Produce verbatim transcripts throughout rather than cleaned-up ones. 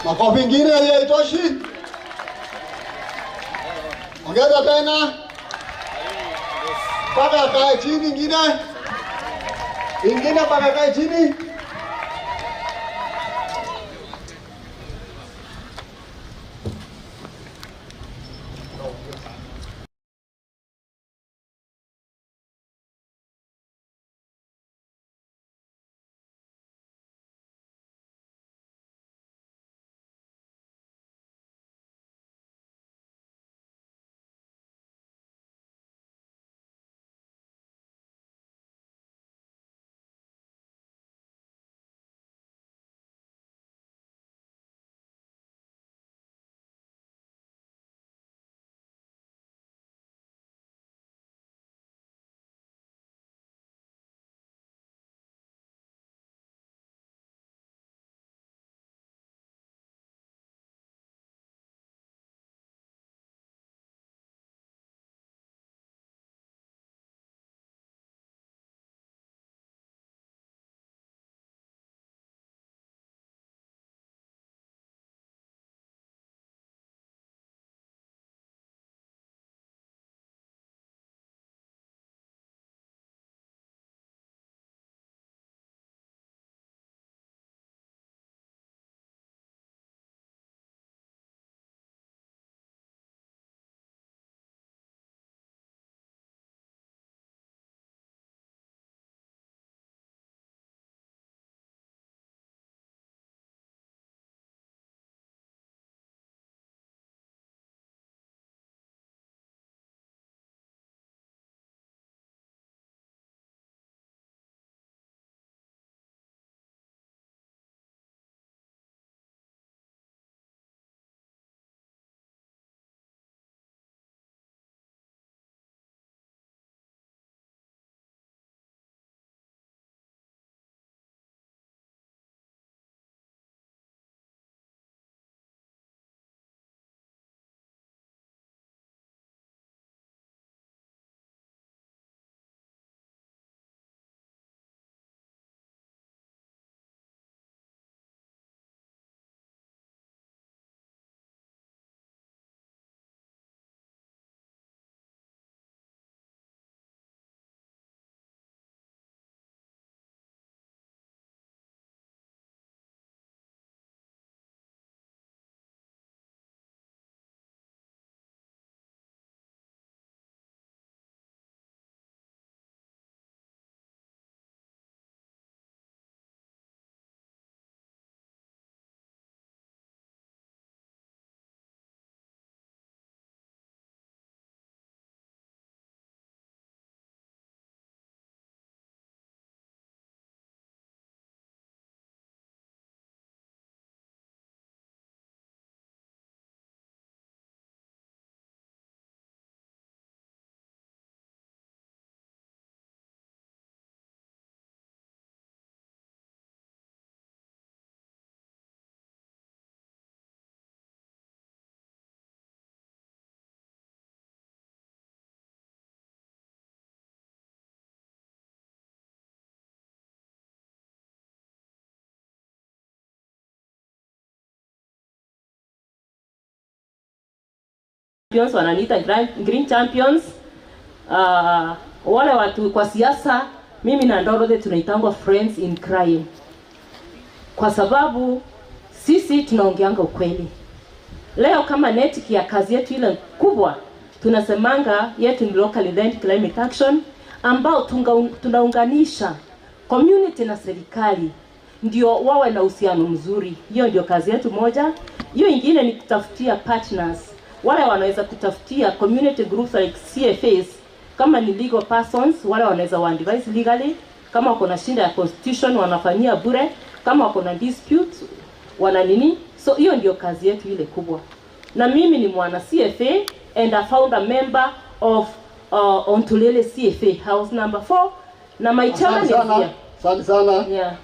Makofi ingine, hiyo haitoshi? Ongeza tena. Mpaka akae chini ingine. Ingine mpaka akae chini. Champions, wananiita Grand-, Green Champions. Ah, wale watu kwa siasa, mimi na Dorothy tunaitangwa friends in crime. Kwa sababu sisi tunaongeanga ukweli. Leo kama NETIC ya kazi yetu ile kubwa, tunasemanga yetu ni Locally Led Climate Action, ambao tunga-, tunaunganisha community na serikali, ndio wawe na uhusiano mzuri. Hiyo ndio kazi yetu moja. Hiyo ingine ni kutafutia partners, wale wanaweza kutafutia community groups like C F As, kama ni legal persons, wale wanaweza wa advise legally, kama wako na shida ya constitution wanafanyia bure, kama wako na dispute wana nini. So hiyo ndio kazi yetu ile kubwa. Na mimi ni mwana C F A and a founder member of, uh, Ontulele C F A, house number four, na my chairman is here. Asante sana. Yeah.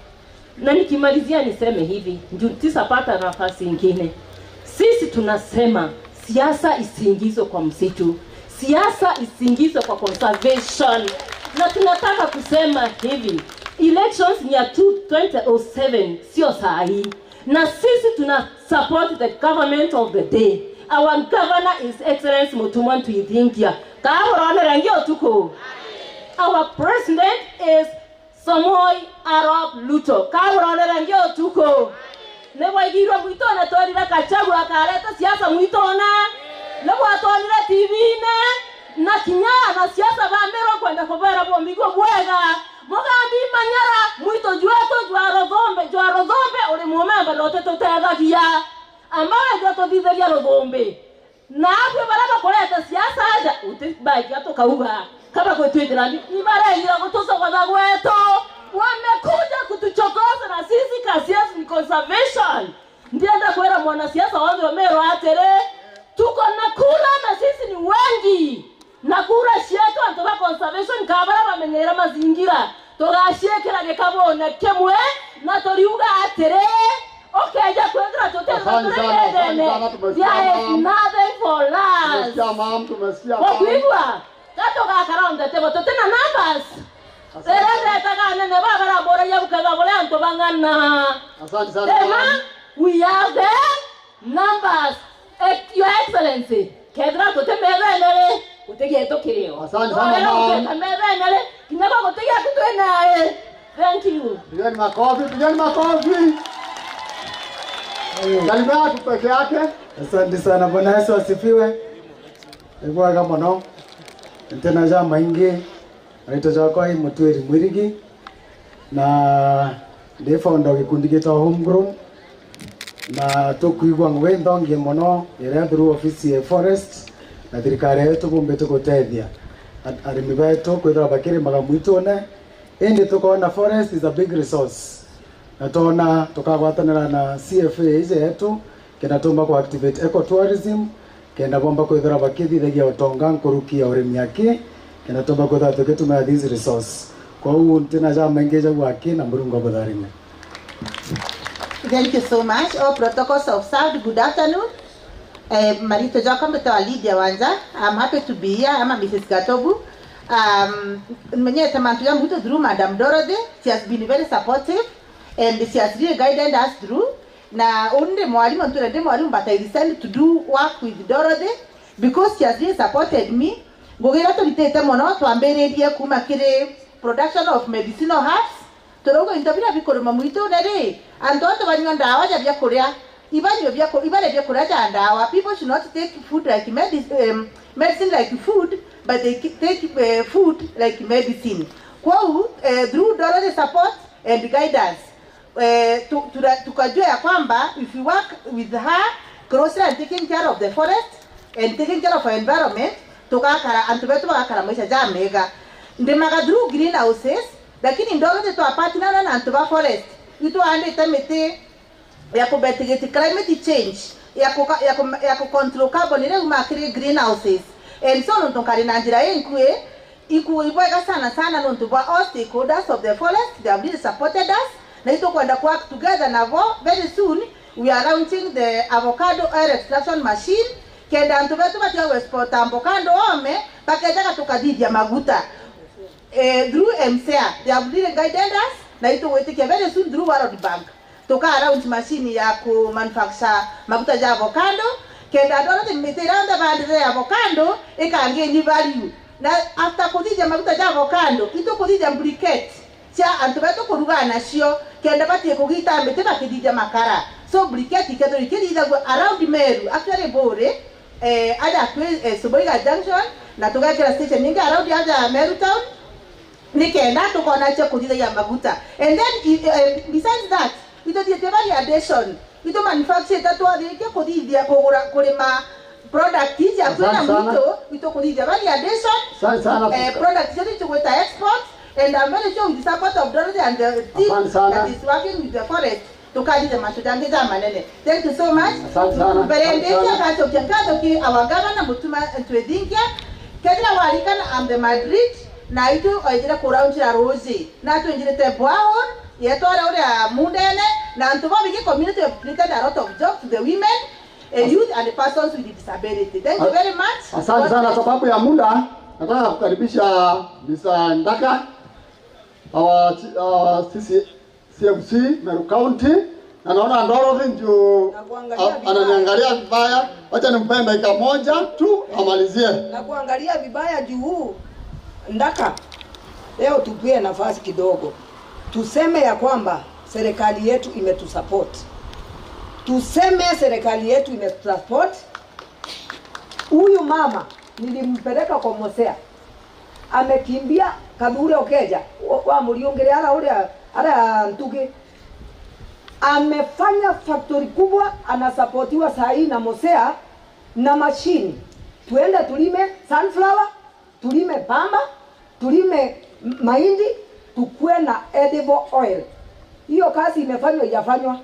Na nikimalizia niseme hivi, juu tisapata nafasi ingine. Sisi tunasema siasa isiingizwe kwa msitu. Siasa isiingizwe kwa conservation. Na tunataka kusema hivi, elections ni ya two, twenty oh seven, sio saa hii. Na sisi tuna support the government of the day. Our governor is Excellence Mutuma Ntwithingia. Kaburonere ngi utuku. Our president is Samoei Arap Ruto. Kaburonere ngi utuku. Nibwaigirwe mwitune twerire Gachagua akareta siasa mwitune. Nibwatonire T V-ine. Na kinya anasiasa bambirwe kwenda kubera bumigua bwega. Mugambi Manyara, mwito jwetu jwa Ruthumbi, jwa Ruthumbi uri mumemba na utitutethagia. Amba wethira tuthithagia Ruthumbi. Na abwe baria bakureta siasa aja, uti baikia tukauga, kaba gwitwithira ni, ni baregira gutucogoza gwetu. Wamekuja kutuchokoza na sisi kazi yetu ni conservation. Ndienda kwira mwanasiasa wonthe umirwa atiri, tuko na kura na sisi ni wengi. Na kura cietu antu ba conservation ka baria bamenyeera mazingira, tugaciikira gikabune kimwe, na turiuga atiri, ukeeja kwithira tuti Asante sana, asante sana, tumesikia, there is ma'am. Nothing for us. Tumesikia, ma'am, tumesikia, ma'am. Wakwigua? Ka tugakara on the table, tuti na numbers. Asante. Rere ndetaga anene ba baramburagia bukega buria antu bang'ana. Asante sana, ma'am. We are the numbers, eh, Your Excellency, kethira tuti methene ri, guti gietu kirio. Asante sana, ma'am. Tuti methene ri, kinya ba guti gietu twina ri. Thank you. Pigeni makofi, pigeni makofi. Salimia watu peke yake. Asante sana, Bwana Yesu asifiwe. Ni bwega mono. Ntina ja maingi. Riitwa jakwa i Mutwiri Mwirigi, na ndi founder wa gikundi gitwa Homegrown, na tukwigua ngugi nthongi mono iria through ofisi ya forest na thirikari yetu bumbite gutethia a-, arimi betu kwithirwa bakirimaga mwitune, indi tukoona forest is a big resource, na twona tukagwatanira na C F A iji yetu, kenda tumba ku activate ecotourism, kenda bomba kwithirwa bakithithagia utonga nkuruki ya urimi aki, kenda tumba kwithirwa tugitumira these resource. Kwou ntina jamaingi jau aki, na Murungu abutharime. Thank you so much. All protocols observed. Good afternoon. Eh, maritwa jakwa mbitawa Lydia Wanja. I'm happy to be here. I'm a Missus Gatobu. Um, menyete mantu ja muntu through Madam Dorothy. She has been very supportive and she has really guided us through. Na uni ndi mwarimu, ntwire ndi mwarimu, but I decided to do work with Dorothy because she has really supported me. Ngugi iria turitite mono, twambiririe kuma kiri production of medicinal herbs. Turauga into biria bikurima mwitune ri, antu onthe banyua ndawa ja biakuria, ibanyue biaku-, ibarie biakuria ja ndawa. People should not take food like medis-, um, medicine like food, but they ki-, take, eh, food like medicine. Kwou, eh, through Dorothy support and guidance, eh, tu-, tura-, tukajua ya kwamba if we work with her closely and taking care of the forest and taking care of our environment, tugakara, antu betu bagakara maisha ja mega. Ndimaga through greenhouses, lakini ndorete twa partner na antu ba forest, itwaandite miti ya ku mitigate climate change, ya ku, ya ku, ya ku control carbon iria iumaga kiri greenhouses. And so nontu nkari na njira inkui, Iku ibwega sana sana nontu bwa all stakeholders of the forest, they have really supported us, na itukwenda ku work together nabo. Very soon we are launching the avocado oil extraction machine, kenda antu betu batiga ku export avocado ome, bakejaga tukathithia maguta, eh, through M C A. They have really guided us, na itugwitikia very soon through World Bank. Tuka launch machine ya ku manufacture maguta ja avocado, kenda antu onthe miti iria onthe bandite ya avocado ikangain value. Na after kuthithia maguta ja avocado, itukuthithia briquette cia antu betu kuruga nacio, kenda batie kugita miti bakithithia makara. So briquette ikethirwa ikithithagua around Meru, actually Buri, eh, aja twi, eh, Suboiga Junction, na tugekira station ingi around aja Meru town. Nikenda tukona cia kuthithagia maguta. And then, i-, eh, besides that, ituthiite value addition. Itu manufacture ta twathikia kuthithia kugura, kurima product iji akui na Asante sana. Mwitu, itu kuthithia value addition. Asante sana. Eh, product iji tugwita export, and I'm very sure with the support of Dorothy and the team Asante sana. That is working with the forest. Tukathithia mantu jangi jamanene. Thank you so much. Asante sana. Mbere Asante ndingia sana. Ngacokia nkatho ki our governor Mutuma Ntwithingia. Kethira warikana, I'm the Madrid, na itu oijire kuraunjira ruji. Na twinjirite borehole, yetware uria mundene, na antu bobi ki community have created a lot of jobs to the women, eh, youth and persons with disability. Thank you very much. Asante sana. Sababu ya muda, nataka kukaribisha Mister Ndaka, our, our C C, C M C Meru County. Anaona Dorothy juu. Na kuangalia a- vibaya. Ananiangalia vibaya. Wacha nimpee dakika moja tu amalizie. Na kuangalia vibaya juu ndaka. Leo tupie nafasi kidogo. Tuseme ya kwamba serikali yetu imetusupport. Tuseme serikali yetu imetusupport. Huyu mama nilimpeleka kwa Mosea. Amekimbia Kathure Okeja, wa, wa Muriungire ara uria, ara Ntugi. Amefanya factory kubwa, anasapotiwa saa hii na Mosea na mashini. Tuende tulime sunflower, tulime pamba, tulime m- mahindi, tukue na edible oil. Hiyo kazi imefanywa, ijafanywa?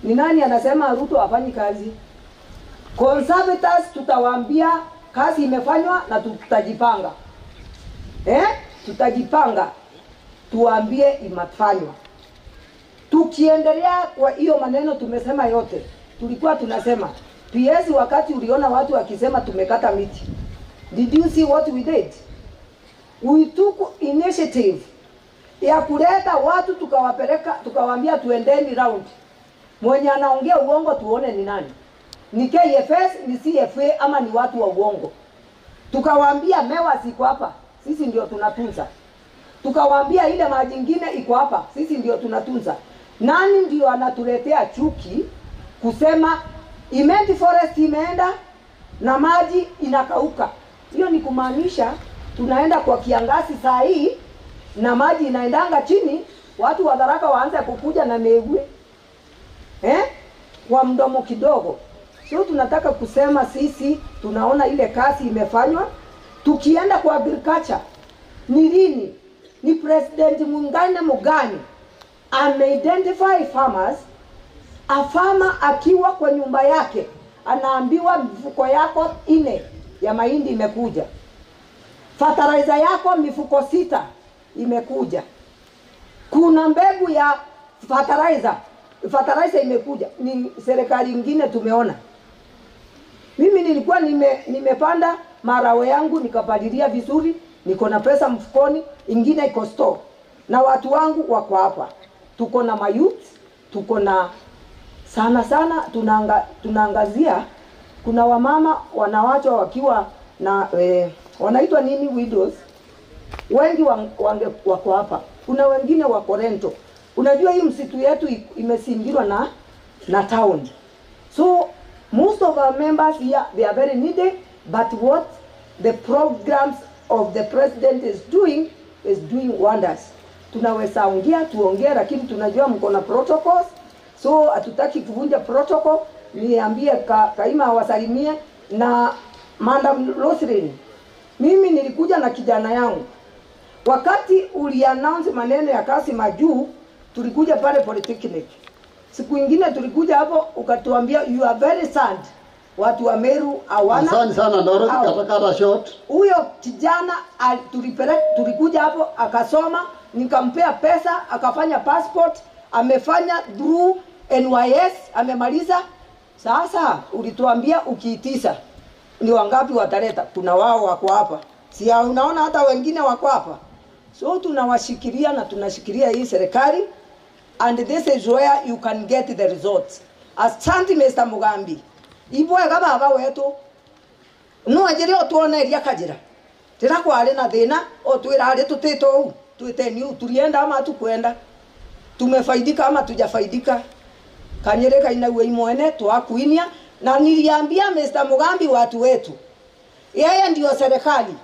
Ni nani anasema Ruto hafanyi kazi? Conservators tutawaambia kazi imefanywa na tutajipanga. Eh? Tutajipanga. Tuambie imefanywa. Tukiendelea kwa hiyo maneno tumesema yote, tulikuwa tunasema, P S, wakati uliona watu wakisema tumekata miti, did you see what we did? We took initiative ya kuleta watu, tukawapeleka, tukawaambia, "Tuendeni round. Mwenye anaongea uongo tuone ni nani. Ni K F S, ni C F A ama ni watu wa uongo?" Tukawaambia, "Mewa ziko hapa, sisi ndio tunatunza." Tukawaambia, "Ile maji ingine iko hapa, sisi ndio tunatunza." Nani ndio anatuletea chuki kusema Imenti Forest imeenda na maji inakauka? Hiyo ni kumaanisha tunaenda kwa kiangazi saa hii na maji inaendanga chini, watu wa Tharaka waanze kukuja na megue, eh, kwa mdomo kidogo. So tunataka kusema sisi tunaona ile kazi imefanywa. Tukienda kwa agriculture, ni lini, ni president mwingine mgani ameidentify farmers, a farmer akiwa kwa nyumba yake anaambiwa, "Mifuko yako ine ya mahindi imekuja, fertilizer yako mifuko sita imekuja, kuna mbegu ya fertilizer, fertilizer imekuja." Ni serikali ingine tumeona? Mimi nilikuwa nime, nimepanda maharagwe yangu nikapalilia vizuri, niko na pesa mfukoni, ingine iko store. Na watu wangu wako hapa. Tuko na mayouth, tuko na, sana sana tunaanga, tunaangazia, kuna wamama wanawachwa wakiwa na, eh, wanaitwa nini, widows. Wengi wa- wange- wako hapa. Kuna wengine wako rental. Unajua hii msitu yetu i- imezingirwa na na town. So most of our members here, they are very needy, but what the programs of the president is doing is doing wonders. Tunaweza ongea, tuongee, lakini tunajua mko na protocols, so hatutaki kuvunja protocol. Niambie Ka- Kaima awasalimie na Madam Roselyn. Mimi nilikuja na kijana yangu wakati uliannounce maneno ya kazi majuu, tulikuja pale Polytechnic. Siku ingine tulikuja hapo ukatuambia, "You are very sad, watu wa Meru hawana." Asante sana Dorothy, au- katakata short. Huyo kijana al- tulipelek- tulikuja hapo akasoma, nikampea pesa, akafanya passport, amefanya through N Y S, amemaliza. Sasa ulituambia ukiitisha ni wangapi wataleta? Kuna wao wako hapa, si ya- unaona hata wengine wako hapa. So tunawashikilia na tunashikilia hii serikali, and this is where you can get the results. Asante Mister Mugambi, ibwega baba wetu. Nwanjire otwoneria kajira. Rira kwari na thina, otwira ari tutite uu, twiteni uu, tulienda ama tukwenda, tumefaidika ama tujafaidika. Kanyiri kainaua imwene, twakuinia. Na niliambia Mister Mugambi, watu wetu, yeye ndio serikali,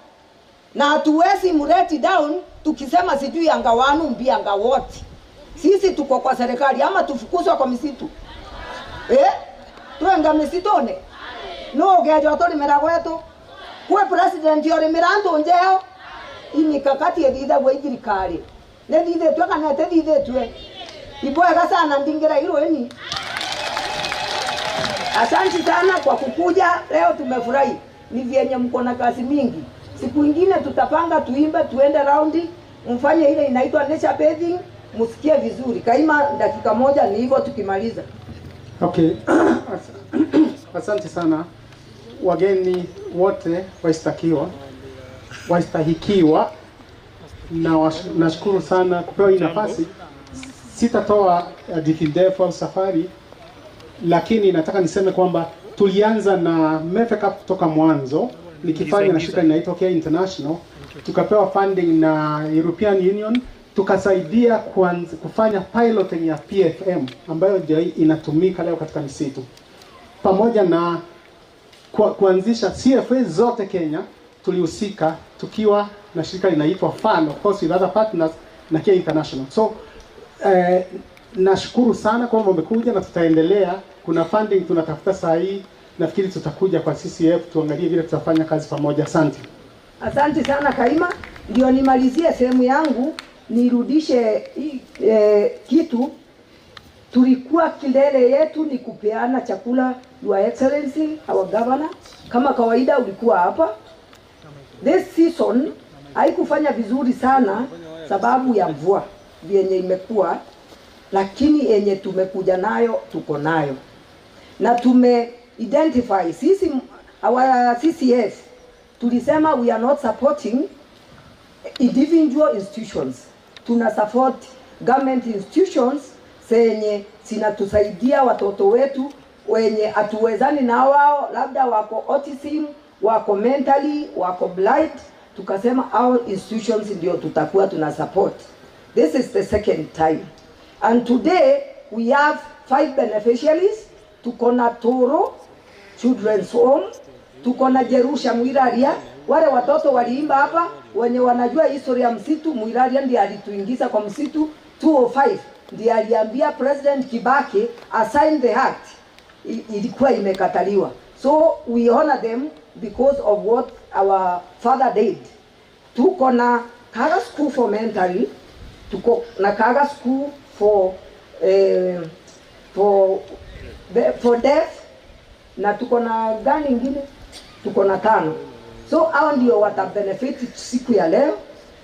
na hatuwezi mleti down tukisema sijui anga wanu mbi anga what. Sisi tuko kwa serikali ama tufukuzwe kwa misitu? Eh? Twenga misituni? No ugeja uturimira gwetu? Kwi president urimira antu njeo? Imikakati ithithagua i thirikari. Nithithitue kana itithithitue? Ibwega sana, ndingira irweni. Asante sana kwa kukuja leo, tumefurahi. Ni vyenye mko na kazi mingi. Siku ingine tutapanga tuimbe, tuende raundi, mfanye ile inaitwa nature bathing, msikie vizuri. Kaima, dakika moja ni hivyo tukimaliza. Okay. As- Asante sana wageni wote waistakiwa, waistahikiwa, na wash- nashukuru sana kupewa hii nafasi. Sitatoa hadithi ndefu au safari, lakini nataka niseme kwamba tulianza na Mefecap kutoka mwanzo, nikifanya na shirika linaitwa Care International, tukapewa funding na European Union, tukasaidia kuanz-, kufanya piloting ya P F M ambayo ndio inatumika leo katika misitu, pamoja na kua-, kuanzisha C F A zote Kenya. Tulihusika tukiwa na shirika linaitwa FAN, of course with other partners, na Care International. So eh, nashukuru sana kwamba umekuja na tutaendelea. Kuna funding tunatafuta saa hii, nafikiri tutakuja kwa C C F tuangalie vile tutafanya kazi pamoja. Asante. Asante sana Kaima, ndio nimalizie sehemu yangu, nirudishe hii, eh, kitu. Tulikuwa, kilele yetu ni kupeana chakula, Your Excellency, our governor. Kama kawaida ulikuwa hapa. This season haikufanya vizuri sana sababu ya mvua vyenye imekuwa, lakini yenye tumekuja nayo, tuko nayo. Na tume identify sisi, our C C F, tulisema we are not supporting individual institutions. Tuna support government institutions zenye zinatusaidia watoto wetu wenye hatuwezani na wao, labda wako autism, wako mentally, wako blind. Tukasema our institutions ndio tutakuwa tuna support. This is the second time. And today we have five beneficiaries. Tuko na Toro Children's Home, tuko na Jerusha Mwiraria. Wale watoto waliimba hapa, wenye wanajua history ya msitu, Mwiraria ndiye alituingiza kwa msitu. Two oh five ndiye aliambia President Kibaki asign the act. I-, ilikuwa imekataliwa. So we honor them because of what our father did. Tuko na Kaga School for Mental, tuko na Kaga School for, eh, for, for Deaf, na tuko na gani ingine? Tuko na tano. So hao ndio wata benefit siku ya leo.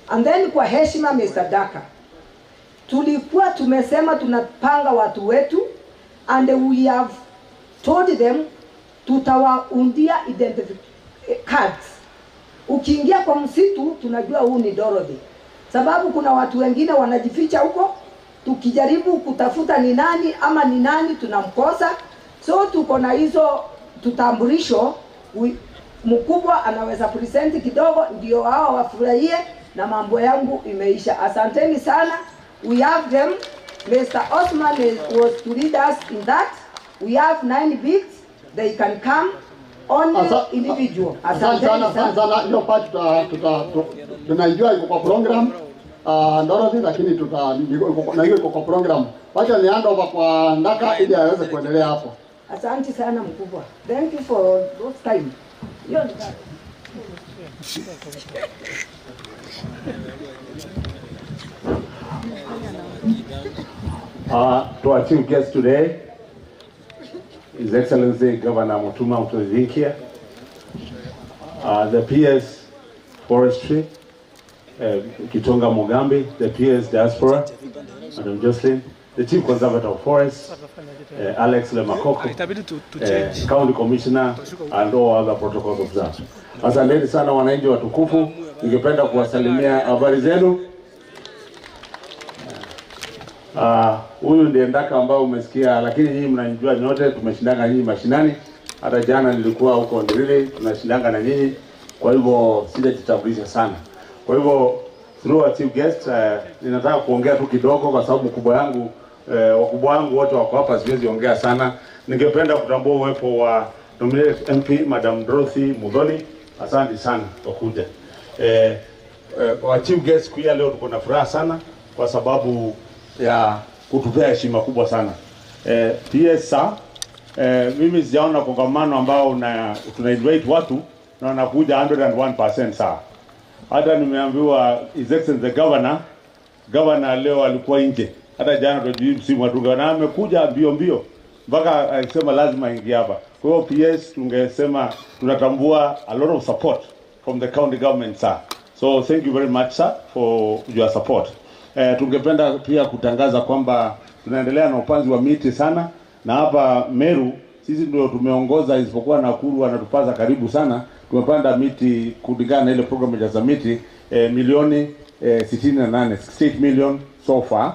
And then kwa heshima, Mister Daka, tulikuwa tumesema tunapanga watu wetu, and we have told them tutawaundia identification cards. Ukiingia kwa msitu, tunajua huu ni Dorothy, sababu kuna watu wengine wanajificha huko. Tukijaribu kutafuta ni nani ama ni nani, tunamkosa. So tuko na hizo tutambulisho, wi-, mkubwa anaweza present kidogo, ndio hao wafurahie, na mambo yangu imeisha. Asanteni sana. We have them. Mister Osman is, was to lead us in that. We have nine bids. They can come only. Asa-, individual. Asante sana, asante sana. Hiyo part tuta-, tuta-, tu-, tunaijua iko kwa program, ah, Dorothy, lakini tuta-, iko, iko, na hiyo iko kwa program. Wacha ni hand over kwa Ndaka ili aweze kuendelea hapo. Asante sana mkubwa. Thank you for those time. Hiyo ni Uh, to our chief guest today, His Excellency Governor Mutuma Mutharika, uh, the P S Forestry, uh, Kitonga Mugambi, the P S Diaspora, Madam Jocelyn, the Chief Conservator of Forests, uh, Alex Lemakoko, uh, County Commissioner, and all other protocols observed. Asanteni sana wananchi watukufu, ningependa kuwasalimia, habari zenu. Ah, huyu ndiye Ndaka ambao umesikia, lakini nyinyi mnanijua nyote, tumeshindana nyinyi mashinani. Hata jana nilikuwa huko Ndilili, tunashindana na nyinyi. Kwa hivyo sijajitambulisha sana. Kwa hivyo, through our chief guest, eh, ninataka kuongea tu kidogo kwa sababu mkubwa yangu, eh, wakubwa wangu wote wako hapa, siwezi ongea sana. Ningependa kutambua uwepo wa nominated M P, Madam Dorothy Muthoni. Asante sana kwa kuja. Eh, eh, kwa chief guest siku hii ya leo tuko na furaha sana kwa sababu ya kutupea heshima kubwa sana. Eh, P S sir, eh, mimi sijaona kongamano ambao una-, tuna invite watu na wanakuja hundred and one percent sir. Hata nimeambiwa His Excellency the Governor, Governor leo alikuwa nje. Hata jana tujui msimu wa dunga na amekuja mbio mbio mpaka alisema lazima aingie hapa. Kwa hiyo P S tungesema tunatambua a lot of support from the county government sir. So thank you very much sir for your support. Eh, tungependa pia kutangaza kwamba tunaendelea na upanzi wa miti sana, na hapa Meru sisi ndio tumeongoza, isipokuwa Nakuru wanatupaza karibu sana. Tumepanda miti kulingana na ile program ya za miti, eh, milioni, eh, sitini na nane, sixty-eight million so far.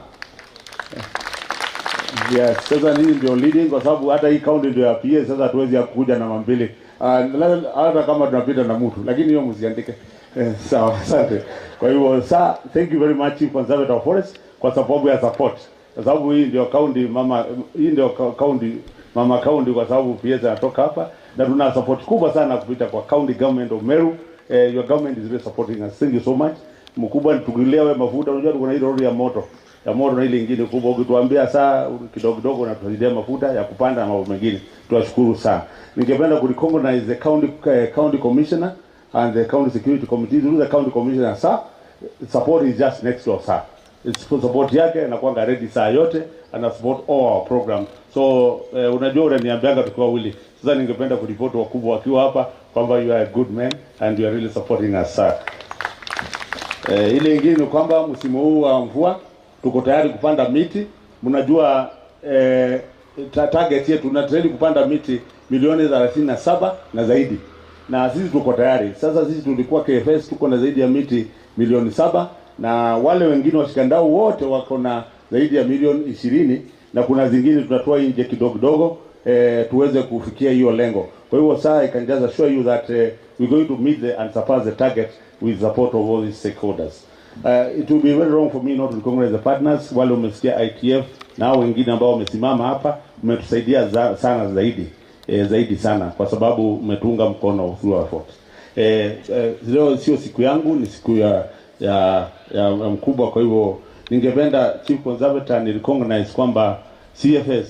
Yes, sasa nyinyi ndio leading kwa sababu hata hii county ndio ya P A, sasa hatuwezi ya kuja na mambili. Ah, la-, hata kama tunapita na mtu, lakini hiyo msiandike. Eh, sawa, asante. Kwa hivyo, sir, thank you very much, Chief Conservator of Forest, kwa sababu ya support. Kwa sababu hii ndio county mama, hii ndio ka-, county, mama county, kwa sababu P S anatoka hapa, na tuna support kubwa sana kupita kwa county government of Meru. Eh, your government is really supporting us. Thank you so much. Mkubwa, tukilewe mafuta, unajua tuko na ile lori ya moto, ya moto na ile ingine kubwa. Ukituambia saa kidogo kidogo, na tutasaidia mafuta ya kupanda na mambo mengine. Tunashukuru sana. Ningependa ku recognize the county, eh, county commissioner and the county security committee, through the county commissioner, sir, support is just next door, sir. It's for support yake, anakuanga ready saa yote, ana support all our programs. So, eh, unajua unaniambianga tukiwa wili. Sasa ningependa kuripoti wakubwa wakiwa hapa kwamba you are a good man and you are really supporting us, sir. Eh, ile ingine ni kwamba msimu huu wa mvua tuko tayari kupanda miti. Mnajua, eh, ta-, target yetu na trend kupanda miti milioni thelathini na saba na zaidi, na sisi tuko tayari. Sasa sisi tulikuwa K F S, tuko na zaidi ya miti milioni saba, na wale wengine washikandau wote wako na zaidi ya milioni ishirini, na kuna zingine tunatoa nje kidogo kidogo, eh, tuweze kufikia hiyo lengo. Kwa hivyo, sir, I can just assure you that, eh, we're going to meet the and surpass the target with support of all these stakeholders. Uh, it will be very wrong for me not to recognize the partners, wale umesikia I T F na hao wengine ambao wamesimama hapa, mmetusaidia za-, sana zaidi, eh, zaidi sana, kwa sababu mmetuunga mkono through our effort. Eh, eh, leo sio siku yangu, ni siku ya, ya, ya, ya mkubwa. Kwa hivyo ningependa Chief Conservator ni recognize kwamba C F S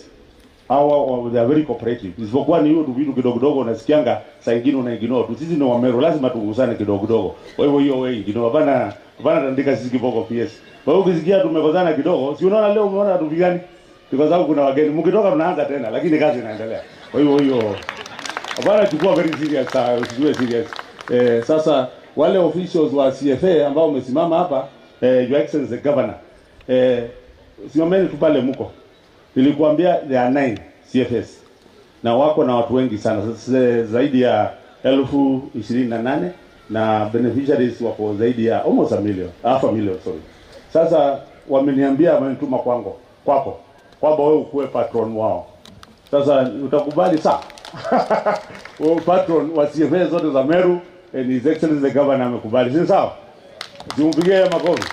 hawa wa-, they are very cooperative. Isipokuwa ni hiyo tu vitu kidogo kidogo unasikianga, saa ingine una ignore tu. Sisi ni Wameru, lazima tugusane kidogo kidogo. Kwa hivyo hiyo wewe ignore. Hapana, hapana tandika sisi kiboko P S. Kwa hiyo ukisikia tumekosana kidogo, si unaona leo umeona hatupigani? Ni kwa sababu kuna wageni. Mkitoka tunaanza tena, lakini kazi inaendelea. Kwa hivyo hiyo, hapana, chukua very serious, ah, usichukue serious. Eh, sasa wale officials wa C F A ambao wamesimama hapa, eh, Your Excellency the Governor, eh, simameni tu pale mko. Nilikuambia there are nine C F As na wako na watu wengi sana, z-, z-, zaidi ya elfu ishirini na nane, na beneficiaries wako zaidi ya almost a million, half a million, sorry. Sasa wameniambia, wamenituma kwangu, kwako, kwamba wewe ukuwe patron wao. Sasa utakubali? Sawa. Wewe patron wa C F A zote za Meru, eh, ni His Excellency the Governor amekubali, si sawa? Simpigie makofi.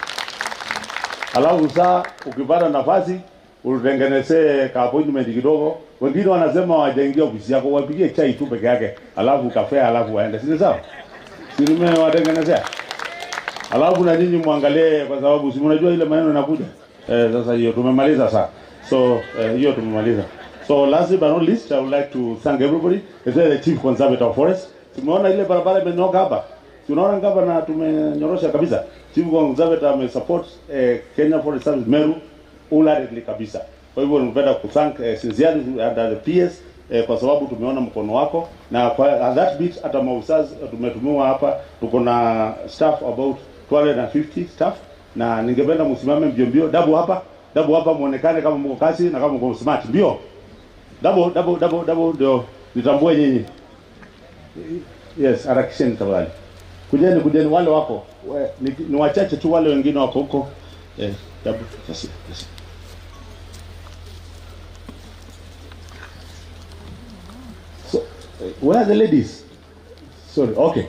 Alafu saa ukipata nafasi, utengenezee ka appointment kidogo. Wengine wanasema wajaingia ofisi yako, wapigie chai tu peke yake, alafu kafe, alafu waende. Si ni sawa? Si nimewatengenezea? Alafu na nyinyi muangalie, kwa sababu si mnajua ile maneno inakuja. Eh, sasa hiyo tumemaliza saa. So, eh, hiyo tumemaliza. So, lastly but not least, I would like to thank everybody, especially the Chief Conservator of Forest. Tumeona ile barabara imenyoka hapa. Tunaona gavana tumenyorosha kabisa. Chief Conservator amesupport, eh, Kenya Forest Service Meru wholeheartedly kabisa. Kwa hivyo ningependa kuthank, eh, sincerely under the P S, eh, kwa sababu tumeona mkono wako, na kwa, at that bit, hata maofisa, eh, tumetumiwa hapa, tuko na staff about two hundred and fifty staff, na ningependa msimame mbio mbio, double hapa, double hapa, muonekane kama mko kazi na kama mko smart. Mbio. Double, double, double, double, ndio nitambue nyinyi. Yes, harakisheni tafadhali. Kujeni, kujeni, wale wako. We, ni, ni wachache tu, wale wengine wako huko. Eh, double, yes, yes. So, eh, where are the ladies? Sorry, okay.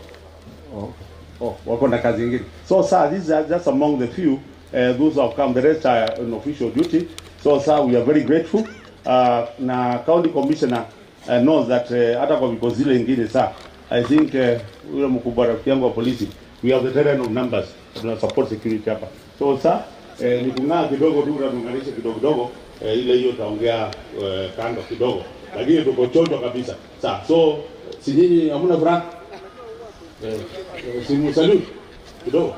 Oh, oh, wako na kazi ingine. So, sir, these are just among the few, uh, those who have come. The rest are on official duty. So, sir, we are very grateful. Uh, na county commissioner, uh, knows that, uh, hata kwa vikosi zile ingine, sir, I think, uh, huyo mkubwa rafiki yangu wa polisi, we have the terrain of numbers. Tuna support security hapa. So, sir, eh, ni kung'aa kidogo tu, unatuunganisha kidogo kidogo, eh, ile hiyo taongea, eh, kando kidogo. Lakini tuko chonjo kabisa. Sawa, so, si nyinyi hamna furaha? Eh, eh, si msalute kidogo.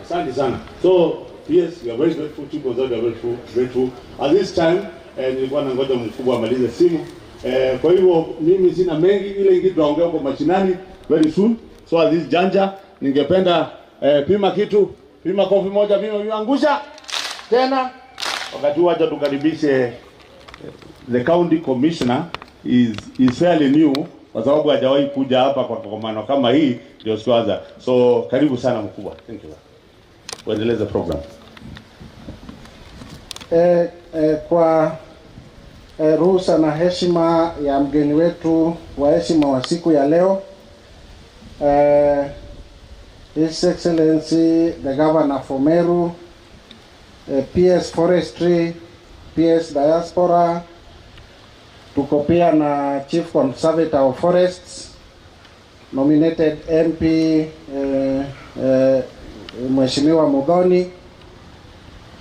Asante sana. So, yes, we are very grateful, Chief Conservator, we are very grateful, grateful. At this time, eh, nilikuwa nangoja mkubwa amalize simu. Eh, kwa hivyo, mimi sina mengi, ile ingine tutaongea huko mashinani very soon. So, at this juncture, ningependa, eh, pima kitu, pima kofi moja, pima, pima, angusha tena. Wakati huu acha tukaribishe, eh, the county commissioner is, is fairly new, kwa sababu hajawahi kuja hapa kwa kongamano kama hii, ndio siwaza. So, karibu sana mkubwa. Thank you. Uendeleze program. Eh, eh, kwa, eh, ruhusa na heshima ya mgeni wetu wa heshima wa siku ya leo, eh, His Excellency the Governor for Meru, eh, P S Forestry, P S Diaspora, tuko pia na Chief Conservator of Forests, nominated M P, eh, eh, Mheshimiwa Muthoni,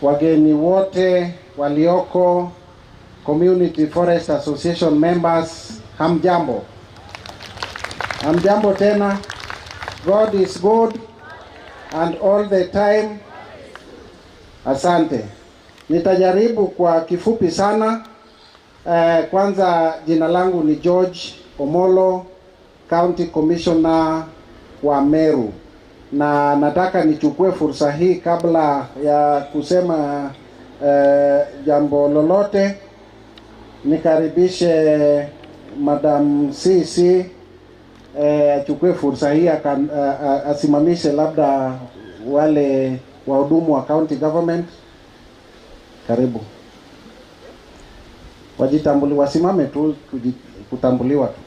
wageni wote walioko, Community Forest Association members, hamjambo? Hamjambo tena. God is good and all the time. Asante. Nitajaribu kwa kifupi sana. Eh, kwanza, jina langu ni George Omolo, County Commissioner wa Meru, na nataka nichukue fursa hii kabla ya kusema, eh, jambo lolote, nikaribishe Madam C C, eh, achukue fursa hii akan-, a-, a-, asimamishe labda wale wahudumu wa county government. Karibu. Wajitambuli-, wasimame tu kuji-, kutambuliwa tu.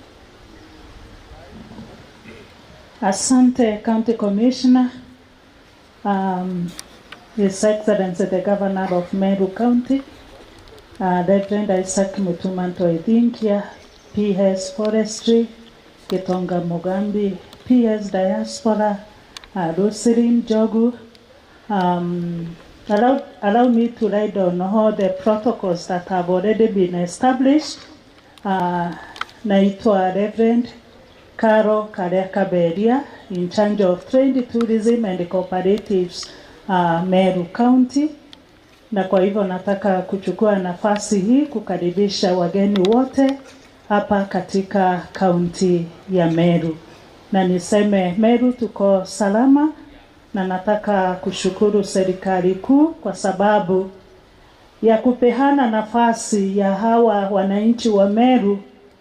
Asante, County Commissioner. Um, His Excellency the Governor of Meru County, uh, Reverend Isaac Mutuma Ntoithinkia, P S Forestry, Gitonga Mugambi, P S Diaspora, uh, Roselyn Njogu, um, allow, allow me to write down all the protocols that have already been established. Uh, naitwa Reverend Caro Karia Kaberia, in charge of trade, tourism and cooperatives, uh, Meru County. Na kwa hivyo nataka kuchukua nafasi hii kukaribisha wageni wote hapa katika kaunti ya Meru. Na niseme Meru tuko salama, na nataka kushukuru serikali kuu kwa sababu ya kupeana nafasi ya hawa wananchi wa Meru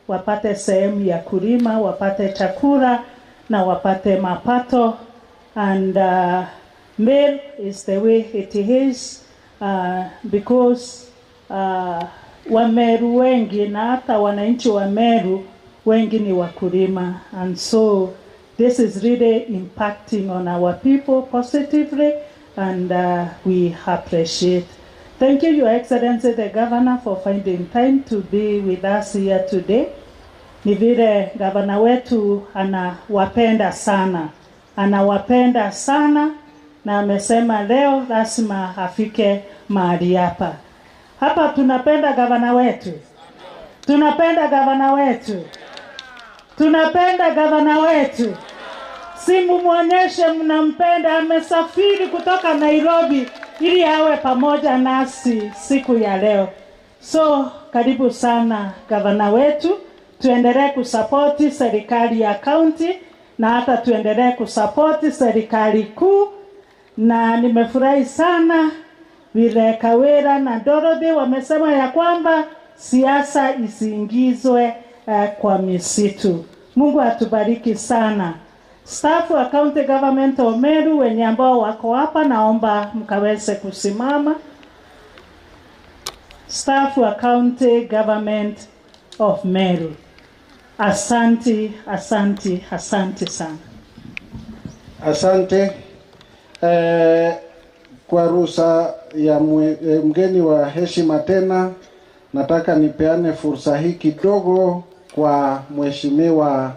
wapate sehemu ya kulima, wapate chakula na wapate mapato. And, uh, Meru is the way it is, uh, because, uh, Wameru wengi na hata wananchi wa Meru wengi ni wakulima, and so this is really impacting on our people positively, and, uh, we appreciate. Thank you, Your Excellency the Governor, for finding time to be with us here today. Ni vile gavana wetu anawapenda sana, anawapenda sana, na amesema leo lazima afike mahali hapa. Hapa tunapenda gavana wetu, tunapenda gavana wetu, tunapenda gavana wetu. Si mumwonyeshe mnampenda, amesafiri kutoka Nairobi ili awe pamoja nasi siku ya leo. So, karibu sana gavana wetu, tuendelee kusapoti serikali ya kaunti na hata tuendelee kusapoti serikali kuu, na nimefurahi sana vile Kawira na Dorothy wamesema ya kwamba siasa isiingizwe, eh, kwa misitu. Mungu atubariki sana. Staff wa County Government of Meru wenye ambao wako hapa, naomba mkaweze kusimama. Staff wa County Government of Meru. Asanti, asanti, asanti sana. Asante. Eh, kwa ruhusa ya mwe-, eh, mgeni wa heshima tena, nataka nipeane fursa hii kidogo kwa Mheshimiwa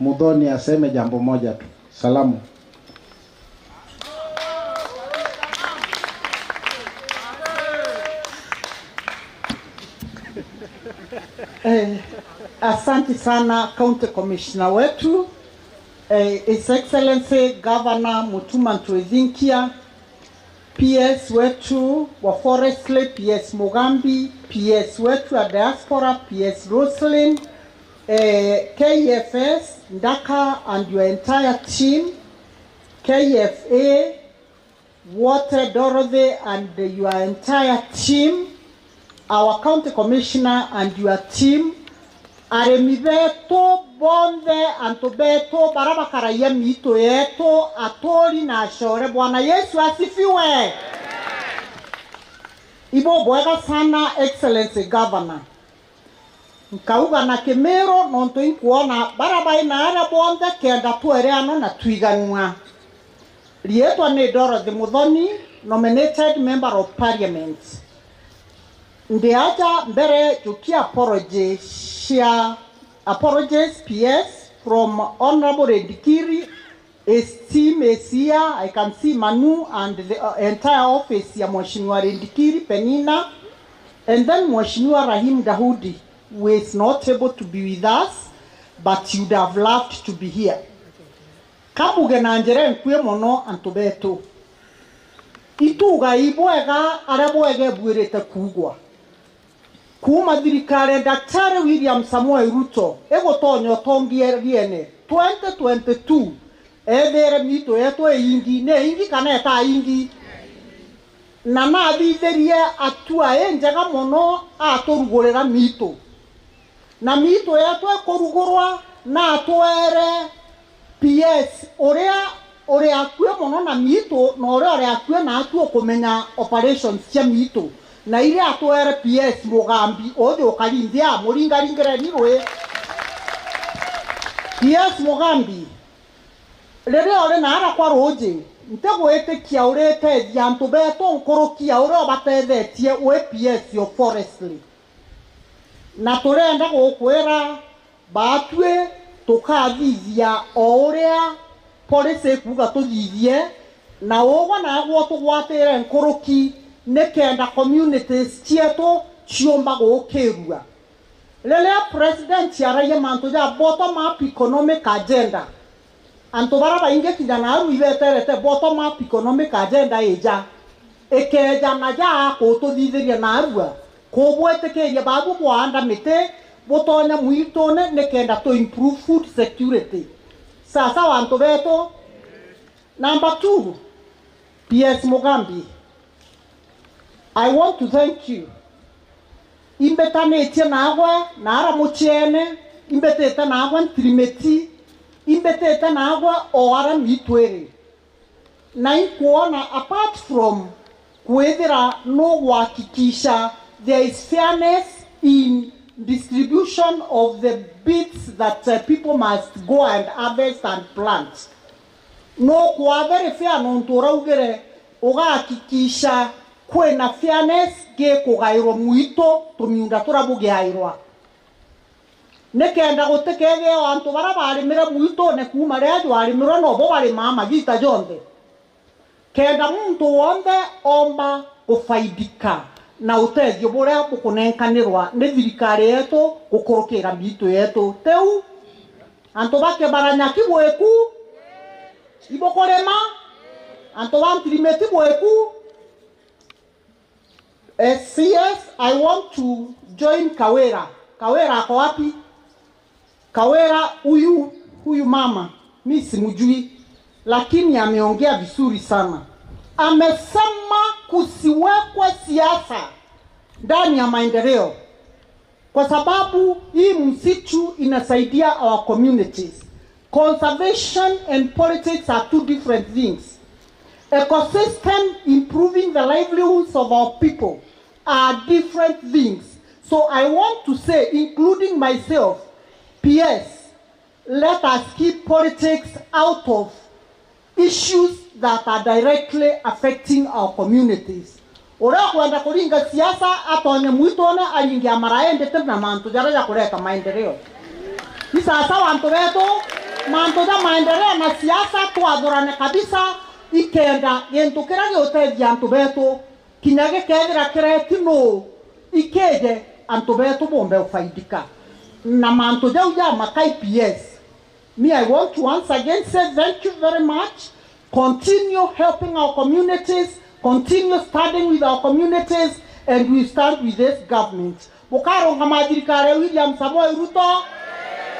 Muthoni aseme jambo moja tu. Salamu. Eh, asanti sana County Commissioner wetu, eh, His Excellency Governor Mutuma Ntuithinkia, P S wetu wa Forestry, P S Mugambi, P S wetu wa Diaspora, P S Roselyn, eh, K F S, Ndaka and your entire team, K F A, Water Dorothy and your entire team, our county commissioner and your team, arimi betu bonthe, antu betu bara bakaragia miitu yetu, aturi na acore. Bwana Yesu asifiwe. Ibubwega sana, Excellency Governor. Nkauga na Kimiru nontu inkwona bara bai na aria bonthe kenda twereanwa na twiganua. Riitwa ni Dorothy Muthoni, nominated Member of Parliament. Ndi aja mbere njukia apology cia, apologies, P S, from Honourable Rendikiri. His team is here. I can see Manu and the, uh, entire office ya Mheshimiwa Rendikiri, Penina, and then Mheshimiwa Rahim Daudi, who is not able to be with us, but he would have loved to be here. Kambuge na njira enkui mono, antu betu. Ituga ibwega aria bwega ebuirite kuugwa. Kuuma thirikari ya Daktari William Samoei Ruto igutonya utongoriene, twenty twenty-two, ethiire miitu yetu iingi, ni iingi kana itaingi? Na nathithirie atua injega mono aturugurira miitu. Na miitu yetu ikurugurwa, na atwere P S uria uri akui mono na miitu, na uria uri akui na atu ukumenya operations cia miitu, na iria atwere P S Mugambi, uthi ukari nthi a muringaringireni rui. P S Mugambi, riria uri naara kwa ruuji, ntigwitikia uritethia antu betu nkuruki ya uria ubatethetie wi P S of Forestry. Na turenda gukwira, baatui tukathithia o uria policy ikuuga tuthithie, na ugwe nagwe utugwatire nkuruki, nikenda communities cietu ciumba guukirua. Riria president aragia mantu ja bottom up economic agenda, antu baria baingi kinya naarua ibeterete bottom up economic agenda ija, ikeeja na ja kututhithiria naarua, kubwitikiria babu bwaanda miti butonya mwitune nikenda to improve food security. Sawa sawa, antu betu. Number two, P S Mugambi, I want to thank you. Imbitanitie naagwe naara muciene, imbitite naagwe Ntirimiti, imbitite naagwe o aria miitu iri. Na inkwona, apart from kwithira nuguhakikisha there is fairness in distribution of the beets that, uh, people must go and harvest and plant, nukwaa very fair nontu uraugire ugahakikisha kwina fairness gikugairwa mwitu tumiunda turia bugiairwa. Nikenda gutikethia o antu baria barimire mwitune kuuma riria jwarimirwe nobo barimaa magiita jonthe. Kenda muntu wonthe oomba gufaidika na utethio buria bukunenkanirwa ni thirikari yetu gukurukira miitu yetu. Tiu? Antu ba Kibaranya ki bwiku? Ibukurima? Antu ba Ntirimiti bwiku? Eh, C S, I want to join Kawira. Kawira ako wapi? Kawira, huyu, huyu mama, mi simjui, lakini ameongea vizuri sana. Amesema kusiwekwe siasa ndani ya maendeleo, kwa sababu hii msitu inasaidia our communities. Conservation and politics are two different things. Ecosystem, improving the livelihoods of our people are different things. So I want to say, including myself, P S, let us keep politics out of issues that are directly affecting our communities. Uria ukwenda kuringa siasa atonye mwitune aringe amara, indi ti na mantu jaria ja kureta maendeleo. Ni sawa sawa, antu betu, mantu ja maendeleo na siasa twathurane kabisa, ikenda gintu kiria giutethia antu betu, kinya gikethira kireti nuu, ikije antu betu bombe ufaidika na mantu jau ja makai P S. Me, I want to once again say thank you very much. Continue helping our communities, continue standing with our communities, and we stand with this government. Bukarungama thirikari ya William Samoei Ruto?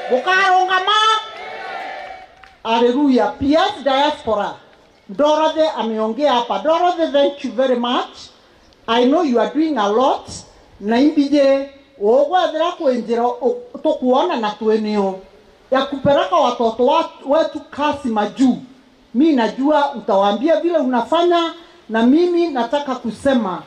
Bukarungama? Hallelujah. P S diaspora, Dorothy ameongea hapa. Dorothy, thank you very much. I know you are doing a lot. Na imbiji ugwethira kwi njira u-, tukwona na twinio ya kupeleka watoto wa-, wetu kasi majuu. Mi najua utawaambia vile unafanya, na mimi nataka kusema,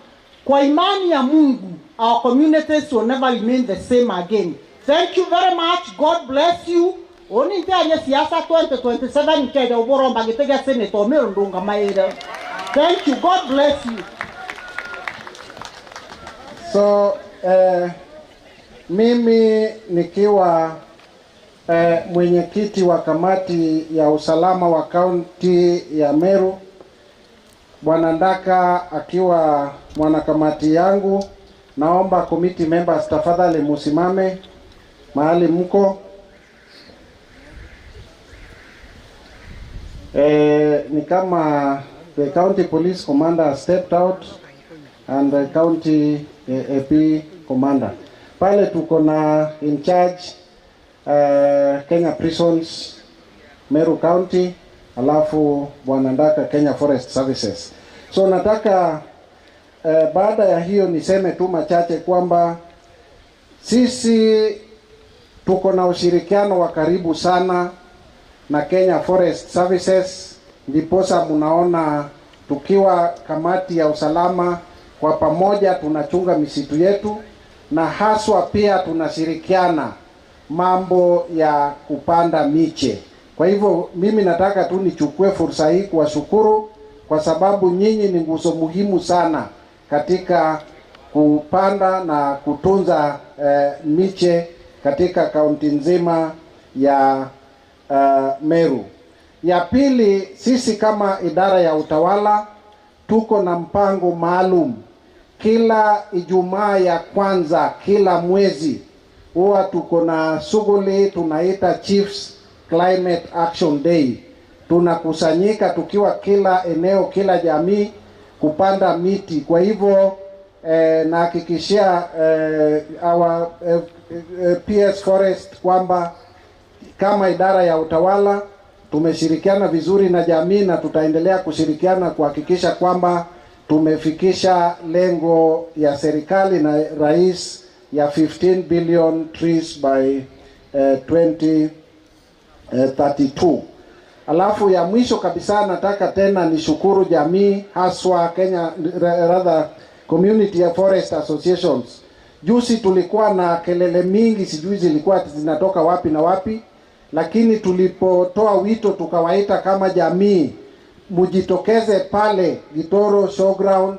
Kwa imani ya Mungu, our communities will never remain the same again. Thank you very much. God bless you. Uni ntiarie siasa twenty twenty-seven nkeja uburomba giti gia senator Meru ndungamaire. Thank you. God bless you. So, eh, mimi nikiwa eh, mwenyekiti wa kamati ya usalama wa kaunti ya Meru, Bwana Ndaka akiwa mwanakamati yangu, naomba committee members tafadhali musimame mahali mko. Eh, ni kama the county police commander has stepped out and the county A P commander. Pale tuko na in charge eh, Kenya Prisons, Meru County, alafu Bwana Ndaka, Kenya Forest Services. So nataka eh, baada ya hiyo niseme tu machache kwamba sisi tuko na ushirikiano wa karibu sana na Kenya Forest Services, ndiposa mnaona tukiwa kamati ya usalama kwa pamoja tunachunga misitu yetu, na haswa pia tunashirikiana mambo ya kupanda miche. Kwa hivyo mimi nataka tu nichukue fursa hii kuwashukuru kwa sababu nyinyi ni nguzo muhimu sana katika kupanda na kutunza eh, miche katika kaunti nzima ya eh, Meru. Ya pili, sisi kama idara ya utawala tuko na mpango maalum. Kila Ijumaa ya kwanza kila mwezi huwa tuko na shughuli tunaita Chiefs Climate Action Day. Tunakusanyika tukiwa kila eneo, kila jamii kupanda miti. Kwa hivyo eh, nahakikishia eh, our eh, eh, P S Forest kwamba kama idara ya utawala tumeshirikiana vizuri na jamii na tutaendelea kushirikiana kuhakikisha kwamba tumefikisha lengo ya serikali na rais ya fifteen billion trees by eh, twenty thirty-two. Alafu ya mwisho kabisa, nataka tena nishukuru jamii, haswa Kenya, ra- rather community ya forest associations. Juzi tulikuwa na kelele mingi, sijui zilikuwa zinatoka wapi na wapi, lakini tulipotoa wito tukawaita kama jamii, mujitokeze pale Gitoro Showground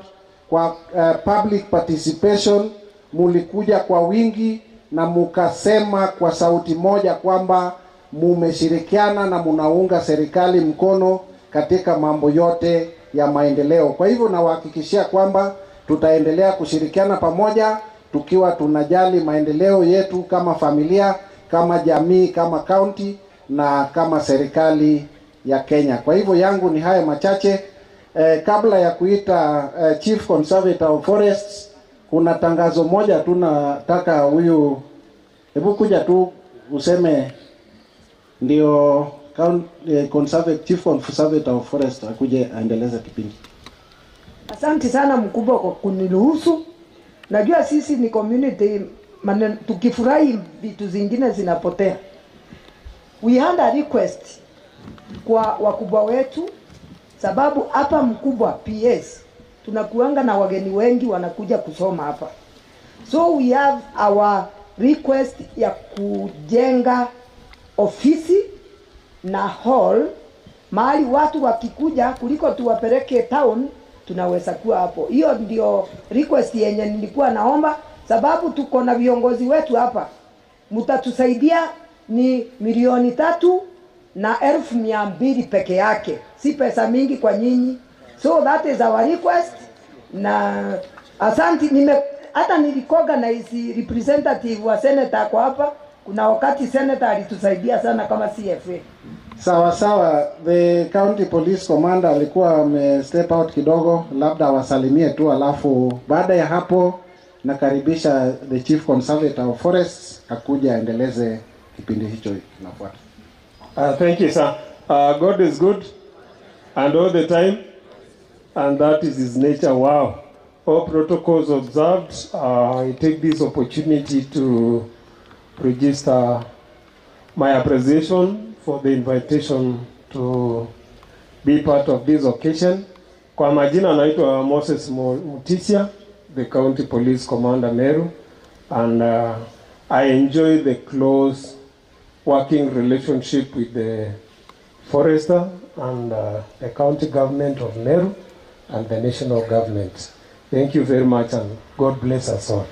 kwa eh, public participation, mulikuja kwa wingi na mukasema kwa sauti moja kwamba mumeshirikiana na munaunga serikali mkono katika mambo yote ya maendeleo. Kwa hivyo nawahakikishia kwamba tutaendelea kushirikiana pamoja tukiwa tunajali maendeleo yetu kama familia, kama jamii, kama kaunti na kama serikali ya Kenya. Kwa hivyo yangu ni haya machache. Eh, kabla ya kuita eh, Chief Conservator of Forests, kuna tangazo moja tu nataka huyu, hebu kuja tu useme ndio coun- eh, conserva- Chief Conservator of Forest akuje aendeleze kipindi. Asante sana mkubwa kwa kuniruhusu. Najua sisi ni community, maneno, tukifurahi vitu zingine zinapotea. We had a request kwa wakubwa wetu, sababu hapa mkubwa P S tunakuanga na wageni wengi wanakuja kusoma hapa, so we have our request ya kujenga ofisi na hall mahali watu wakikuja, kuliko tuwapeleke town, tunaweza kuwa hapo. Hiyo ndio request yenye nilikuwa naomba, sababu tuko na viongozi wetu hapa, mtatusaidia ni milioni tatu na elfu mia mbili peke yake, si pesa mingi kwa nyinyi, so that is our request. Na asanti, nime hata nilirecognize representative wa senator kwa hapa, kuna wakati senator alitusaidia sana kama C F A. Sawa sawa, the county police commander alikuwa ame step out kidogo, labda awasalimie tu, alafu baada ya hapo nakaribisha the chief conservator of forests akuje aendeleze kipindi hicho kinafuata. Uh, thank you, sir. Uh, God is good and all the time, and that is his nature. Wow. All protocols observed, uh, I take this opportunity to register my appreciation for the invitation to be part of this occasion. Kwa majina naitwa Moses Mo- Mutisia, the County Police Commander Meru, and uh, I enjoy the close working relationship with the forester and uh, the county government of Meru and the national government. Thank you very much and God bless us all.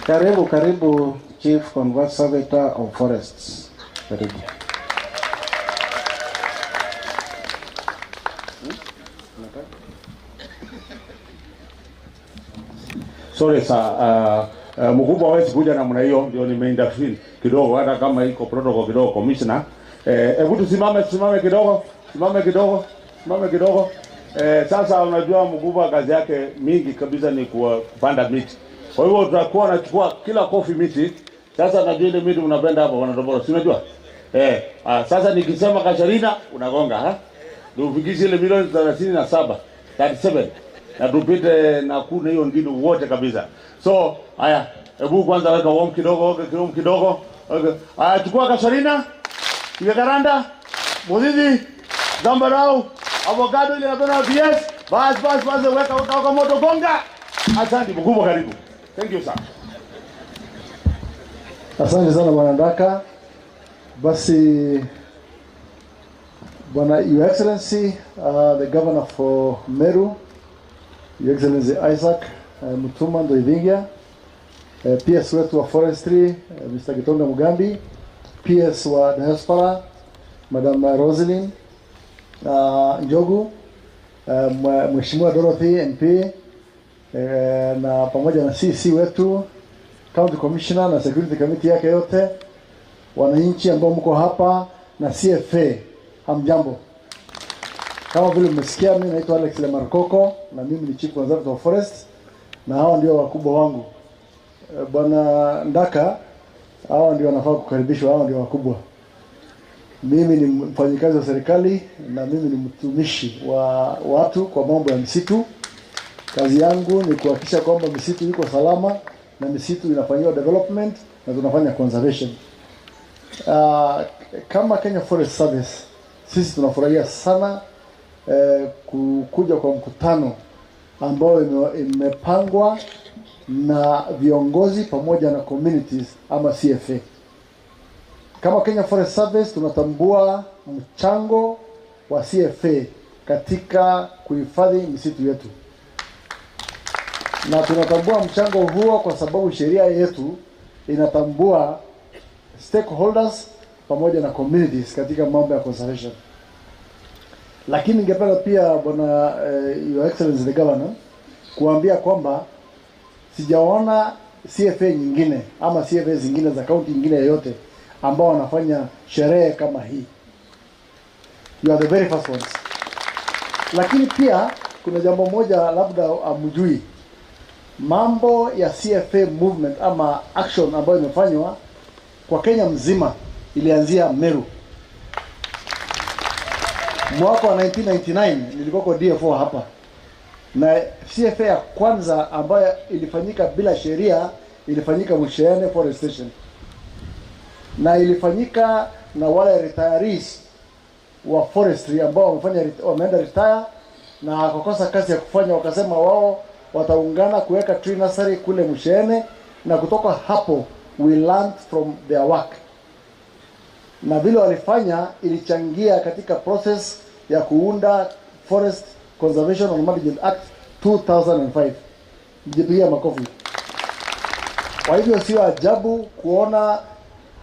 Karibu, karibu, Chief Conservator of Forests. Karibu. Sorry sir, uh, uh, mkubwa hawezi kuja namna hiyo, ndio nimeintervene kidogo, hata kama iko protocol kidogo, commissioner. Eh, hebu tusimame, tusimame kidogo, simame kidogo, simame kidogo. Eh, sasa unajua mkubwa kazi yake mingi kabisa ni kuwa- kupanda miti. Kwa hivyo tutakuwa tunachukua kila kofi miti. Sasa najua ile miti mnapenda hapa, wanatobora, si unajua? Eh, ah, sasa nikisema Kasharina unagonga, ha? Ndio ufikishe ile milioni thelathini na saba, thirty-seven. Na tupite na kuna hiyo wengine wote kabisa. So haya, hebu kwanza weka warm kidogo, weka warm kidogo. Okay. Haya, chukua Kasharina, Igakaranda, Muthithi, Zambarau, Avocado ile inapenda P S. Bas, bas, bas, weka, weka, weka moto, gonga. Asante mkubwa, karibu. Thank you sir. Asante sana Bwana Ndaka. Basi Bwana Your Excellency, uh, the Governor for Meru, Your Excellency Isaac uh, Mutuma Ndoithingia, uh, P S wetu wa Forestry uh, Mister Gitonga Mugambi, P S wa Diaspora Madam uh, Roselyn uh, Njogu, uh, Mwe- Mheshimiwa Dorothy M P, eh, na pamoja na C C wetu, County Commissioner na Security Committee yake yote, wananchi ambao mko hapa na C F A, hamjambo. Kama vile mmesikia, mimi naitwa Alex Lemarkoko na mimi ni Chief Conservator of Forest, na hawa ndio wakubwa wangu. Eh, Bwana Ndaka, hawa ndio wanafaa kukaribishwa, hawa ndio wakubwa. Mimi ni mfanyikazi wa serikali na mimi ni mtumishi wa watu kwa mambo ya misitu. Kazi yangu ni kuhakikisha kwamba misitu iko salama na misitu inafanyiwa development na tunafanya conservation. Uh, kama Kenya Forest Service, sisi tunafurahia sana eh, kukuja kwa mkutano ambao ime- imepangwa na viongozi pamoja na communities ama C F A. Kama Kenya Forest Service tunatambua mchango wa C F A katika kuhifadhi misitu yetu, na tunatambua mchango huo kwa sababu sheria yetu inatambua stakeholders pamoja na communities katika mambo ya conservation. Lakini ningependa pia bwana eh, Your Excellency the Governor kuambia kwamba sijaona C F A nyingine ama C F A zingine za kaunti nyingine yoyote ambao wanafanya sherehe kama hii. You are the very first ones. Lakini pia kuna jambo moja labda hamjui, mambo ya C F A movement ama action ambayo imefanywa kwa Kenya mzima ilianzia Meru. Mwaka wa nineteen ninety-nine nilikuwa kwa D F O hapa, na C F A ya kwanza ambayo ilifanyika bila sheria ilifanyika Musheene Forest Station, na ilifanyika na wale retirees wa forestry ambao wamefanya ret- wameenda retire na wakakosa kazi ya kufanya, wakasema wao wataungana kuweka tree nursery kule Musheene, na kutoka hapo we learned from their work, na vile walifanya ilichangia katika process ya kuunda Forest Conservation and Management Act two thousand and five. Mjipigia makofi. Kwa hivyo sio ajabu kuona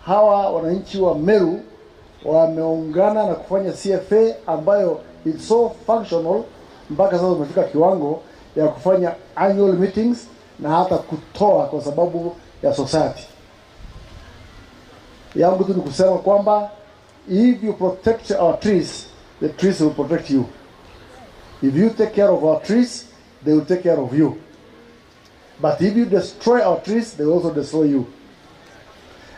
hawa wananchi wa Meru wameungana na kufanya C F A ambayo it's so functional mpaka sasa umefika kiwango ya kufanya annual meetings na hata kutoa kwa sababu ya society. Yangu tu ni kusema kwamba if you protect our trees, the trees will protect you. If you take care of our trees, they will take care of you. But if you destroy our trees, they will also destroy you.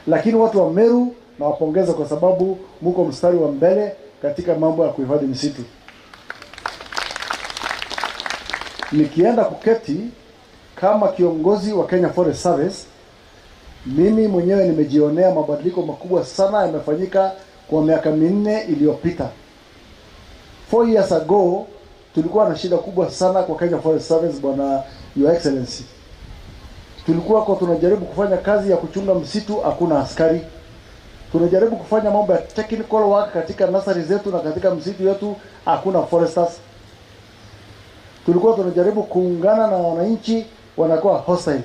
Lakini watu wa Meru nawapongeza kwa sababu muko mstari wa mbele katika mambo ya kuhifadhi misitu. Nikienda kuketi kama kiongozi wa Kenya Forest Service, mimi mwenyewe nimejionea mabadiliko makubwa sana yamefanyika kwa miaka minne iliyopita. Four years ago, Tulikuwa na shida kubwa sana kwa Kenya Forest Service, Bwana Your Excellency. Tulikuwa kwa tunajaribu kufanya kazi ya kuchunga msitu, hakuna askari. Tunajaribu kufanya mambo ya technical work katika nursery zetu na katika msitu yetu, hakuna foresters. Tulikuwa tunajaribu kuungana na wananchi, wanakuwa hostile.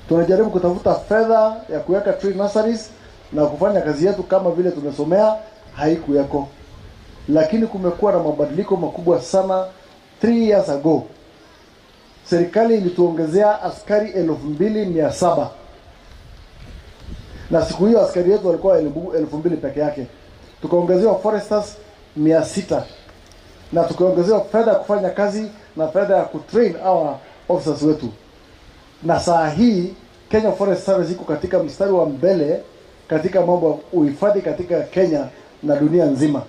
Tunajaribu kutafuta fedha ya kuweka tree nurseries na kufanya kazi yetu kama vile tumesomea, haikuweko. Lakini kumekuwa na mabadiliko makubwa sana. Three years ago, serikali ilituongezea askari elfu mbili mia saba. Na siku hiyo askari wetu walikuwa elfu, elfu mbili peke yake. Tukaongezewa foresters mia sita. Na tukaongezewa fedha ya kufanya kazi na fedha ya kutrain our officers wetu. Na saa hii, Kenya Forest Service iko katika mstari wa mbele katika mambo ya uhifadhi katika Kenya na dunia nzima.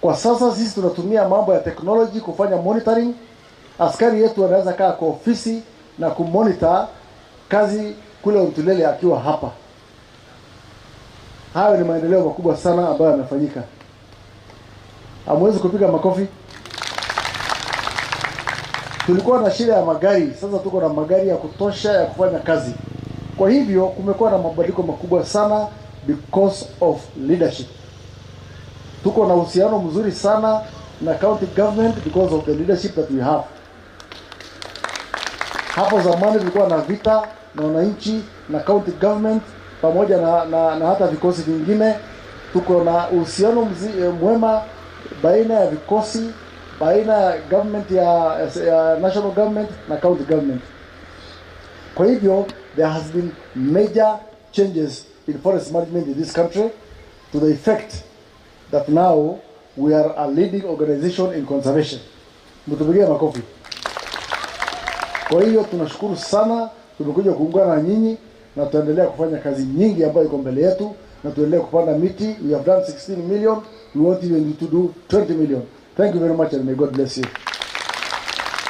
Kwa sasa sisi tunatumia mambo ya technology kufanya monitoring. Askari yetu anaweza kaa kwa ofisi na kumonitor kazi kule Ontulele akiwa hapa. Hayo ni maendeleo makubwa sana ambayo yamefanyika. Hamwezi kupiga makofi? Tulikuwa na shida ya magari, sasa tuko na magari ya kutosha ya kufanya kazi. Kwa hivyo kumekuwa na mabadiliko makubwa sana because of leadership. Tuko na uhusiano mzuri sana na county government because of the leadership that we have. Hapo zamani tulikuwa na vita na wananchi na county government pamoja na, na, na hata vikosi vingine. Tuko na uhusiano mzi-, eh, mwema baina ya vikosi, baina ya government ya, ya national government na county government. Kwa hivyo, there has been major changes in forest management in this country to the effect that now we are a leading organization in conservation. Mtupigie makofi. Kwa hiyo tunashukuru sana, tumekuja kuungana na nyinyi na tutaendelea kufanya kazi nyingi ambayo iko mbele yetu na tuendelee kupanda miti. We have done sixteen million, we want even to do twenty million. Thank you very much and may God bless you.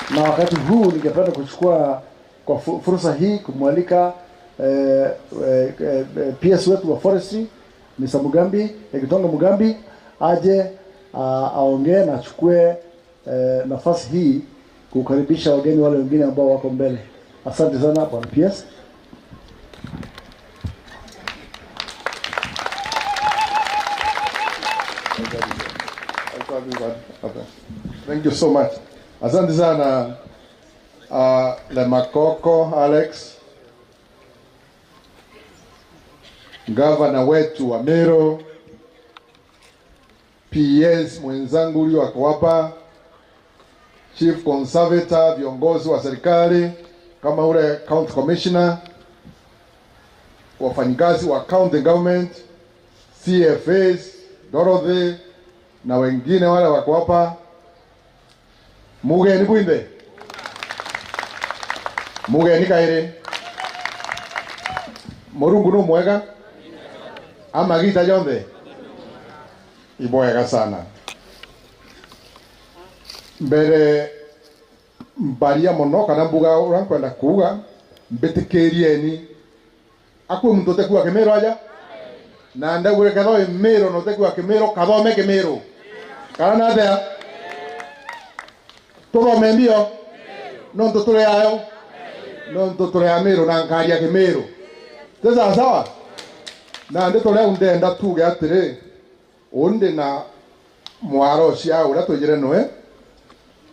Na wakati huu ningependa kuchukua kwa fu-, fursa hii kumwalika, eh, eh, eh, P S wetu wa forestry, Mister Mugambi, eh, Gitonga Mugambi, aje, ah, aongee na achukue, eh, nafasi hii kukaribisha wageni wale wengine ambao wako mbele. Asante sana, Bwana P S. Thank you so much. Asante sana, ah, Lemakoko Alex, gavana wetu wa Meru, P S mwenzangu ulio ako hapa, Chief Conservator, viongozi wa serikali kama ule County Commissioner, wafanyikazi wa County Government, C F As, Dorothy na wengine wale wako hapa, mugeni bwinthe. Mugeni kairi. Murungu nu mwega. Amagita jonthe. Ibwega sana. Mbere mbaria mono kana mbuga uria nkwenda kuuga, mbitikirieni. Akwi muntu utekua Kimiru aja? Na ndauga kethwa wi Miru na utekua Kimiru, kathome Kimiru. Kana natea? Tuthome mbio. Nontu turi ayo. Nontu turi a Miru na nkaria Kimiru. Ti sawa sawa? Nandi turia ndenda tuge atiri, uu ndi na mwaro cia uria twijire nwe,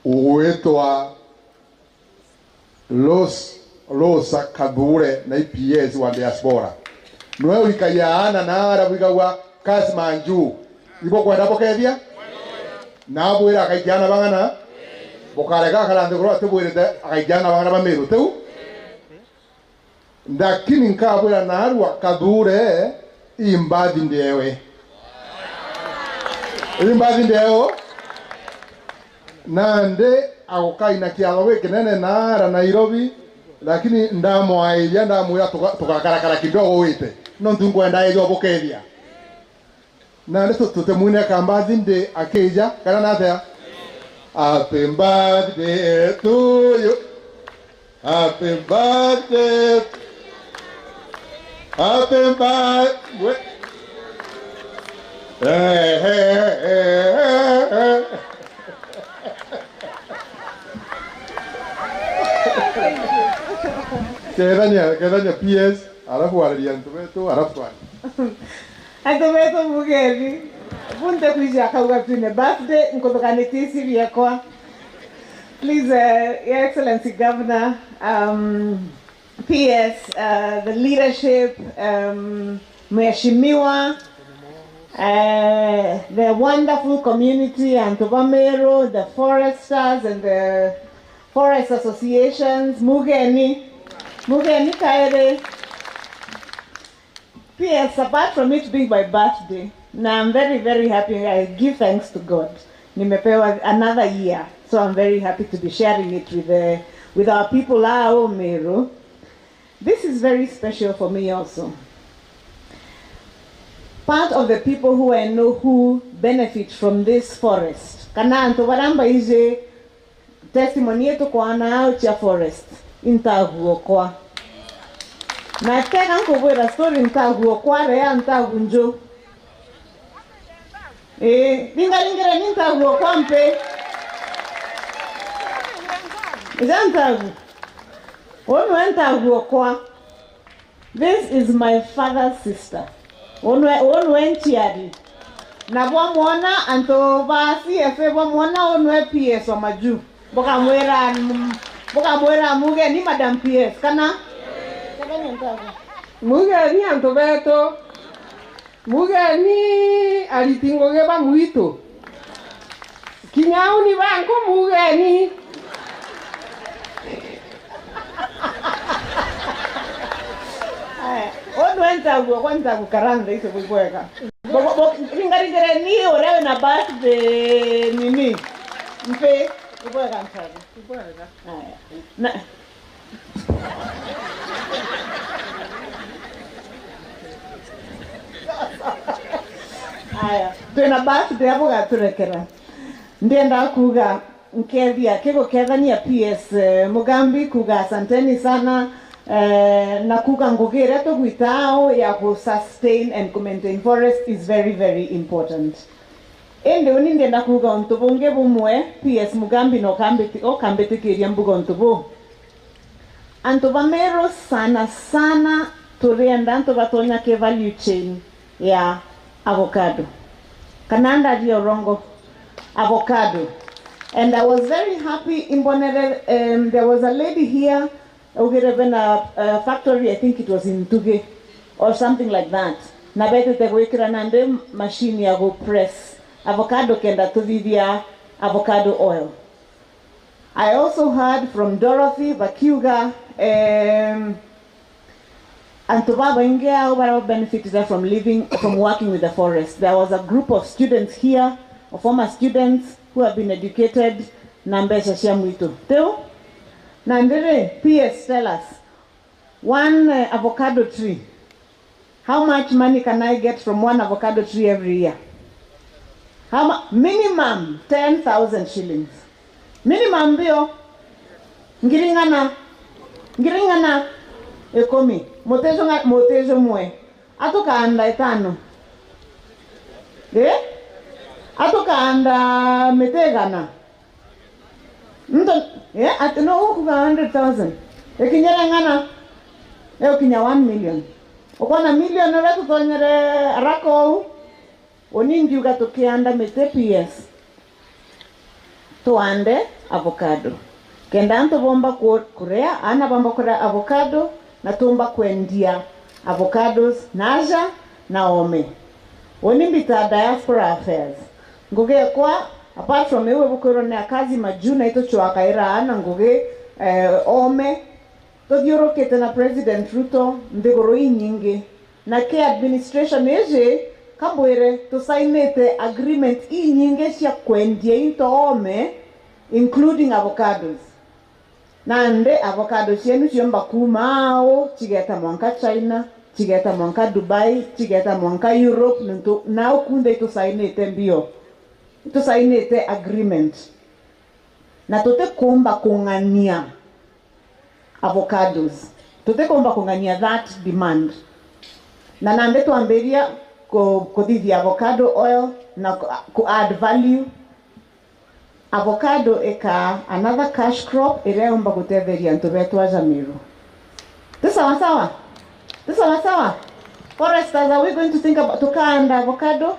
ugwitwa Ros-, Rosa Kathure na i P S wa diaspora. Nwe wikagia aana na ara bwigagua kasi manju. Ibo kwenda bukethia? Na abwira akaikia aana bang'ana? Bukarega akara nthiguru atibwirite akaikia aana bang'ana ba Miru. Tiu? Lakini nkabwira naarua Kathure, ii mbathi ndewe. Ii mbathi ndewe. Nandi agukaina kiatho gikinene naara Nairobi, lakini ndamwairia, ndamwira tuga-, tugakarakara kidogo wite. Nontu nkwenda eja ubukethia. Nandi tu-, tutimwine ka birthday akija, kana natea? Happy birthday to you. Happy birthday. Happy birthday. Eh, eh, eh, eh, eh. Kethania, kethania P S, alafu wararia antu betu, alafu twari. Antu betu mugeni. Bunte kwiji akauga twine birthday, nkuthukanitie isi biakwa. Please, uh, Your Excellency Governor, um, P S, uh, the leadership, um, Mheshimiwa, uh, the wonderful community, antu ba Meru, the foresters and the forest associations, mugeni, mugeni kairi. P S, apart from it being my birthday, na I'm very, very happy. I give thanks to God. Nimepewa another year, so I'm very happy to be sharing it with the, with our people aa Meru. This is very special for me also. Part of the people who I know who benefit from this forest, kana antu baria mbaiji testimony yetu kwana au cia forest, intaguo kwa. Na tega nkubwira story ntaguo kwa rea ntagu nju. Ii, ringaringireni ntaguo kwa mpi. Ija ntagu. Uu niwe ntaguo kwa. This is my father's sister. Uu niwe, uu niwe nchiari. Na bwamwona, antu ba C F A bwamwona, uu niwe P S wa Maju. Bukamwira, bukamwira, mugeni Madam P S, kana? Mugeni antu betu. Mugeni ariti ngugi ba mwitu. Kinya uni banku mugeni. Aya, undu entaguo kwa ntagu karantha icio bwibwega. Bo-, bo-, bo-, ringaringireni uria wina birthday nini. Mpi, ibwega ntagu. Ibwega. Aya. Na, aya, twina birthday abu gaturekera. Ndienda kuuga nkethia kigukethania P S, eh, Mugambi, kuuga asanteni sana, eh, na kuuga ngugi iria tugwita au ya ku sustain and ku maintain forest is very, very important. Indi uni ndienda kuuga untu bungi bumwe, P S Mugambi na ukambiti-, ukambitikiria mbuga untu buu. Antu ba Meru sana sana turienda antu batonya ki value chain ya avocado. Kana ndaria urongo? Avocado. And I was very happy imbonere, um, there was a lady here, augire bena, uh, factory, I think it was in Ntugi or something like that. Na betite gwikira nandi machine ya gu press avocado kenda tuthithia avocado oil. I also heard from Dorothy bakiuga, um, antu babaingi ao bara benefited from living, from working with the forest. There was a group of students here, of former students who have been educated na mbeca cia mwitu. Tiu? Na ndiri, P S, tell us, one, uh, avocado tree, how much money can I get from one avocado tree every year? How mu-, minimum ten thousand shillings. Minimum bio. Ngiri ng'ana. Ngiri ng'ana ikumi. Muti ju nga-, muti jumwe. Atukaanda itano. Eh? Atukaanda miti igana. Nto, eh, ati no ukuga hundred thousand. Ikinyire ng'ana? Igukinya one million. Ukwona million uria tutonyere araka uu? Uni ndiuga tukianda miti P S. Tuande avocado. Kenda antu bomba ku-, kuria, aana bomba kuria avocado, na tumba kwendia avocados na aja na oome. Uni mbita diaspora affairs. Ngugi ekwa, apart from iu ibukwirwa ni akazi majuu, na ituchwakaira aana ngugi, eh, oome. Tuthiurukite na President Ruto nthiguru inyingi, na ki administration iji, kambwire, tusainite agreement inyingi cia kwendia into oome, including avocados. Nandi avocado cienu ciumba kuuma au, cigeta mwanka China, cigeta mwanka Dubai, cigeta mwanka Europe, nontu nau kunthe itusainite mbio. Itusainite agreement. Na tutikumba kung'ania avocados. Tutikumba kung'ania that demand. Na nandi twambiria ku-, kuthithia avocado oil na ku, ku add value. Avocado ikaa another cash crop iria yumba gutetheria antu betu aja Meru. Ti sawa sawa? Ti sawa sawa? Foresters, are we going to think about, tukaanda avocado?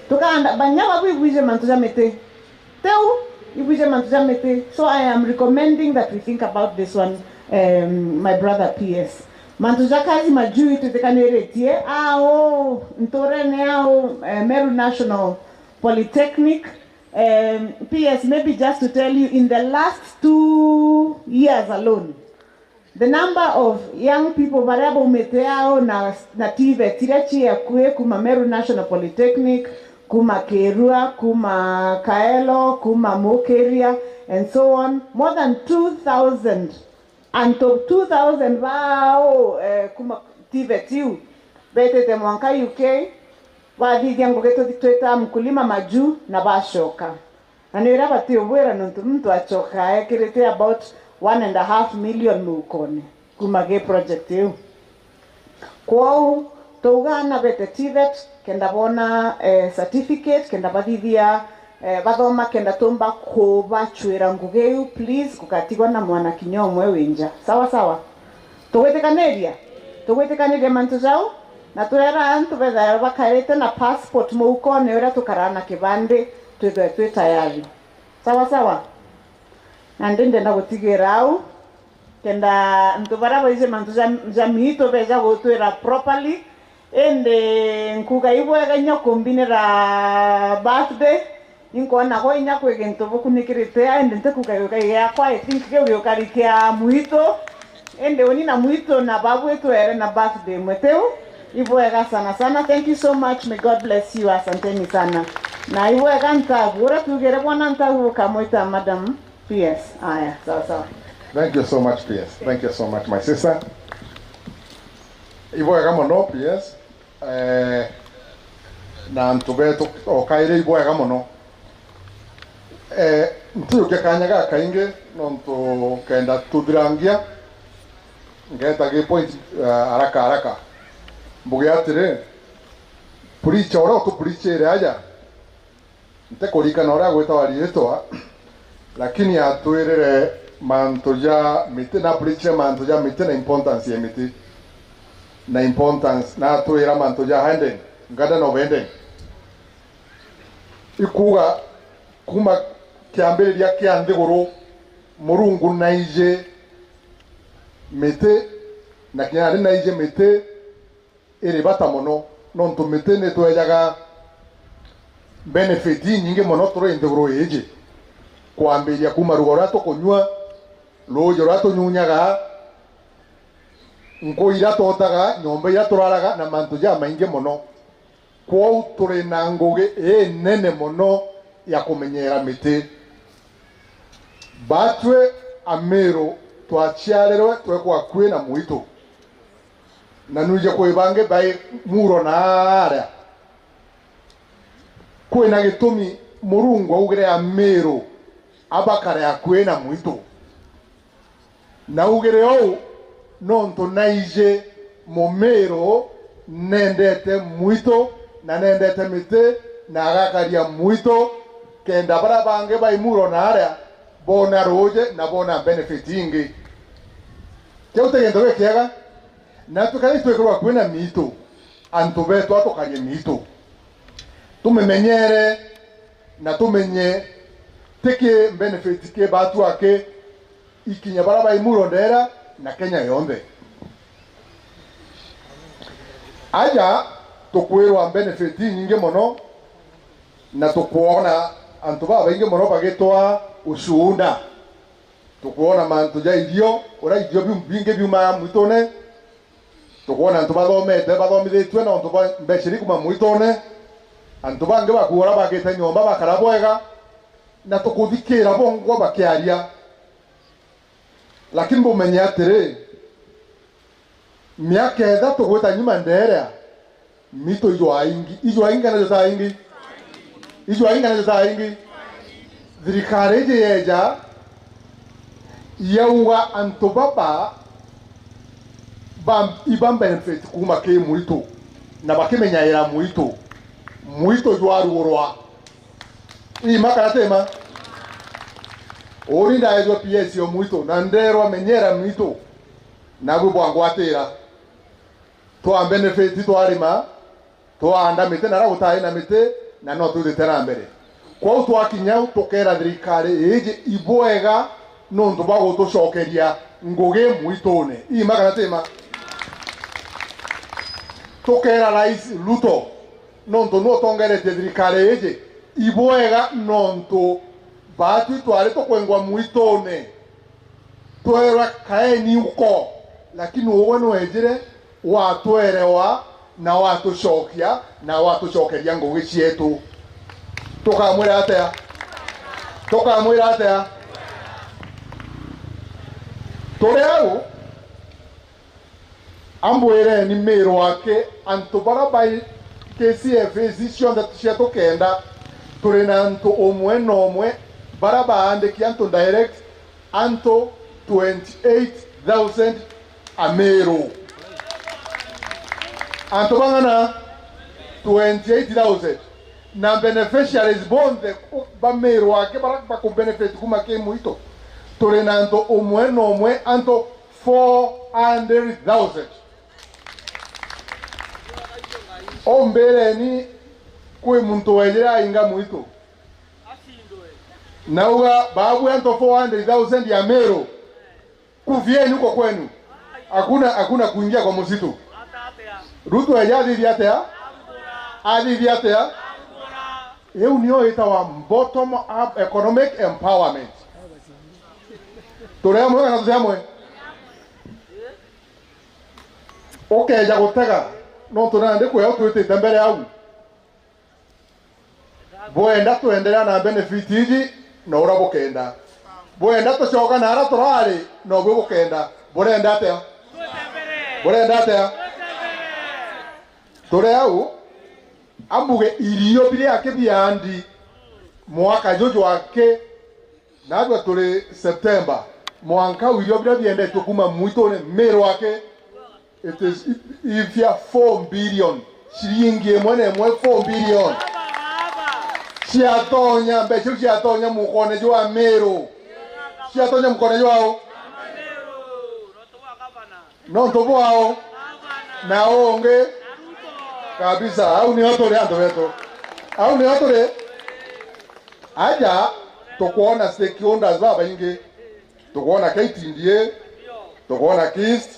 Tukaanda banyama bwibwije mantu ja miti. Teu, ibwije mantu ja miti. So I am recommending that we think about this one, um, my brother P S. Mantu ja kazi majuu twitikaniritie, au, nturene au, eh, Meru National Polytechnic, um, P S, maybe just to tell you, in the last two years alone, the number of young people baria baumite ao na, na TVET iria cii akui kuma Meru National Polytechnic, kuma Kirua, kuma Kaelo, kuma Mukiria, and so on, more than two thousand, antu two thousand bao, eh, kuma TVET iu betite mwanka U K, bathithia ngugi tuthi twita mkulima majuu na bacoka. Na ni uria batiubwira, nontu muntu acokaa ekirite about one and a half million muukone kuma gi project iu. Kwou, twauga ana bete TVET, kenda boona, eh, certificate, kenda bathithia, eh, bathoma, kenda tumba kubacwira ngugi iu, please, gukatigwa na mwana kinya umwe wi nja. Sawa sawa? Tugwitikaniria? Tugwitikaniria mantu jau? Na twera antu bethaira bakairite na passport muukone uria tukaraa na kibandi, twithwe twi tayari. Sawa sawa? Nandi ndenda gutigira au, kenda antu baria baiji mantu ja, ja miitu beja gutwira properly. Indi nkuga ibwega inya kumbinira birthday, inkwona gwa inya kwi gintu bukunikirite, indi ntikuga giukai giakwa, I think kiu giukari kia mwitu. Indi uni na mwitu na babu itwere na birthday imwe tiu. Ibwega sana sana. Thank you so much. May God bless you. Asanteni sana. Na ibwega Ntagu. Uria tugire bwana Ntagu ukamwita madam P S. Aya, sawa sawa. Thank you so much, P S. Thank you so much, my sister. Ibwega mono, P S. Eh, na antu betu o kairi ibwega mono. Eh, ntijukia kanya gakaingi nontu kenda tuthirangia, ngeta gi point, eh, haraka haraka. Mbuge atiri, preacher uria utupreachire aja, ntikurikana uria agwitawa riitwa, lakini atwirire mantu ja miti, na preachire mantu ja miti na importance ya miti, na importance, na atwira mantu ja hidden, Garden of Eden. Ikuuga, kuma kiambiriria kia nthiguru, Murungu naiji miti, na kinya nandi naiji miti iri bata mono, nontu miti nitwejaga benefit inyingi mono turi nthiguru iiji. Kwambiria kuma rugo ruria tukunyua, ruuji ruria tunyunyaga, nkuu iria twotaga, nyomba iria turaraga, na mantu jamaingi mono. Kwou turi na ngugi inene mono ya kumenyera miti. Batwi Amiru twaciarirwe twekwa akui na mwitu, na nwiji kwi bangi bai Muro na aria. Kwina gitumi Murungu augire Amiru abakare akui na mwitu. Naugire uu nontu naiji Mumiru, nendete mwitu na nendete miti, na agakaria mwitu, kenda baria bangi bai Muro na aria boona ruuji na boona benefit ingi. Kiu ti gintu gikiega? Na tukari twikirwa kwina miitu, antu betu atukarie miitu, tumimenyere na tumenye tiki benefit ki batu aki ikinya baria bai Muro ndera na Kenya yonthe. Aja tukwirwa benefit inyingi mono, na tukwona antu babaingi mono bagitwa ushuhuda. Tukwona mantu ja irio, uria irio biu bingi biumaga mwitune. Tukwona antu bathomete, bathomithitue na untu bwa mbeca iri kuma mwitune. Antu bangi bakua uria bagite nyomba bakara bwega, na tukuthikira bongwa bakiaria. Lakini bumenye atiri, miaka ithatu gwita nyuma nderea, miitu ijwaingi, ijwaingi kana jutaingi? Ijwaingi kana jutaingi? Thirikari iji yeja, yauga antu baba ba, iba benefit kuma ki mwitu, na bakimenyaira mwitu, mwitu jwarugurwa. Ima kana tima? Uni ndaejwa P S o mwitu, na ndeerwa menyera mwitu, nabui bwangwatira. Twa benefit twarima, twaanda miti, na aria gutaari na miti, na no twithite na mbere. Kwou twakinya au, tukeera thirikari iiji ibwega nontu bwa gutucokeria ngugi mwitune. Ima kana tima? Tukeera Rais Ruto, nontu niwe utongeretie thirikari iiji, ibwega nontu baatwi twari tukwengwa mwitune. Tweerwa, "Kaeni uko," lakini ugwe nwejire, watwerewa, na watucokia, na watucokeria ngugi cietu. Tukamwira atia? Tukamwira atia? Turi au, ambwireni Miru aki, antu baria bai K C F A ici cionthe cia tukenda, turi na antu umwe na umwe baria baandiki antu direct, antu twenty-eight thousand Amiru. Antu bang'ana? Twenty-eight thousand. Na beneficiaries bonthe ba Miru aki baria bakubenefit kuma ki mwitu, turi na antu umwe na umwe, antu four hundred thousand. Umbireni, kwi muntu wejire ainga mwitu? Nauga, babu antu four hundred thousand ya Miru, kufieni huko kwenu. Hakuna, hakuna kuingia kwa msitu. Ruto eja athithia atia? Athithia atia? Iu nio itawa bottom up economic empowerment. Turi amwe kana tuti amwe? Ukeja gutega, nontu nandi kwi au twitite mbere au. Bwenda twenderea na benefit iji, na uria bukenda. Bwenda tucoka na aria turari, na ubui bukenda. Burenda atia? Burenda atia? Turi au, ambuge irio biri aki biandi mwaka juju aki, naajua turi September, mwanka u irio biria biendetue kuma mwitune Miru aki, it is ifia four billion, ciringi imwe na imwe, four billion. Ciatonya, mbeca iu ciatonya mukone jwa Miru. Ciatonya mukone jwao. Nontu bwao na ungi kabisa. Au nio turi antu betu, au nio turi. Aja tukwona stakeholders babaingi, tukwona K T D A, tukwona KIST,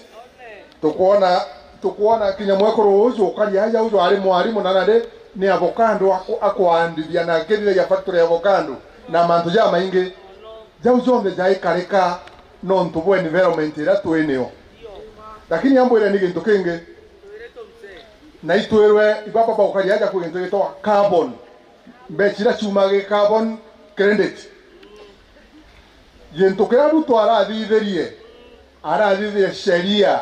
tukwona, tukwona kinya mwekuru uju ukari aja uju ari mwarimu na nandi ni avocado aku-, akuandithia na akithithagia factory ya avocado na mantu jamaingi. Jau jonthe jaikarika nontu bwa environment iria twi nio. Lakini ambwire ni gintu kingi, na itwirwe ibaba baukari aja kwi gintu gitagwa carbon, mbeca iria ciumaga gi carbon credit. Gintu kiria Ruto arathithirie, arathithirie sheria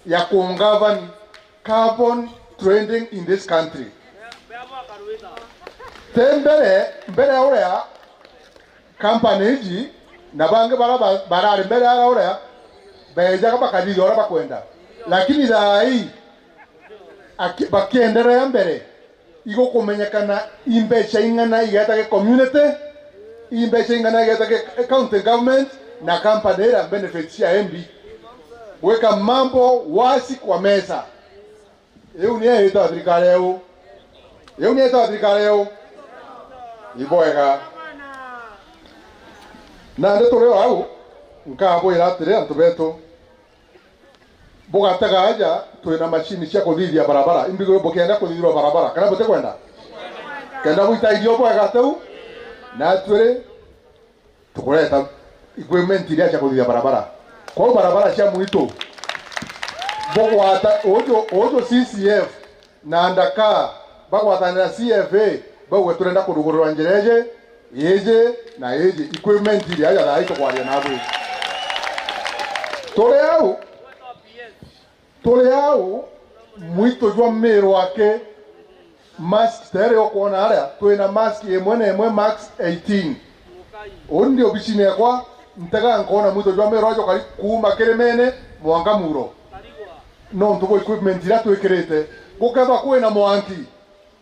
ya kugovern carbon trading in this country. Ti mbere, mbere ya uria company iji na bangi baria ba-, barari mbere ya uria, beejaga bakathithia uria bakwenda. Lakini thaa ii, aki-, bakienderea mbere, igukumenyekana i mbeca ing'ana igeeta gi community, i mbeca ing'ana igeeta gi county government, na company iria benefits cia M B. Gwika mambo wazi kwa meza. Iu ni yetawa thirikari eu. Iu ni yetawa thirikari eu. Ibwega. Nandi turi o au, nkabwira atiri, antu betu, bugatega aja, twina macini cia kuthithia barabara. Imbi bukienda kuthithirwa barabara, kana butikwenda? Kenda gwita irio bwega teu, na atwiri tukureta equipment iria cia kuthithia barabara. Kwou barabara cia mwitu, bugwata uju, uju C C F na ndaka bagwatanira C F A, bauga, "Turenda kurugurirwa njira iji, iji na iji, equipment iria aja thaa ii tukwaria nabwi." Turi au, turi au, mwitu jwa Miru aki, mask tere ukwona aria, twina mask imwe na imwe, mask eighteen. Uni ndi obicine yakwa, ntega nkona mwitu jwa Miru aja ukari kuuma Kirimene mwanka Muro. Nontu bwa equipment iria twikirite. Gukethwa kwina mwanki,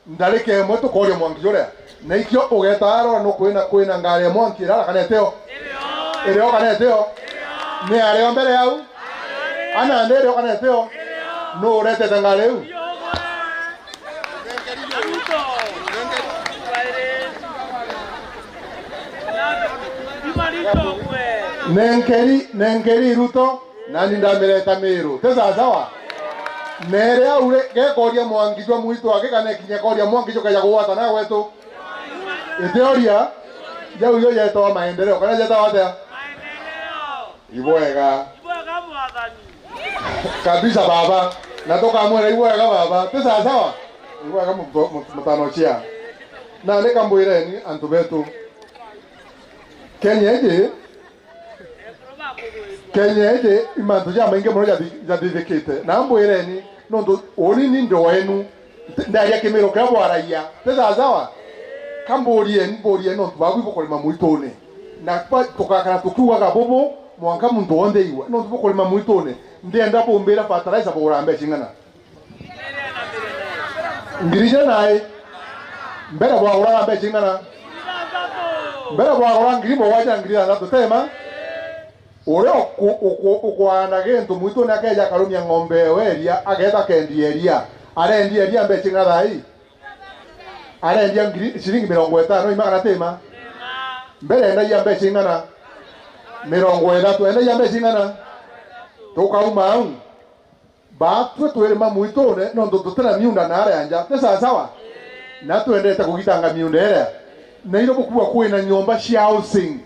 ndarika imwe tukoria mwanki juria. Na ikio ugeta arora nukwina, kwina ngari ya mwanki irara kana iteo? Irio kana itio? Ni ario mbere yau? Ana ndi irio kana itio? Nu uretete ngari iu? Nenkeri, nenkeri Ruto, nani ndamireta Miru. Ti sawasawa? Nere au ri, gekoria Mwangi jwa mwitu aki kana ikinya koria Mwangi jukaja kugwatana gwetu? Itioria, jau ijo jetawa maendeleo, kana jetawa atia? Ibwega. Ibwega mwathani. Kabisa baba. Na tukamwira ibwega baba. Ti sawasawa? Ibwega mu-, mu-, mutanochia. Na ni kambwireni antu betu. Kenya iji, Kenya iji, i mantu jamaingi mono jathi-, jathithikite. Na mbwireni, nontu uni ni ndo wenu. Ndaria kimiro kiria bwaragia. Ti sawasawa? Kamburieni, mburieni nontu babu ibukurima mwitune. Na kwa tukakara tukiugaga bubu, mwanka muntu wonthe aigua. Nontu bukurima mwitune. Ndienda bumbira fertilizer bugura mbeca ing'ana? Ngiri ijana nai. Mbere bwaguraga mbeca ing'ana? Mbere bwagura ngiri mugwanja na ngiri ithanthatu, tema? Uria uku-, uku-, ukwaana gintu mwitune akeja akarumia ng'ombe ewe iria, ageeta akendia iria. Arendia iria mbeca ing'ana thaa ii? Arendia ngiri, ciringi mirongo itano, ima kana tima? Mbere endagia mbeca ing'ana? Mirongo ithatu. Endagia mbeca ing'ana? Tukauma au. Baatwe twirima mwitune, nontu tutina miunda naria nja. Ti sawasawa? Na twendete kugitanga miunda iria. Na irio bukua kwina nyomba cia housing.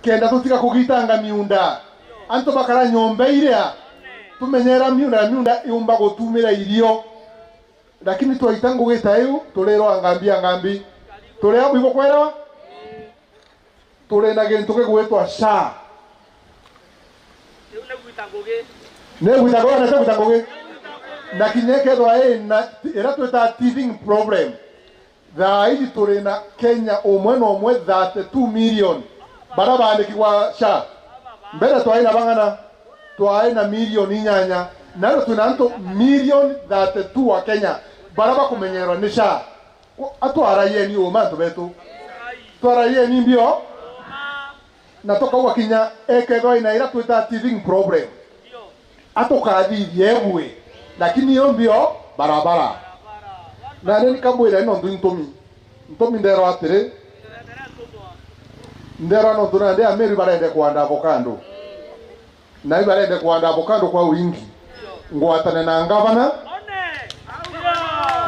Kenda tutiga kugitanga miunda. Antu bakara nyomba iria. Tumenyera miunda na miunda iumba gutumira irio. Lakini twaita ngugi ta iu, turirwa ngambi ya ngambi. Turi abu ibukwerewa? Turi na gintu gigwitwa SHA. Riu ni gwita ngugi. Ni gwita ngugi, na ti gwita ngugi. Na kinya ikethwa ina, ira twita teething problem. Thaa iji turi na Kenya umwe na umwe thirty-two million bara baandikigwa SHA. Mbere twari na bang'ana? Twari na milioni inyanya. Naro twina antu milioni thirty-two a Kenya bara bakumenyerwa ni SHA. Ku-, atwaraieni uma antu betu. Twaraieni mbio. Na tukauga kinya ekethwa ina ira twita teething problem. Atukathithie ebue. Lakini iyo mbio barabara. Na ni kamwira nontu intumi. Ntumi nderwa atiri. Nderwa nontu nandi Ameru barende kuanda avocado. Na ibarende kuanda avocado kwa wingi. Ngwatane na ngavana.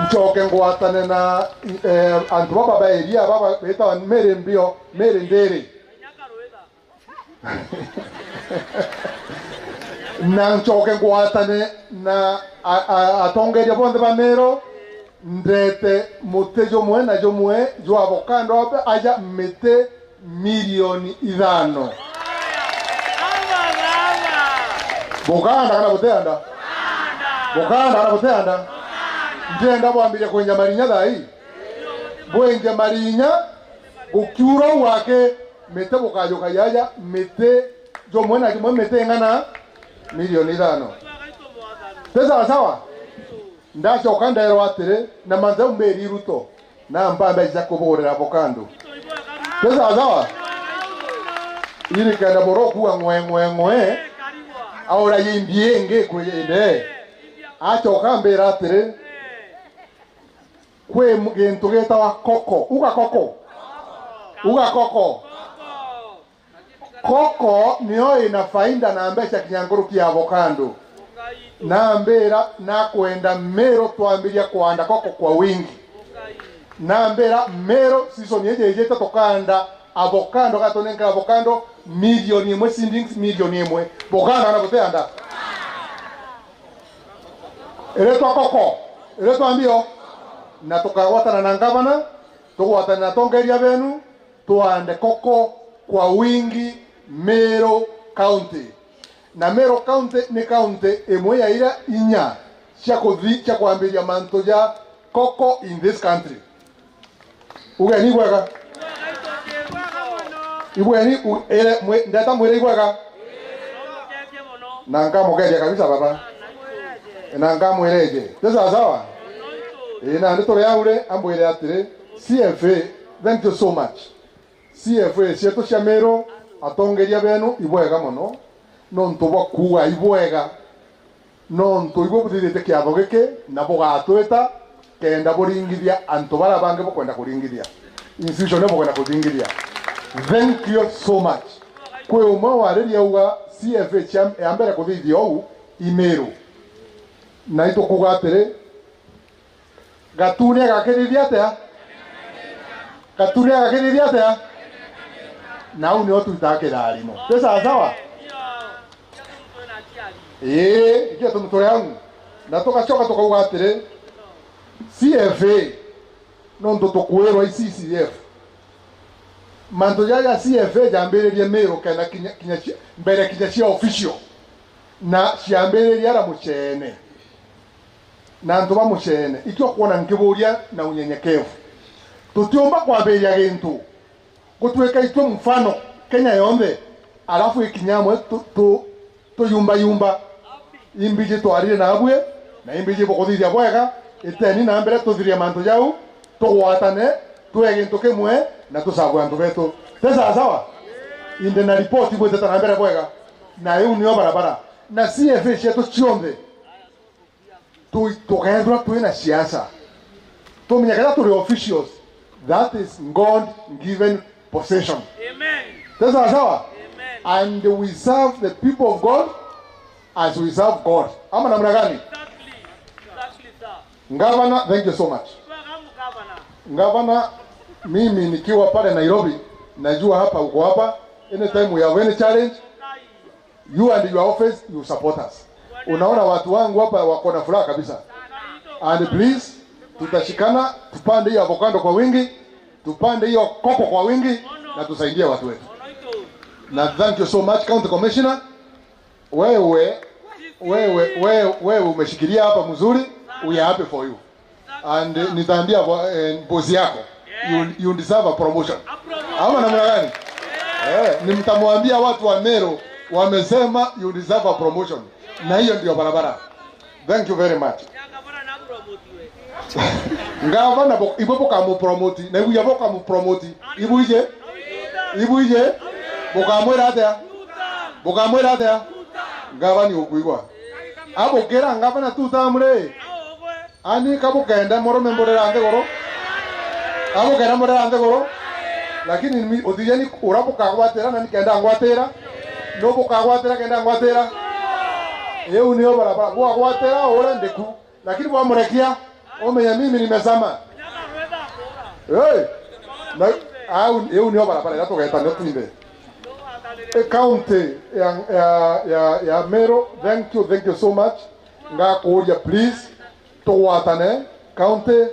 Ncoke ngwatane na, eh, antu baba ba eria baba betawa Mary Mbio, Mary Ndiri. Na ncoke ngwatane na a-, a-, atongeria bonthe ba Meru, ndete muti jumwe na jumwe jwa avocado abe aja miti milioni ithano. Bukaanda kana butianda? Bukaanda kana butianda? Ndienda bwambirie kwenja marinya thaa ii. Bwenje marinya, gukiura uu aki, miti bukajuka jaja, miti jumwe na jumwe miti ing'ana? Milioni ithano. Ti sawasawa? Ndacoka ndeerwa atiri, na mantheu mbiri Ruto, na mpa mbeca cia kubugurira avocado. Ti sawasawa? Iri kenda boro kuga ng'we, ng'we, ng'we, auragia imbi ingi kwirinde. Acoka ambira atiri, kwi m-, gintu gitawa koko. Uga koko. Uga koko. Koko niyo ina faida na mbeca kinya nkuruki ya avocado. Nambira, nakwenda Meru twambiria kwanda koko kwa wingi. Nambira, Meru season iji ijite tukaanda avocado, gatunenka avocado milioni imwe, shillings milioni imwe. Bukaanda kana butianda? Iretwa koko, iretwa mbio, na tukagwatana na ngavana, tugwatane na atongeria benu, twande koko kwa wingi Meru County. Na Meru County ni county imwe ya iria inya cia kuthi-, cia kwambiria mantu ja koko in this country. Ugeni ibwega. Ibweni, u-, ere, mwe-, ndeta mwire ibwega. Na nkamugeria kabisa baba. Na nkamwireje. Ti sawa sawa? Ii, na ndi turi aure, ambwire atiri, C F A, thank you so much. C F A cietu cia Meru, Atongeria benu ibwega mono, nontu bwa kuuga ibwega, nontu ibwe buthithitie kiatho giki na bugatwita kenda buringithia antu baria bangi bukwenda kuringithia, institution iria bukwenda kuringithia. Thank you so much. Kwi umwe waririe auga C F A cia, ya mbere kuthithia uu Imiru, na itukuuga atiri, Gatuni agakithithia atia? Gatuni agakithithia atia? Na au nio twitaa kitharimo. Ti sawa sawa? Ii, ikio tumi turi au. Na tugacoka tukauga atiri, C F A, nontu tukwirwa i C C F, mantu jaja C F A jambiririe Miru kenda kinya, kinya cia, mbere kinya cia official, na ciambiririe ara muceene. Na antu ba muceene, itwe kwona nkiburia na unyenyekevu. Tutiumba kwambiria gintu gutwika itwe mfano Kenya yonthe, alafu ikinya amwe tu, tu, tuyumbayumba. Imbiji twarire nabui, na imbiji bukuthithia bwega, iteni na mbere tuthirie mantu jau, tugwatane, tue gintu kimwe, na tucagwe antu betu. Ti sawa sawa? Indi na ripoti bwitite na mbere bwega, na iu nio barabara. Na C F A cietu cionthe, tu-, tukethirwa twina siasa, tumenye kethira turi officials, that is God given possession. Amen. Ti sawa sawa? Amen. And we serve the people of God as we serve God. Ama namna gani? Exactly. Exactly, sir. Ngavana, thank you so much. Welcome, Governor. Ngavana, mimi nikiwa pale Nairobi, najua hapa uko hapa. Anytime we have any challenge, you and your office, you support us. Unaona watu wangu hapa wako na furaha kabisa. And please, tutashikana, tupande hiyo avocado kwa wingi, tupande hiyo koko kwa wingi, na tusaidie watu wetu. Na thank you so much, County Commissioner. Wewe, wewe, wewe, wewe umeshikilia hapa mzuri, we are happy for you. And, eh, nitaambia bo-, eh, boss yako, you, you deserve a promotion. Ama namna gani? Eh, ni mtamwambia watu wa Meru wamesema you deserve a promotion. Na hiyo ndio barabara. Thank you very much. Ngavana bo-, ibo bukamupromoti, na ibuya bukamupromoti. Ibuije? Ibuije? Bukamwira atia? Bukamwira atia? Ngavana ukuigua. Abukira ngavana two term ri? Ani ka bukenda murume mburira nthiguru? Ka bukenda mburira nthiguru? Lakini ni, uthieni ura bukagwatira na nikenda ngwatira. No bukagwatira kenda ngwatira. Iu nio barabara. Bwagwatira ure ndiku. Lakini bwamurekia, umenye mimi nimezama. Hey! Na, au, iu nio barabara iria tugeta nio twinthe. E county ya, ya, ya, ya Meru, thank you, thank you so much. Ngakuuria please, tugwatane, county,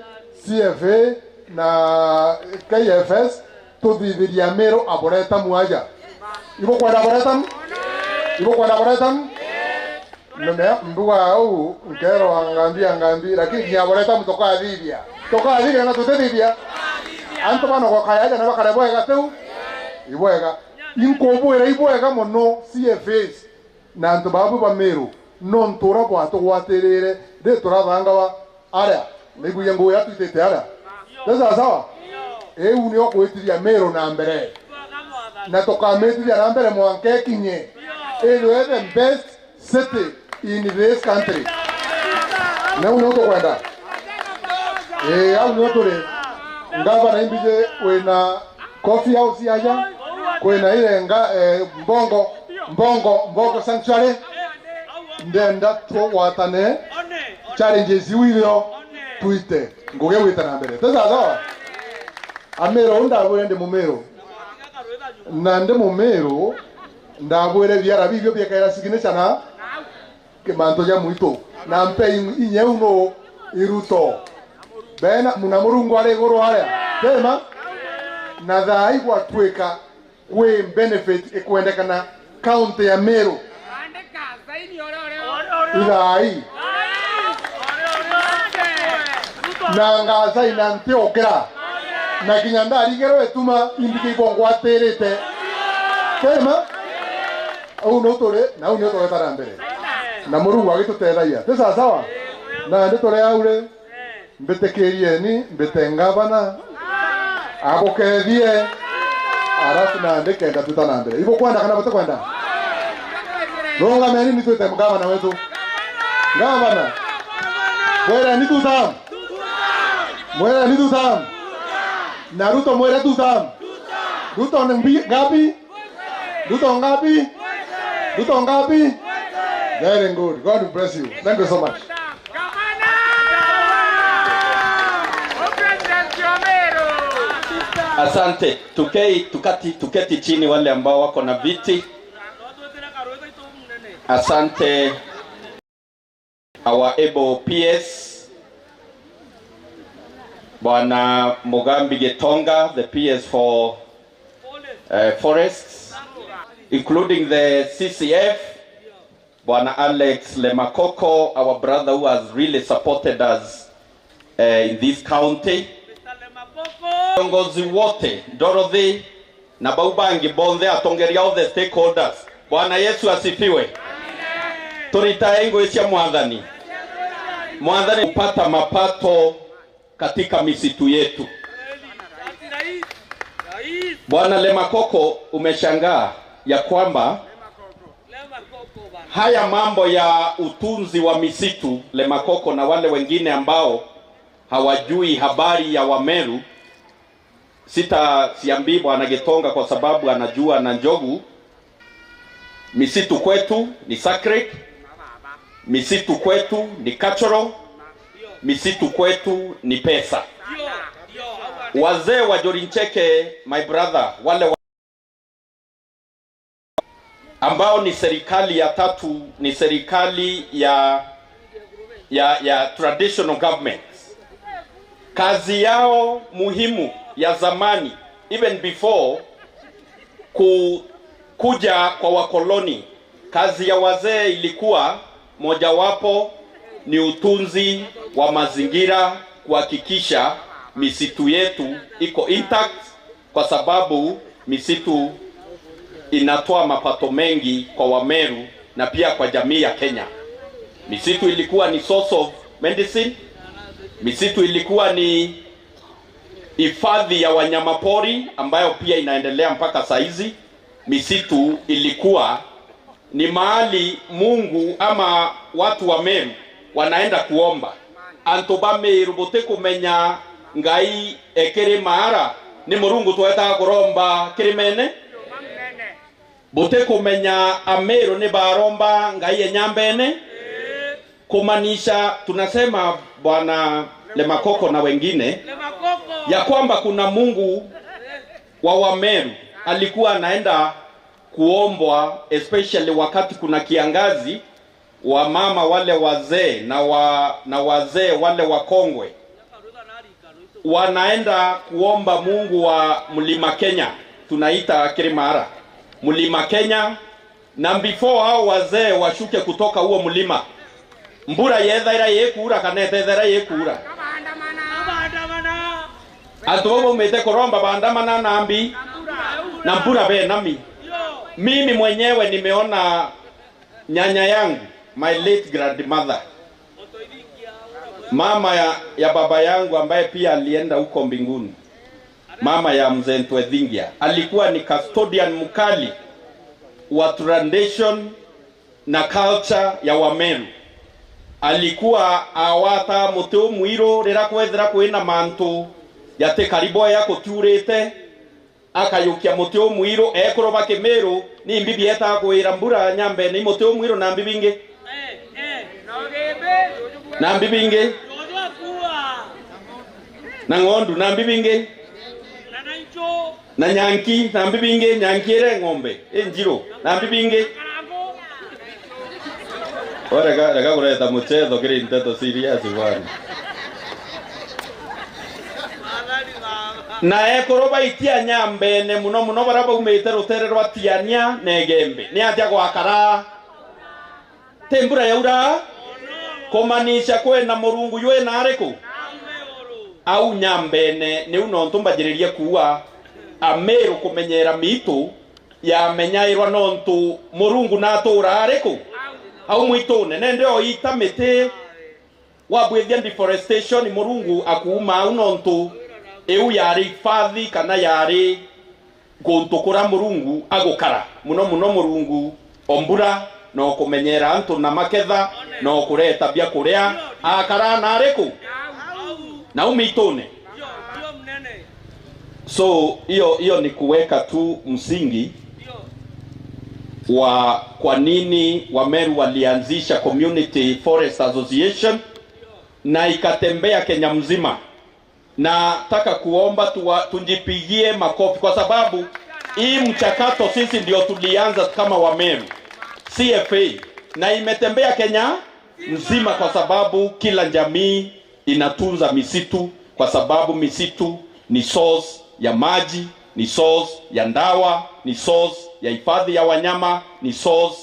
C F A na K F S, tuthithirie Meru aboretani aja. Ibukwenda aboretani? Ibukwenda aboretani? Meme mbuga au, nkerwa ngambi ya ngambi, lakini kinya aboretani tukathithia. Tukathithia na tutithithia. Antu banogoka aja na bakare bwega tiu? Ibwega. Inkubwira ibwega mono C F As. Na antu babu ba Meru, nontu uria bwatugwatirire, ri turathangawa aria, naiguire nguu iria twitite aria. Ni sawa sawa? Iu nio gwitithia Meru na mbere. Na tukamitithia na mbere mwanka ikinye. Ithwe the best city in this country. Na u niu tukwenda. Ii, au niu turi. Ngavana imbiji wina Coffee house aja, kwina irenga, eh, Mbongo, Mbongo, Mbongo Sanctuary. Ndenda tugwatane challenges iu irio twite ngugi gwita na mbere. Ti sawa sawa? Amiru, ndabwire ndi Mumiru. Na ndi Mumiru, ndabwire biara bibio biekaira signature na mantu ja mwitu, na mpei inya iu nu? I Ruto. Bena, muna Murungu ari iguru aria. Tema? Na thaa igwatwika kwi benefit ikwendekana county ya Meru. Ithai. Na ngasaina ntiokira. Na kinya ndarigerwe ituma imbiji ibongwatirite. Tema? Au no turi, na au nio tugeta na mbere. Na Murungu agitutethagia. Ti sawa sawa? Na ndi turi au ri, mbitikirieni, mbite ngavana. Agukethie. Arafu nandi kenda twita na mbere. Ibukwenda kana butikwenda? Rungameni ni twite gavana wetu. Gavana. Bwereni two term. Bwereni two term. Na Ruto mwire two term. Ruto ni mbi-, ngapi? Ruto ngapi? Ruto ngapi? Very good. God bless you. Thank you so much. Asante. Tukei, tukati, tuketi chini wale ambao wako na viti. Asante. Our able P S, Bwana Mugambi Gitonga, the P S for, uh, Forests, including the C C F, Bwana Alex Lemakoko, our brother who has really supported us, uh, in this county. Viongozi wote, Dorothy, na bau bangi bonthe, atongeria, all the stakeholders. Bwana Yesu asifiwe. Turitae ngui cia Mwathani. Mwathani kupata mapato katika misitu yetu. Bwana Lemakoko, umeshangaa ya kwamba haya mambo ya utunzi wa misitu, Lemakoko na wale wengine ambao hawajui habari ya Wameru, sita siambii Bwana Gitonga kwa sababu anajua na njogu. Misitu kwetu ni sacred, misitu kwetu ni cultural, misitu kwetu ni pesa. Wazee wa Njuri Ncheke, my brother, wale wa- ambao ni serikali ya tatu, ni serikali ya, ya, ya traditional government. Kazi yao muhimu ya zamani, even before ku-, kuja kwa wakoloni, kazi ya wazee ilikuwa mojawapo ni utunzi wa mazingira, kuhakikisha misitu yetu iko intact, kwa sababu misitu inatoa mapato mengi kwa Wameru na pia kwa jamii ya Kenya. Misitu ilikuwa ni source of medicine. Misitu ilikuwa ni hifadhi ya wanyamapori ambayo pia inaendelea mpaka saa hizi. Misitu ilikuwa ni mahali Mungu ama watu wa Meru wanaenda kuomba. Antu ba Meru butikumenya Ngai e kiri maara, ni Murungu twetaga kuromba kirimene? Butikumenya Meru ni barombaa Ngai e nyambene? Kumaanisha, tunasema Bwana Lemakoko na wengine, ya kwamba kuna Mungu wa Wameru alikuwa anaenda kuombwa, especially wakati kuna kiangazi, wamama wale wazee na wa-, na wazee wale wakongwe wanaenda kuomba Mungu wa Mlima Kenya, tunaita Kirimara, Mlima Kenya. Na before hao wazee washuke kutoka huo mlima, mbura yethaira yikuura kana etethaira yikuura? Antu bau baumite kuromba bandamana nambi, na mbura benami. Mimi mwenyewe nimeona nyanya yangu, my late grandmother, mama ya, ya baba yangu ambaye pia alienda huko mbinguni, mama ya mzee Ntwethingia, alikuwa ni custodian mkali wa tradition na culture ya Wameru. Alikuwa awata muti umwiru rira kwethira kwina mantu jati karibu ya kutiurite, akayukia muti umwiru. Ekuru ba Kimiru, ni mbibi etaga kuira mbura nyambene i muti umwiru na mbibi ingi. Na mbibi ingi. Na ng'ondu, na mbibi ingi. Na nyanki, na mbibi ingi, nyanki ire ng'ombe, i njiru, na mbibi ingi. Orega, rega kureta muchetho kiri nteto serious bwana. Na ekuru baitia nyambene muno muno, baria baumite rutere rwa Tiania na Igembe, ni atia gwakara? Ti mbura yaura? Kumaanisha kwina Murungu jwina ariku? Au nyambene, niu nontu mbajiririe kuua Amiru kumenyera miitu yamenyairwa, nontu Murungu natuura ariku? Au mwitune, nende oita miti. Wabwithia deforestation, Murungu akuuma au, nontu iu yari hifadhi kana yari kuntu kuria Murungu agukara, muno muno Murungu o mbura, no kumenyera antu na maketha, no kureta bia kuria, akara na ariku? Nau miitune. So, hiyo, hiyo ni kuweka tu msingi wa kwa nini Wameru walianzisha Community Forest Association na ikatembea Kenya mzima. Nataka kuomba tuwa-, tujipigie makofi kwa sababu hii mchakato sisi ndio tulianza kama Wameru, C F A, na imetembea Kenya mzima kwa sababu kila jamii inatunza misitu, kwa sababu misitu ni source ya maji, ni source ya ndawa, ni source ya hifadhi ya wanyama, ni source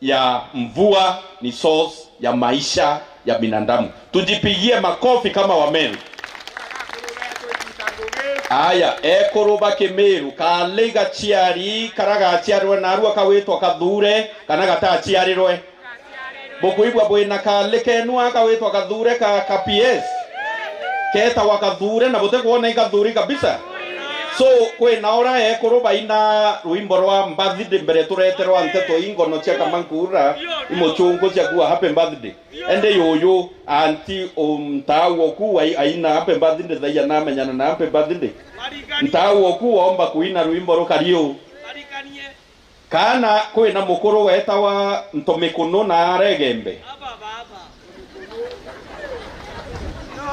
ya mvua, ni source ya maisha ya binadamu. Tujipigie makofi kama Wameru. Aya, ekuru ba Kimiru, kali gaciari kara gaciarirwe narua kawitwa Kathure kana gataciarirwe? Bukwigua bwina kali kenu aka witwa Kathure ka, ka P S? Ketawa Kathure na butikwona i Kathuri kabisa. So, kwina ura ekuru baina rwimbo rwa birthday mbere tureterwa nteto i ngono cia Kamankura, i muchungu cia kuwa happy birthday. Ende yuyu, anti, um, ntau oku ai-, aina happy birthday, thaia namenyana na happy birthday. Ntau oku omba kuina rwimbo rukari u. Kaana kwina mukuru wetawa Ntomikunu na aregembe.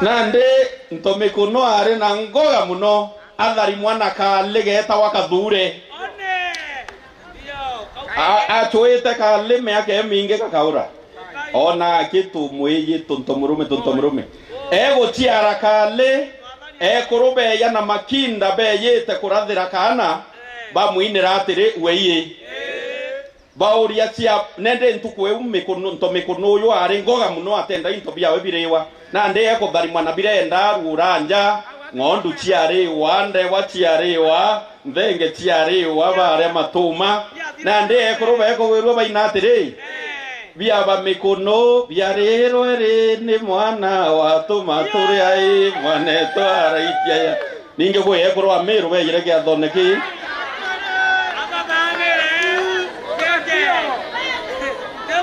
Nandi Ntomikunu ari na ngoga muno, atharimwa na kali getawa Kathure. A-, achwite kali miaka imingi gakaura. Ona akitu mwiyi tunto murume, tunto murume. Eguciara kali, ekuru beya na makinda beyite kurathira kaana, bamwinira atiri, "Wei." Bauria cia, nende ntuku iu Mikunu, Ntomikunu uyu ari ngoga muno, atenda into biawe biriwa. Nandi ekutharimwa na birenda, ruura nja, ng'ondu ciariwa, ndewa ciariwa, nthenge ciariwa, baria matuma. Nandi ekuru bekugwirua baina atiri, "Biaba Mikunu, biarirwe ri ni mwana watuma turi ai, mwanetu araitia ya." Ningi kwi ekuru a Miru beyire kiathone kii.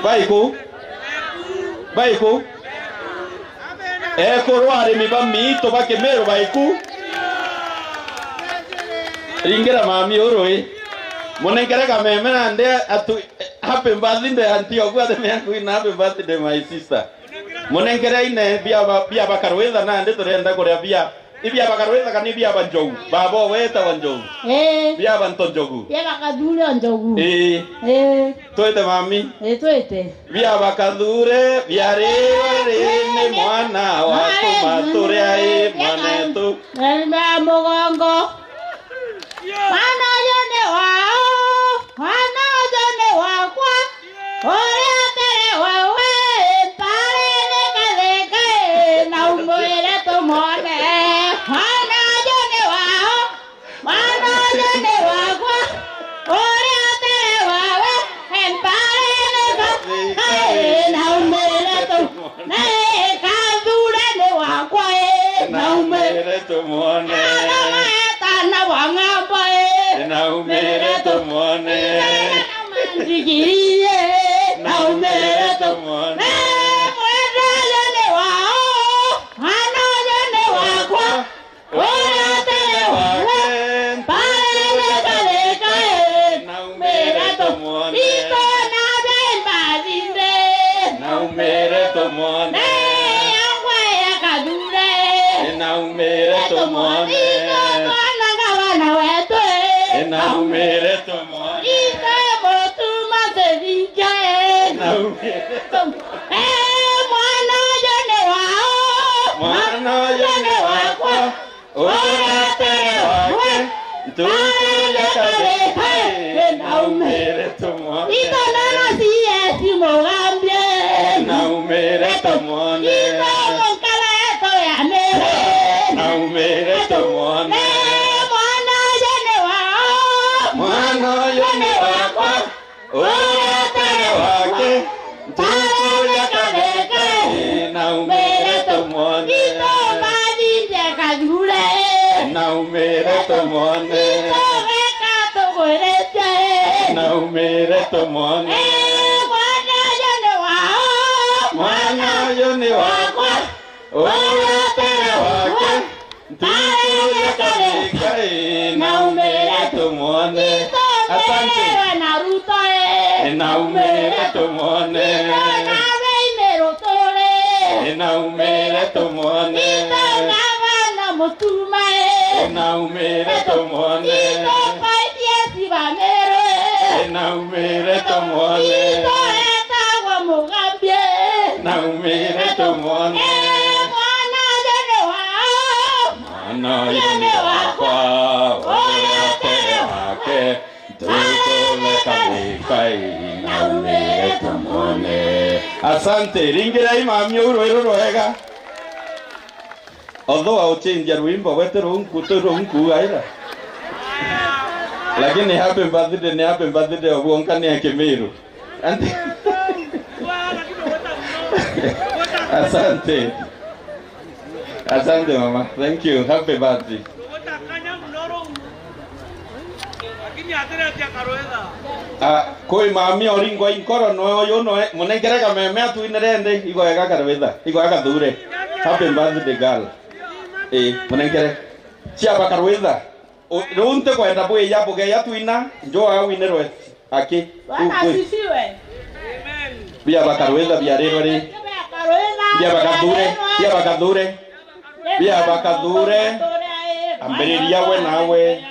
Baiku? Baiku? Ekuru arimi ba miitu ba Kimiru baiku? Ringira mami urui. Munenkere kameme nandi atu, happy birthday auntie oku, athime aku ina happy birthday my sister. Munenkere ine biaba, biaba karwitha nandi turenda kuria bia. Ibiaba karwitha kana ibiaba njogu? Baba owe etawa njogu. Ee. Biaba nto njogu. Biaba Kathure o njogu. Ee. Ee. Twite mami. Ee, twite. Biaba Kathure, biarirwe ri ni mwana watuma turi ai mwanetu. Mwana mugongo. Mwana uyu ni wao, mwana uyu ni wakwa. Uria tiri wawe, mpare ni kathika, na umwire tumwone. Mwana uyu ni wao, mwana uyu ni wakwa. Uria tiri wawe, mpare ni kathika, na umwire tumwone. Na Kathure ni wakwa, na umwire tumwone. Ana maeta na bwa ng'ambo, na umwire tumwone. Ndigiri, na umwire tumwone. Mwenda uyu ni wao, mwana uyu ni wakwa. Uria tiri wawe, mpare ni kathika, na umwire tumwone. Ito na bemba thinde. Na umwire tumwone. Yangwa ya Kathure. Na umwire tumwone. Ito twana gavana wetu. Na umwire tumwone. Ito mutuma sevinge. Na umwire tumwone. Eh, mwana uyu ni wao. Mwana uyu ni wakwa. Uria tiri wake, ntuuria kathika, na umwire tumwone. Ito nana C S Mugambie. Na umwire tumwone. Ito munkara eto ya Miru. Na umwire tumwone. Eh, mwana uyu ni wao. Mwana uyu ni wakwa. Uria tiri wake, ntuuria kathika, na umwire tumwone. Ito mathinde Kathure. Na umwire tumwone. Ito weka Naumire tumwone. Eh, mwana uyu ni wao. Mwana uyu ni wakwa. Uria utere wake. Ntuku ya Kathika, eh, naumire tumwone. Asante. Naumire tumwone. Naumire tumwone. Naumire tumwone. Naumire tumwone. Naumire tumwone. Mwana uyu ni wakwa, uria utere wake. Ntuku ya Kathika, naumire tumwone. Asante. Ringirai mami uu rwiru rwega. Although auchenjia rwimbo, gwe ti runku, ti runku aira. Lakini happy birthday ni happy birthday obwonka ni ya Kimiru. Asante. Asante mama. Thank you. Happy birthday. Ah, kwi mami oringwa inkoro noe uyu noe munenkere kameme atwinire ndi igoega karwitha igoega kathure. Happy birthday girl. Eh, munenkere. Ciaba karwitha. Riu ntikwenda bwiya bugeya twina njoa winirwe aki. Bwana asifiwe. Bia bakarwitha bia riro ri. Bia bakathure, bia bakathure. Bia bakathure. Ambiriria we nawe.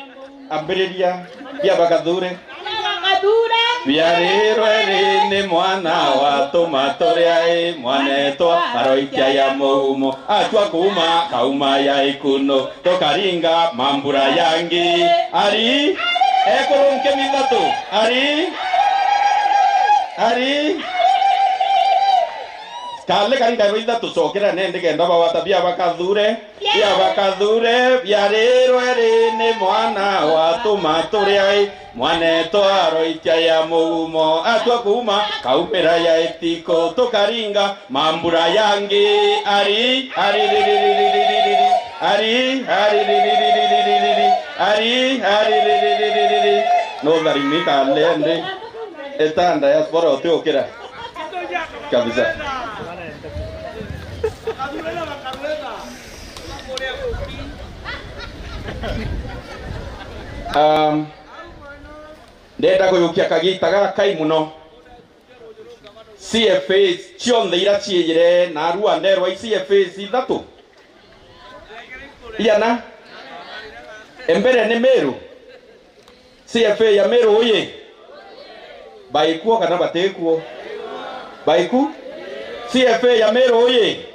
Ambiriria. Bia bakathure. Bia riro ri ni mwana wa tumaturia i mwanetwa aroikia ya mugumo. Atwa kuuma kauma ya ikunu. Tukaringa mambura yangi. Ari, ekuru nkimi ithatu. Ari, ari. Kale karinga ithatu cokera nende kenda bawata bia bakathure. Bia bakathure, bia riro ri ni mwana wa tumaturia i. Mwanetwa aroikia ya mugumo, atwa kuuma kaumira ya itiko, tukaringa mambura yangi. Ari, ari, ri, ri, ri, ri, ri, ri, ri. Ari, ari, ri, ri, ri, ri, ri, ri, ri. Ari, ari, ri, ri, ri, ri, ri, ri. No tharimika lende. Etanda ya spora utiukira. Kabisa. Um, ndenda kuyukia kagita gakai muno. C F As cionthe ira ciijire na arua nderwa i C F As ithatu. Iana. Embere ni Meru. C F A ya Meru uyi. Baikuo kana batikuo? Baiku. C F A ya Meru uyi.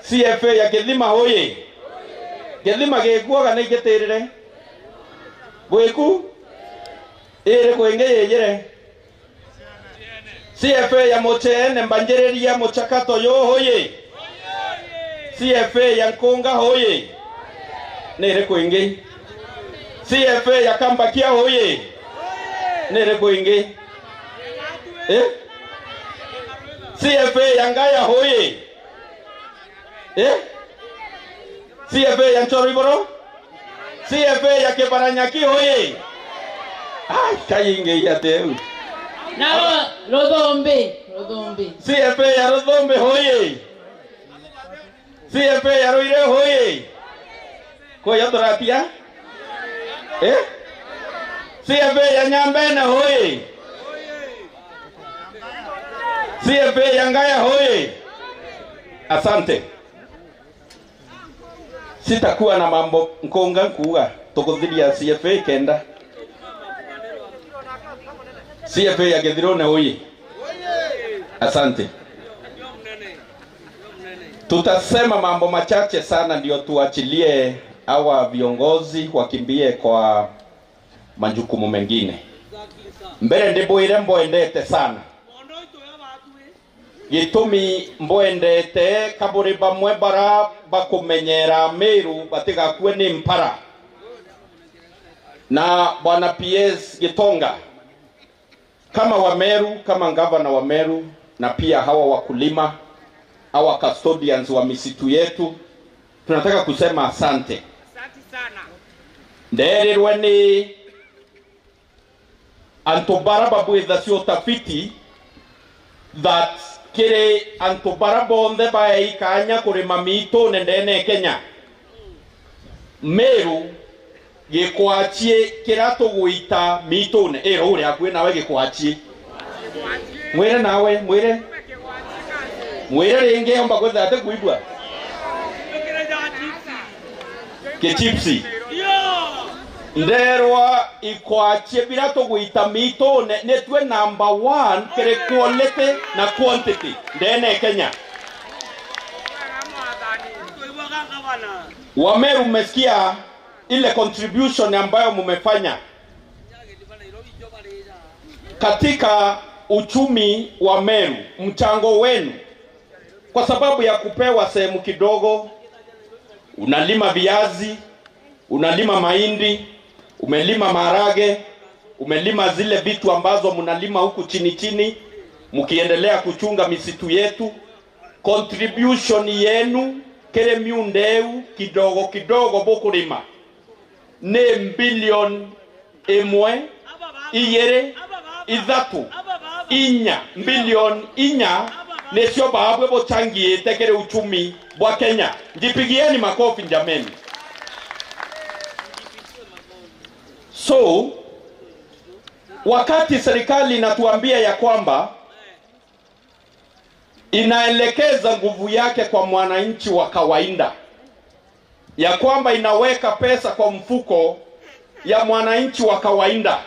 C F A ya Kithima uyi. Kithima gikuo kana igitirire? Gwiku. Iriku ingi yijire? C F A ya Mucheene mbanjiriria muchakato yo hoye. C F A ya Nkunga hoye. Ni iriku ingi? C F A ya Kambakia hoye. Ni iriku ingi? Eh? C F A ya Ngaya hoye. Eh? C F A ya Nchoro Iboro? C F A ya Kibaranyaki hoye. Ai, kayinge yateu. Na Ruthumbi, Ruthumbi. C F A ya Ruthumbi hoye. C F A ya Ruire hoye. Koyo turatia? Eh? C F A ya Nyambene hoye. C F A ya Ngaya hoye. Asante. Sitakuwa na mambo nkunga nkuuga, tukuthiria C F A kenda. C F A ya Githirone oye! Asante. Tutasema mambo machache sana ndio tuachilie hawa viongozi wakimbie kwa majukumu mengine. Mbere ndibwire mbwendete sana. Gitumi mbwendete, ka buri bamwe bara bakumenyera Meru batigakue ni mpara. Na Bwana P S Gitonga, kama wa Meru, kama gavana wa Meru, na pia hawa wakulima, hawa custodians wa misitu yetu, tunataka kusema asante. Asante sana. Nderirwe ni antu bara babwithacia utafiti that kiri antu bara bonthe baei kanya kurima miitune ndene e Kenya, Meru, gikwachi kiria tugwita miitune, ira uri akui nawe gikwachi. Mwire nawe, mwire. Mwire ringi, omba kwithira ati kwigua. Kichipsi. Nderwa ikwachi bira tugwita miitune, nitwe number one kiri quality na quantity ndene e Kenya. Wameru, mmesikia ile contribution ambayo mumefanya katika uchumi wa Meru, mchango wenu, kwa sababu ya kupewa sehemu kidogo, unalima viazi, unalima mahindi, umelima maharage, umelima zile vitu ambazo mnalima huku chini chini, mkiendelea kuchunga misitu yetu. Contribution yenu kiri miunda iu kidogo kidogo bukurima ni mbilioni imwe, igiri, ithatu, inya, mbilioni inya nicio baabwe buchangiite kiri uchumi bwa Kenya. Njipigieni makofi jameni. So, wakati serikali inatuambia ya kwamba inaelekeza nguvu yake kwa mwananchi wa kawaida, ya kwamba inaweka pesa kwa mfuko ya mwananchi wa kawaida.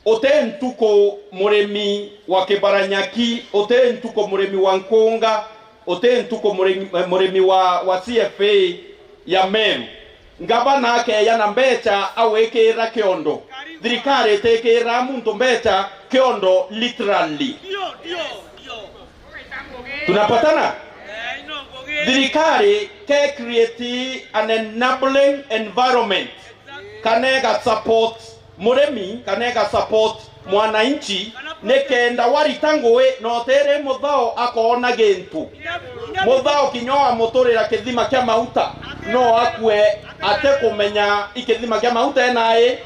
Uti ntuku murimi wa kibaranyaki, uti ntuku murimi wa nkunga, uti ntuku murimi, murimi wa, wa C F A ya Meru. Ngavana akeeja na mbecha agwikira kiondo. Thirikari itikira muntu mbecha kiondo literally. Tunapatana? Thirikari ke create an enabling environment, kana iga support murimi, kana iga support mwananchi, nikenda warita ngui na utiri muthao akoona gintu. Muthao kinya wamuturira kithima kia mauta, no akue ati kumenya i kithima kia mauta enai.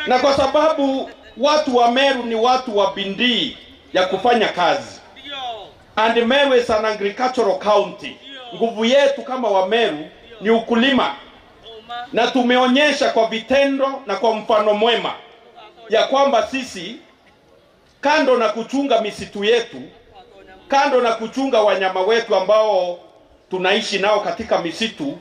Na kwa sababu watu wa Meru ni watu wa bidii ya kufanya kazi, and Meru is an agricultural county, nguvu yetu kama wa Meru ni ukulima, na tumeonyesha kwa vitendo na kwa mfano mwema ya kwamba sisi, kando na kuchunga misitu yetu, kando na kuchunga wanyama wetu ambao tunaishi nao katika misitu,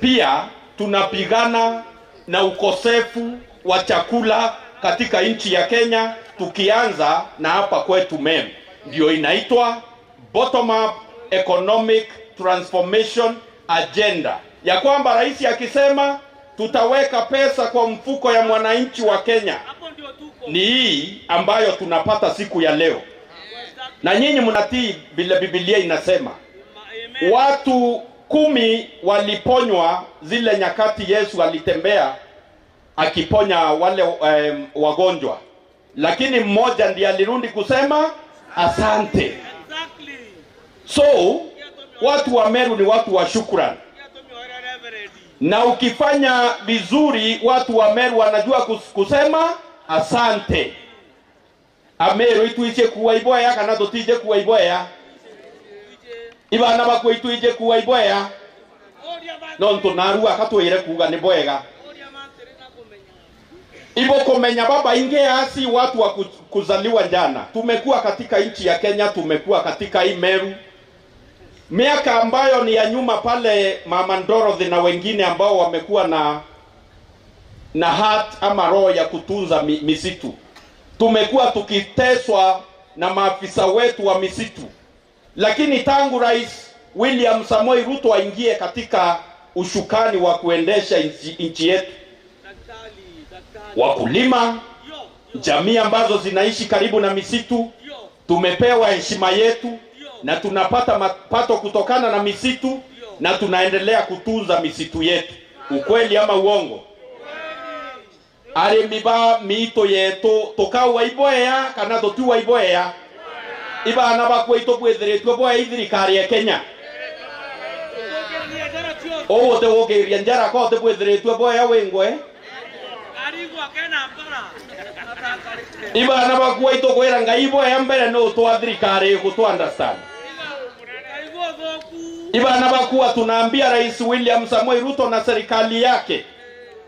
pia tunapigana na ukosefu wa chakula katika nchi ya Kenya, tukianza na hapa kwetu Meru. Ndio inaitwa bottom up economic transformation agenda, ya kwamba rais akisema tutaweka pesa kwa mfuko ya mwananchi wa Kenya, ni hii ambayo tunapata siku ya leo. Na nyinyi mnatii vile Biblia inasema. Watu kumi waliponywa zile nyakati Yesu alitembea akiponya wale, em, wagonjwa, lakini mmoja ndiye alirudi kusema asante. So, watu wa Meru ni watu wa shukrani, na ukifanya vizuri, watu wa Meru wanajua kus-, kusema asante. Ameru, itwicie kuua iboya kana tutije kuua iboya? Ibana bakwa, itwije kuua iboya? Nontu naru akatwire kuuga ni bwega. Ibukumenya, babaingi asi watu wa ku-, kuzaliwa jana. Tumekuwa katika nchi ya Kenya, tumekuwa katika hii Meru. Miaka ambayo ni ya nyuma pale, Mama Dorothy na wengine ambao wamekuwa na, na heart ama roho ya kutunza mi-, misitu. Tumekuwa tukiteswa na maafisa wetu wa misitu. Lakini tangu Rais William Samoei Ruto aingie katika ushukani wa kuendesha nchi, nchi yetu, wakulima, jamii ambazo zinaishi karibu na misitu, tumepewa heshima yetu na tunapata mapato kutokana na misitu na tunaendelea kutunza misitu yetu. Ukweli ama uongo? Arimi ba miito yetu, tukaua iboya kana tutiua iboya? Ibana bakwa, itubwithiritue boya i thirikari ya Kenya? Uu utigukiria njara ko utibwithiritue boya wi ngwe? Ibana bakua itukwira Ngai ibo ya mbere ni utwa thirikari igu tu understand. Ibana bakua tunaambia Rais William Samoei Ruto na serikali yake.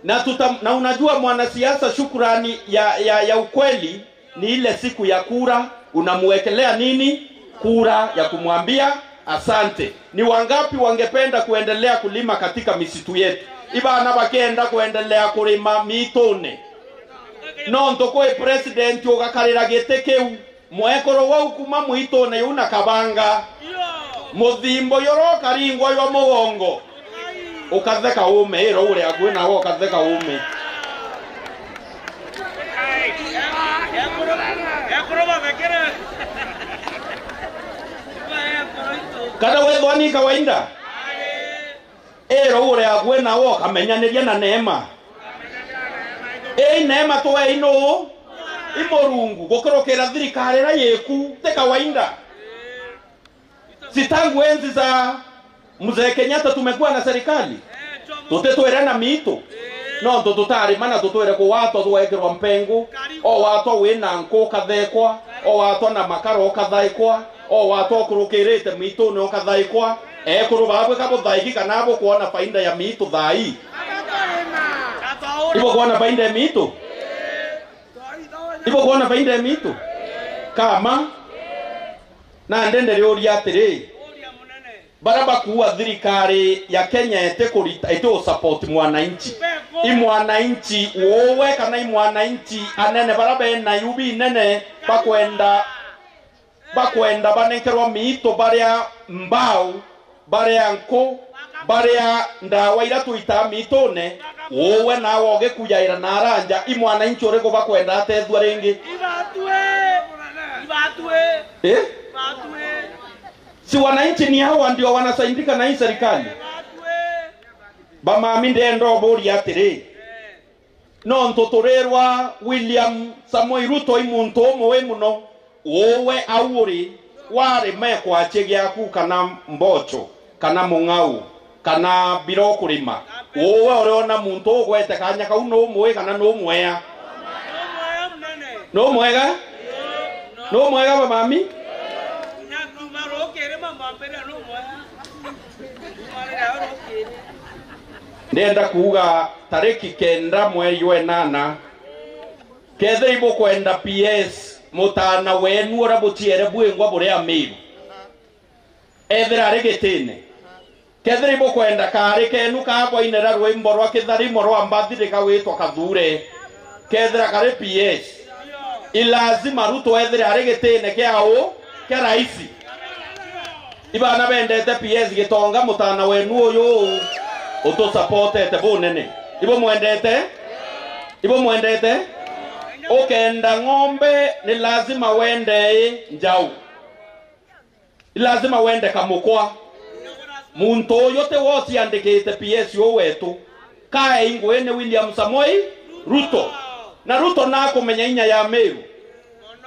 Na tuta, na unajua mwanasiasa, shukrani ya, ya, ya ukweli ni ile siku ya kura, unamwekelea nini? Kura ya kumwambia asante. Ni wangapi wangependa kuendelea kulima katika misitu yetu? Ibana bakenda kuendelea kurima miitune. Nontu kwi president ugakarira giti kiu, mwekuru wau kuma mwitune iu na kabanga, muthimbo yuru ukaringwa jwa mugongo. Ukatheka ume, ira uri akui nawe ukatheka ume. Kana wethwa ni kawaida? Ira uri akui nawe ukamenyaniria na neema. Ii neema twei nuu? I Murungu, gukurukira thirikari ira yiku, ti kawaida. Si tangu enzi za Mzee Kenyatta tumekuwa na serikali? Tutitwire na miitu? Nontu tutarima na tutwire kuwatwa, tugekirwa mpengu, o watwa wi na nku ukathekwa, o watwa na makara ukathaikwa, o watwa ukurukirite miitune ukathaikwa. Ekuru babwe ka buthaiki kana bukwona faida ya miitu thaa ii? Ibukwona faida ya miitu? Ibukwona faida ya miitu? Kama. Na ndende riuria atiri, bara bakuua thirikari ya Kenya iti kurita, iti usupport mwananchi. I mwananchi uwe kana i mwananchi anene bara bena yubi nene bakwenda, bakwenda banenkerwa miito baria mbau, baria nku, baria ndawa iria twitaa miitune, uwe nawe ugikujaira na aranja, i mwananchi uriku bakwenda atethua ringi? Ibatue! Ibatue! Eh? Ibatue! Si wananchi ni hawa ndio wanasaidika na hii serikali? Ibatue! Bamami, ndenda uburia atiri, nontu turirwa William Samoei Ruto i muntu umwe wi muno, uwe au uri, warima ekwachia giaku kana mbocho, kana mung'au, kana mbira ukurima, uwe uriona muntu ugwete kanya kau numui kana numwea? Numwega? Numwega bamami? Ndenda kuuga tariki kenda mweri wa inana, kethira ibukwenda P S, mutaana wenu uria buciere bwingwa buri Amiru, ethira ari gitine. Kethira ibukwenda kaari kenu kaa bwainera rwimbo rwa kitharimo rwa mbathi rikawitwa Kathure, kethira kari P S, i lazima Ruto ethire ari gitine kia u, kia raisi. Ibana bendete P S Gitonga, mutaana wenu uyu utusapotete bunene. Ibumwendete? Ibumwendete? Ukenda ng'ombe, ni lazima wende i njau. Ni lazima wende kamukwa. Muntu uyu ti we uciandikite P S uu wetu. Kaei ngui ni William Samoei Ruto. Na Ruto nakumenya inya ya Miru.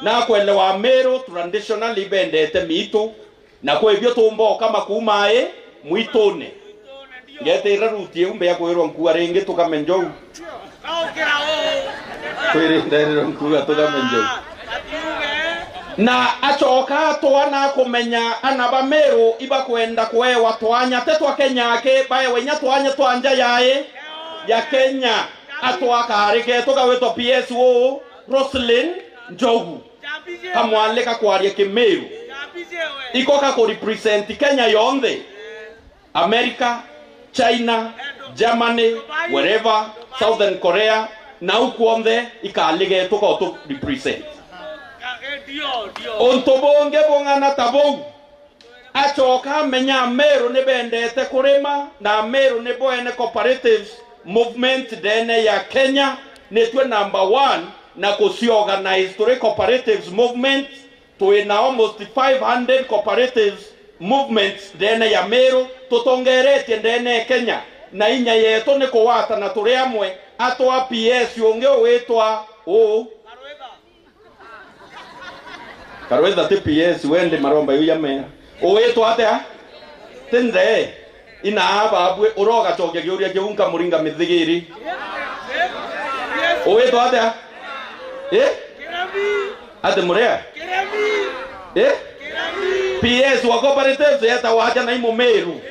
Nakwelewa Miru traditionally bendete miitu. Na kwi bio tumba ukama kuuma i mwitune. Ngeetira ruti iu mbia kwirwa nkua ringi tukame njou. Kwiri nderira nkuga tukame njou. Na acoka atwa na akumenya ana ba Miru ibakwenda kwewa twanya, te twa Kenya aki, baewa inya twanya twa nja yae ya Kenya. Atwa kaari ketu gawitwa P S uu, Roslyn Njogu. Kamwalika kwaria Kimiru. Iko ka ku represent Kenya yonthe. America, China, Germany, wherever, Southern Korea, nau kwonthe ikaligetwa ka utu represent. Untu bungi bung'ana ta buu, acoka amenya Ameru ni bendete kurima, na Ameru ni bwene cooperatives movement ndene ya Kenya, nitwe number one na kuciorganize turi cooperatives movement. Twina almost five hundred cooperatives movements ndene ya Meru, tutongeretie ndene ya Kenya, na inya yetu ni kugwatana turi amwe. Atwa P S ungi ugwitwa uu. Karwetha ti P S, wendi maromba yu ya mea. Ugwitwa atia? Ti nthee. Ina ababwe, urogacokia kiuria kiu nkamuringa mithigiri. Ugwitwa atia? Eh? Ati muria? Eh? P S wa cooperatives etagwa atia na i Mumiru?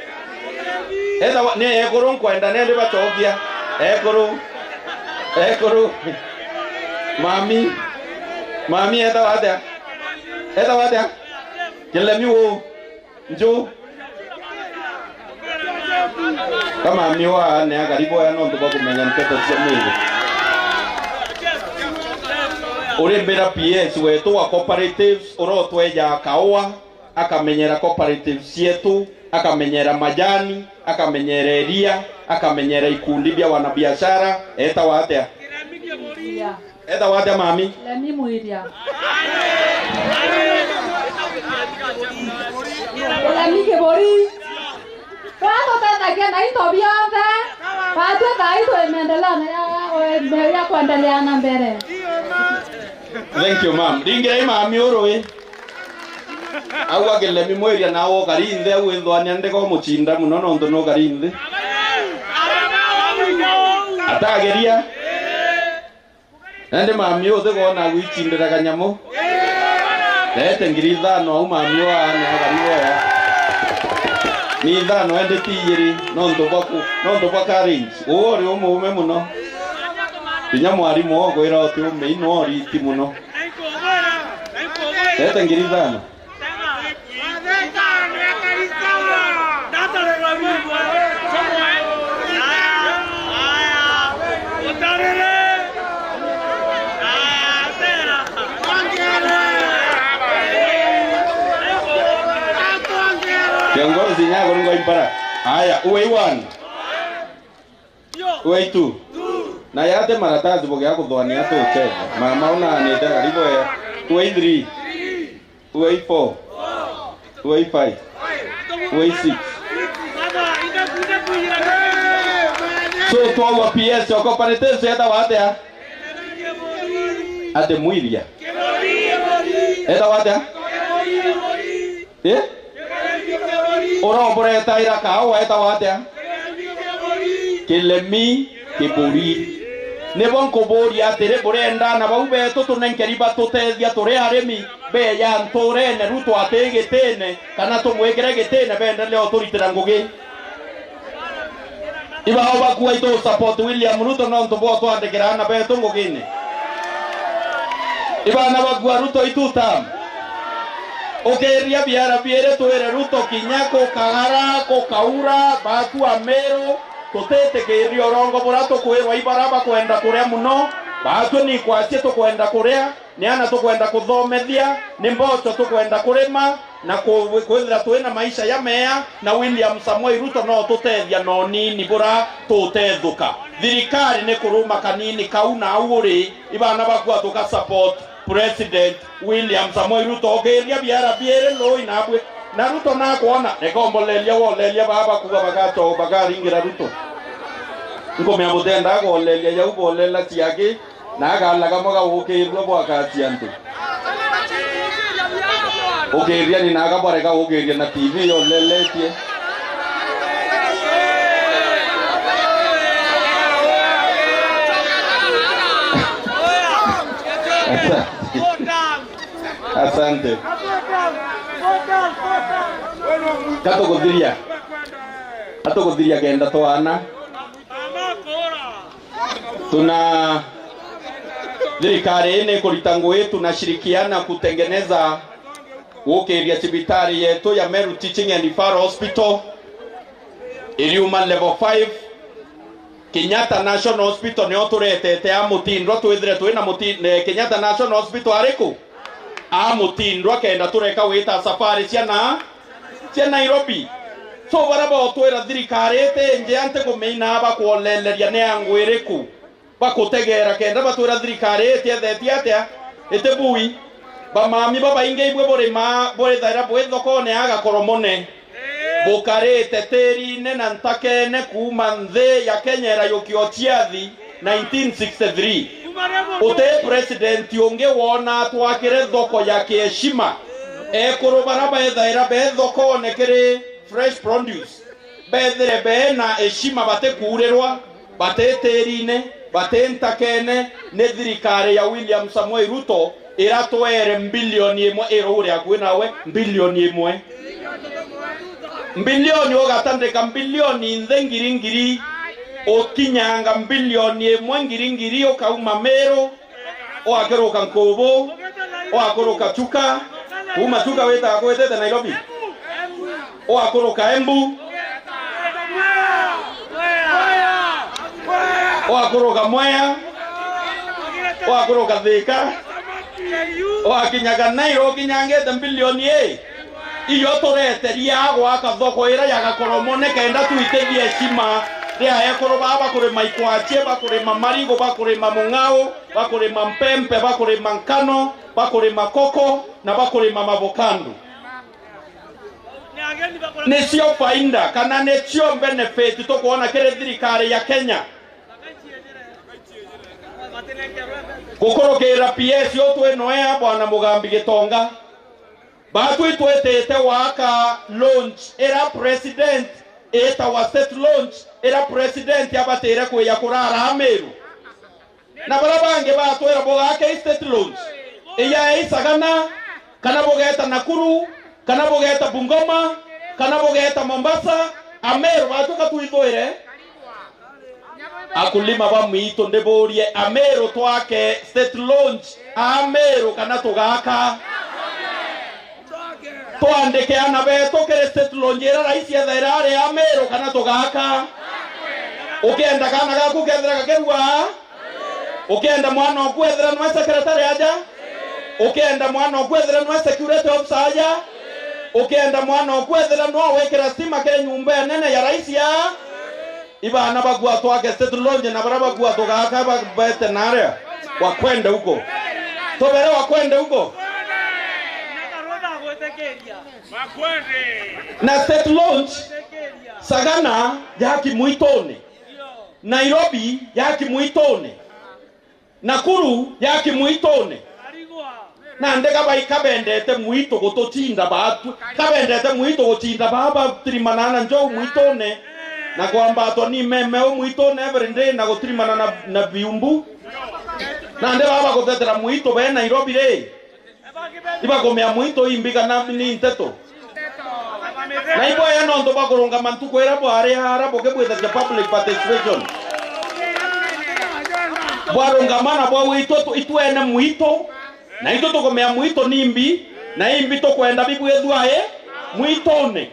Etagwa, ni ekuru nkwenda nende bacokia. Ekuru. Ekuru. Mami. Mami etagwa atia? Etagwa atia? Kilemi uu. Nju. Kama miwa ne akaribu aya nontu bwa kumenya nteto cia mwiri. Urimbira P S wetu wa cooperatives urotweja kaua, akamenyera cooperatives cietu, akamenyera majani, akamenyera iria, akamenyera ikundi bia wanabiashara, etagwa atia? Etagwa atia mami? Lemi Mwiria. Lemi Kiburi. Twatũtethagia na into bionthe. Batwi thaa ii twi maendeleo na ya, ya, ya kuendelea na mbere. Thank you, ma'am. Ringirai mami urui. Au akilemi mwiria nawe ukari nthi, au withwania ndiko mucinda muno nontu nukari nthi. Atageria. Indi mami uthi wona gwicindira kanyamu. Rete ngiri ithano au mami wa ane akari wea. Ni ithano indi ti ijiri nontu bwa ku, nontu bwa courage. Uu uri umuume muno. Kinya mwarimu okwira uti umei no uriti muno. Rete ngiri ithano. Kiongozi nyago ngwa impara. Aya, uwe iwan. Uwe itu. Na yate maratasi bogia kuthwania tucheze. Mama una anete karibu ya. Uwe three. Uwe four. Uwe five. Uwe six. So twaua P S o cooperatives etagwa atia? Ati mwiria. Etagwa atia? Eh? Uroburetaira kaua etagwa atia? Kilemi Kiburi. Nibo nkuburia atiri, burenda ana bau betu tunenkeri batutethia turi arimi? Beya nturene Ruto ati gitine, kana tumwikire gitine, bendelee uturitira ngugi. Ibao bakua itu support William Ruto nontu bwa twandikira ana betu ngugine. Ibana bakua Ruto itu tam. Ukiria biara biiri twire Ruto kinya kukagara, kukaura, bakua Meru, tutitikiria urongo bura tukwirwa ibara bakwenda kuria muno, batwi ni kwacia tukwenda kuria. Ni ana tukwenda kuthomethia, ni mboco tukwenda kurima, na ku-, kwithira twi na maisha jamea, na William Samoei Ruto no tutethia na unini bura tutethuka. Thirikari ni kuruma kanini kau na au uri, ibana bakua tuka support President William Samoei Ruto. Ukiria biara biiri lui nabwi. Na Ruto nakwona, reka umboleria woleria baba kuga bagato bakaringira Ruto. Nkumea mutenda goleria jau bolela ciaki. Na akala kamwe gagukirua bwakatia antu. Ukiria ni na akabware gagukiria na T V yoleletie. Asante. Asante. Katuguthiria. Katuguthiria kenda twana. Tuna, thirikari ii ni ikurita ngugi, tunashirikiana kutengeneza gukiria cibitari yetu ya Meru Teaching and Referral Hospital iriuma level five. Kenyatta National Hospital nio turetete a mutindwa twithire twi na muti-, eh, Kenyatta National Hospital ariku? A mutindwa kenda tureka gwita safari cia na cia Nairobi. So, bara botwira thirikari iti njea, nti kumeina bakwoleleria ni angu iriku bakutegera kenda batwira thirikari iti ethetie atia, iti bui. Bamami babaingi ibwe burima bwithaira bwi thokone ya Gakoromone, bukarite tirine na ntakene kuuma nthi ya Kenya irayukia uciathi nineteen sixty-three. Uti president ungi wona twakire thoko ya kiheshima. Ekuru bara bethaira be thokone kiri fresh produce, bethire be na heshima, batikuurirwa, bati tirine, bati ntakene, ni thirikari ya William Samoei Ruto iratwere mbilioni imwe, ira uria akui nawe, mbilioni imwe. Mbilioni ugatandika mbilioni nthe ngiri ngiri, ukinyanga mbilioni imwe ngiri ngiri, ukauma Meru, ugakuruka Nkubu, ugakuruka Chuka, kuma Chuka witaga kwitite Nairobi, ugakuruka Embu, ugakuruka Mwea, ugakuruka Thika, ugakinyaga Nairobi, ukinyangite mbilioni ii. Iyo tureteria gwaka thoko ira ya Gakoromo, nikenda tuitithie heshima ria ekuru baa bakurima ikwachie, bakurima marigu, bakurima mung'ao, bakurima mpempe, bakurima nkano, bakurima koko, na bakurima mavokando. Nicio faida kana nicio benefit tukwona kiri thirikari ya Kenya. Gukurukira P S u twi noea, Bwana Mugambi Gitonga, batwi twitite waka launch ira president itawa state launch, ira president abatire kwija kurara Ameru. Na baria bangi batwira bugake i state launch, iyae i Sagana, kana bugeta Nakuru, kana bugeta Bungoma, kana bugeta Mombasa, Ameru batwi ka twithwire. Akulima ba mwitu, ndiburie, Ameru twake state launch, Ameru kana tugaka? Twandike ana betu kiri state launch ira rais ethaira ari Ameru kana tugaka? Ukienda kana gaku kethira gakirua? Ukienda mwana oku ethira nwe secretary aja? Ukienda mwana oku ethira nwe security officer aja? Ukienda mwana oku ethira nwe wikira stima kiri nyumba nene ya rais ya? Ibana bagua twake state launch na baria bagua tugaka ba-, bete naria. Wakwende huko. Tubere wakwende huko. Na state launch, Sagana yaki mwituni, Nairobi yaki mwituni, Nakuru yaki mwituni. Nandi kabai kabendete mwitu gututinda baatu, kabendete mwitu gutinda baa batirimana na njou mwituni, na kwambatwa ni meme u mwituni every day na gutirimana na, na biumbu. Nandi baa bagutetera mwitu be Nairobi ri, ibakumea mwitu imbi kana ni nteto? Na iboya nontu bwa kurungama ntuku iria bwari ara bukibwithagia public participation. Bwarungama na bwauga itwe tu-, itwene mwitu, na itwe tukumea mwitu ni imbi, na imbi tukwenda bibwithua i mwituni.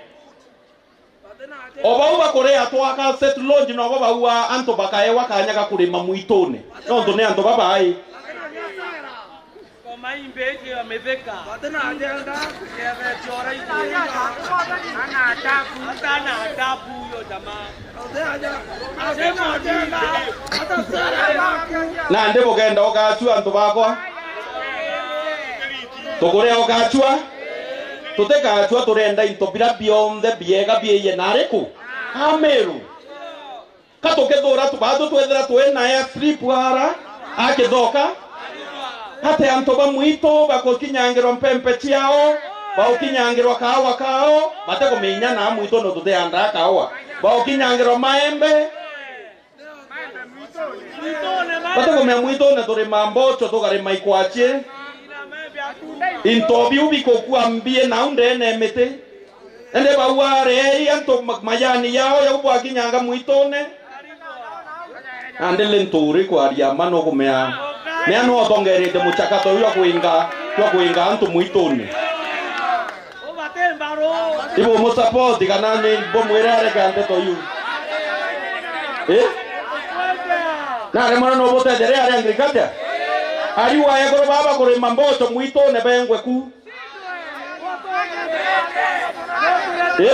O bau bakuria twaka state launch nobo bau a antu bakaewa kanya ga kurima mwituni, nontu ni antu babai. Ngoma imbe iji ya mithika. Ana adabu. Ana adabu huyo jamaa. Nandi bugenda ugachua antu bakwa? Tukuria ugachua? Tutigachua, turenda into bira bionthe biega biiye na ariku? Ameru. Ka tukithura tu-, batu twethira twi na airstrip ara akithoka, ati antu ba mwitu bakukinyangirwa mpempe ciao, baukinyangirwa kaawa kao, batikuminya na mwitu no tutiandaa kaawa, baukinyangirwa maembe, batikumenya mwitune turima mbocho, tukarima ikwachie, into biu bikukua mbie nau ndene miti. Indi bau areei antu ma-, majani yao jau bwakinyanga mwitune. Nandi Linturi kwaria ma nukumea, mea nu utongerete muchakato uyu wa kwinga, wa kwinga antu mwitune. Ibu musapoti kana ni bumwire areke ndeto iu? Eh? Nari mwana no butetheria ari agriculture? Ariwa ekuru baba kurima mbocho mwitune bengwe ku. Eh?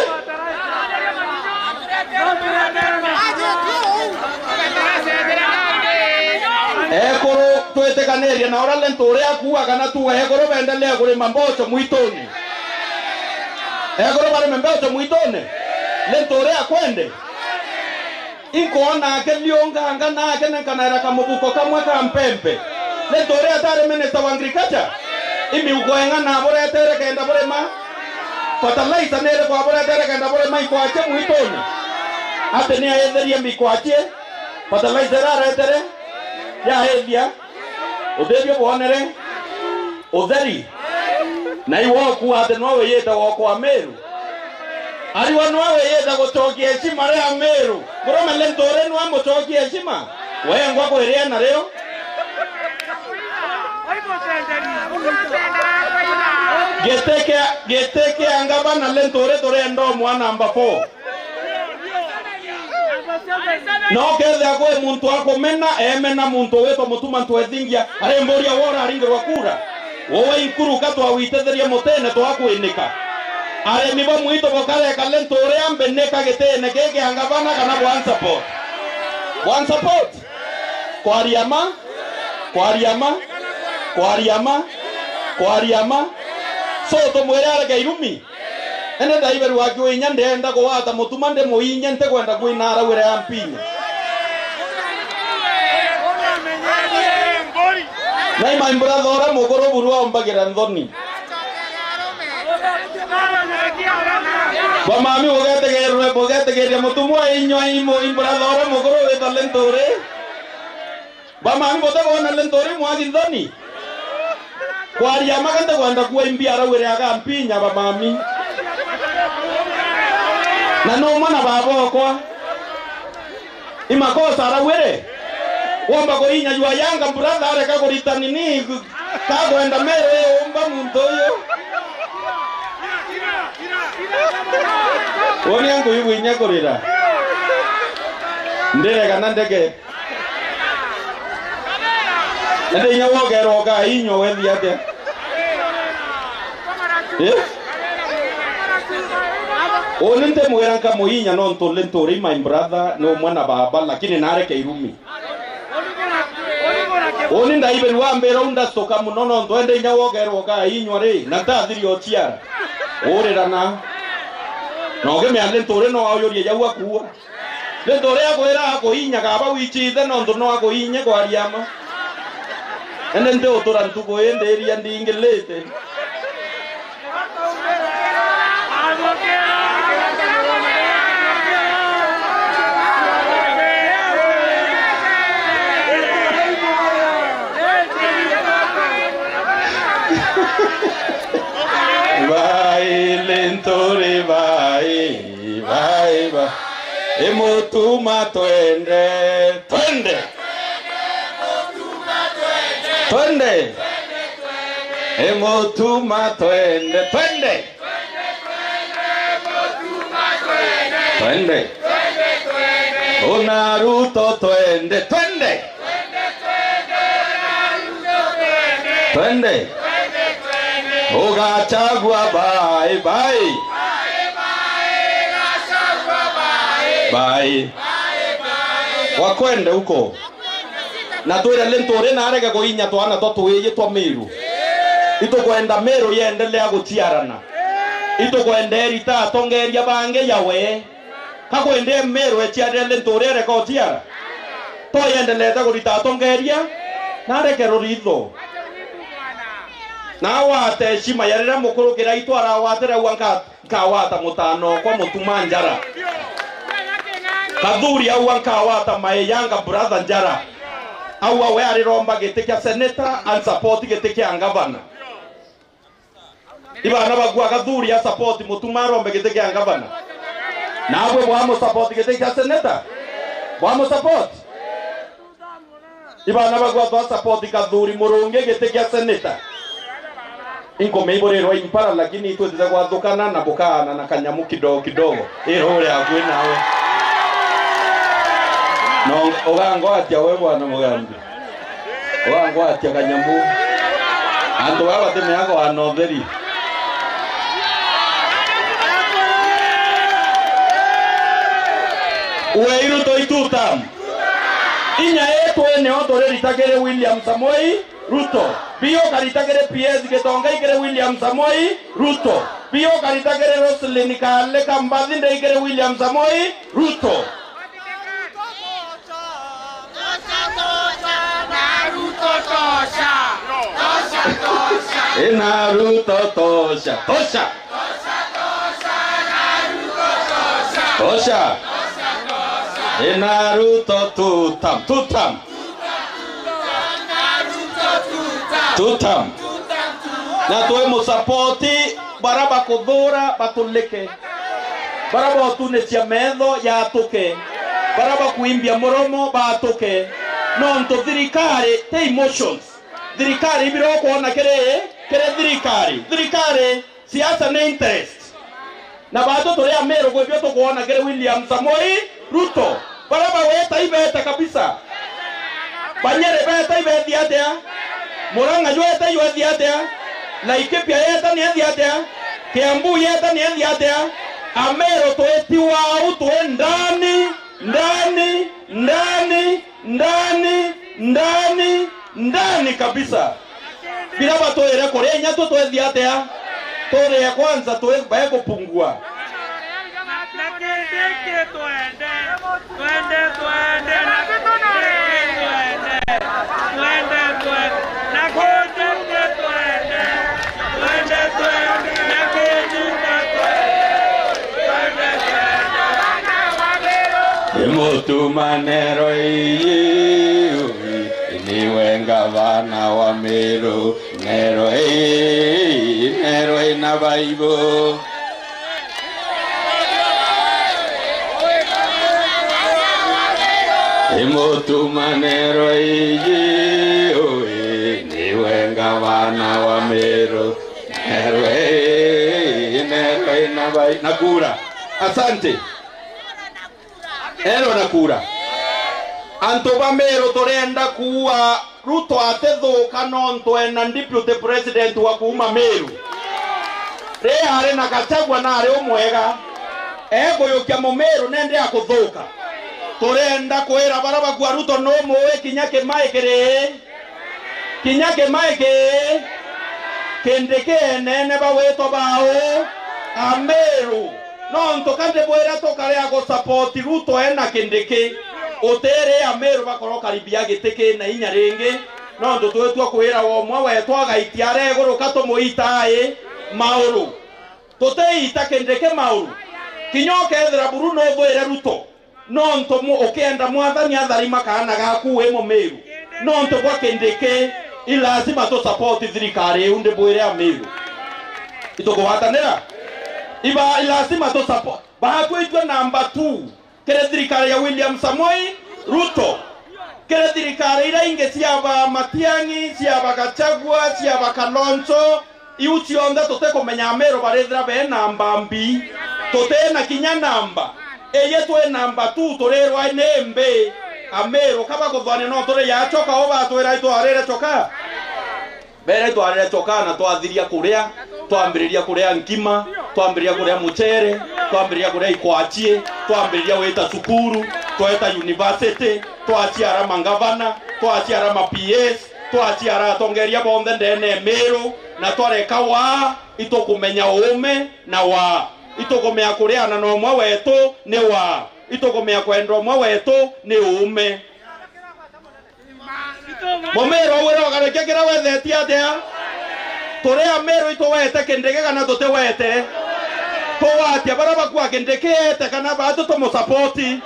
Ekuru twitikanirie na uria Linturi akuuga kana tu ekuru bendelee kurima mbocho mwituni? Ekuru barime mbocho mwituni? Linturi akwende? Inkwona akiliunganga na akinenkanaira kamubuko kamwe ka mpempe. Linturi atari minister wa agriculture? Imiuko ing'ana aburetere kenda burima? Fertilizer ni iriku aburetere kenda burima ikwachie mwituni? Ati ni aithirie mikwachie? Fertilizer ira aretere yaithia? Uthithio bwonere? Utheri. Na iwe ukuuga ati nwe wiyite woko wa Meru? Ariwa nwe wiyite gucokia heshima ria Meru? Murume Linturi nwe mucokie heshima? Wengwa kwiria nario. Giti kia, giti kia ngavana Linturi turienda umwa namba four. No kethira kwi muntu akumena, emena muntu witwa Mutuma Ntwethingia, arimburia we uraringirwa kura? Uwe inkuruka twawitithirie mutine twakwinika. Arimi ba mwitu bukareka Linturi ambinika gitine giki kia ngavana kana bwansupport? Bwansupport? Kwaria ma? Kwaria ma? Kwaria ma? Kwaria ma? So tumwire areke irumi? Indi ndaiberua akiuga inya ndienda kugwata Mutuma ndimuinye, ntikwenda kwina arauire ya mpinya. Na ima imbura thora mukuru buru aumbagira nthoni. Bamami, bugetegerwe, bugetegeria Mutuma ainywa imu imbura thora mukuru witwa Linturi. Bamami, buti bwona Linturi mwagi nthoni? Kwaria ma ka ntikwenda kuwa imbi arauire agampinya bamami. Na ni umwe na baba okwa. Imakosa arauire. Womba kuinya jua yanga brother areka kurita nini ka kwenda Meru iumba muntu uyu. Woni angu igwinya kurira. Ndirega na ndege. Indi inya wogerwa ukainywa wethi atia? Eh? Uni ntimwira nkamuinya nontu Linturi my brother ni umwe na baba lakini nareke irumi. Uni ndaiberua ambira u ndacuka muno nontu indi inya wogerwa ukainywa ri na ntathiri uciara. Urirana. Na ugimea Linturi no aujurie jau akuua. Linturi akwira akuinya kaba wichithe nontu no akuinye kwaria ma. Indi ntiutura ntuku ii ndiria ndingilite. Bai Linturi bai. Bai, bai. I Mutuma twende, twende. Twende. I Mutuma twende, twende. Twende. Una Ruto twende, twende. Twende. Ugachagua bye bye. Bye. Wakwende uko. Na twire Linturi na arege kuinya twana twa twiji twa Meru. Itukwenda Meru yendelea guciarana. Itukwenda erita atongeria bangi yawe. Ka kwende Meru eciarire Linturi areka uciara? To yendelete kurita atongeria na areke ruritho. Na awate heshima ya riria mukuru kiraitu arawatire aua nka-, nkawata mutano okwa Mutuma njara. Kathuri aua nkawata my younger brother njara. Aua we ariromba giti kia senator and support giti kia ngavana. Ibana bagua Gathuri a support Mutuma arombe giti kia ngavana. Nabwe bwamu support giti kia senator? Bwamu support? Ibana bagua twa support Gathuri Murungi giti kia senator. Inkomeiburirwa impara lakini itwitite gwathukana na bukaana na kanyamu kidogo kidogo. Ira uria akui nawe. No ugangwatia we bwana Mugambi. Ugangwatia kanyamu. Antu baba batimeaga wana utheri. Uwe Ruto itutam. Inya yetu ene o turirita kiri William Samoei Ruto. Biyo karita kiri P S Gitonga ikiri William Samoei Ruto. Biyo karita kiri Roselyn Kale Kambathi ndei kiri William Samoei Ruto. Ina Ruto tosha, tosha. Tosha. Ina Ruto tutam, tutam. Tutam. Na twi musapoti, bara bakuthuura batulike, bara botunecia metho yatuke, bara bakwimbia muromo batuke, nontu thirikari ti emotions. Thirikari ibira ukwona kiri, kiri thirikari. Thirikari, siasa ni interest. Na baatu turi Amiru, kwi bio tukwona kiri William Samoei Ruto. Bara bagweta ibete kabisa. Banyere beta ibethi atia? Murang'a jweta iwethi atia? Laikipia yeta ni ethi atia? Kiambu yeta ni ethi atia? Amiru twitiwa au twi ndani, ndani, ndani, ndani, ndani, ndani kabisa. Bila batwire kuria inya tu twethi atia? Turie kwanza twi bae kupungua. Na kindiki twende, twende, twende, na kindiki twende, twende, twende, na kindiki twende, twende, twende, na kindiki twende, twende, twende. Imutuma nero iyi, niwe ngavana wa Miru, nero ii, nero ina baibu. Imutuma nero iyi, ui, niwe ngavana wa Miru, nero ii, nero ina bai-, na kura. Asante. Ero na kura. Antu ba Miru turenda kuua Ruto atithuka nontu ena deputy president wa kuuma Miru. Ri ari na Gachagua na ari umwega. Ekuyukia Mumiru nende akuthuka. Turenda kwira bara bakua Ruto numui kinya kimai kiri. Kinya kimai ki, Kindiki enene bawitwa bau Amiru. Nontu ka ndibwira tukarea gusapoti Ruto ena Kindiki, utiri Amiru bakorwo karibia giti kina inya ringi, nontu twitua kwira umwe wetu agaitia aria iguru ka tumuita ai mauru. Tutiita Kindiki mauru. Kinya ukethira buru nuthwire Ruto. Nontu mu-, ukienda Mwathani atharima kaana gaku wi Mumiru, nontu bwa Kindiki, i lazima tu support thirikari iu, ndibwire Amiru. Itukugwatanira? Iba, i lazima tu support. Baatwitue namba two kiri thirikari ya William Samoei Ruto. Kiri thirikari iria ingi cia ba Matiang'i, cia ba Gachagua, cia ba Kalonzo, iu cionthe tutikumenya Amiru barithira be namba mbi. Tutina kinya namba. Iji twi namba two, turirwa ni mbi. Amiru ka bakuthwania no turi ya choka, u batwira itwarire choka. Bere itwarire choka na twathiria kuria, twambiriria kuria nkima, twambiriria kuria mucere, twambiriria kuria ikwachie, twambiriria gwita cukuru, tweta university, twaciara mangavana, twaciara ma P S, twaciara atongeria bonthe ndene ya Miru, na twareka waa, itukumenya uume na waa. Itukumenya kuriana na umwe wetu ni waa. Itukumenya kwenda umwe wetu ni uume. Mumiru wira ugarukia kiria wethetie atia? Turi Amiru ituwete Kindiki kana tutiwete? Tugwatia bara bakua Kindiki ete kana baatu tumusapoti?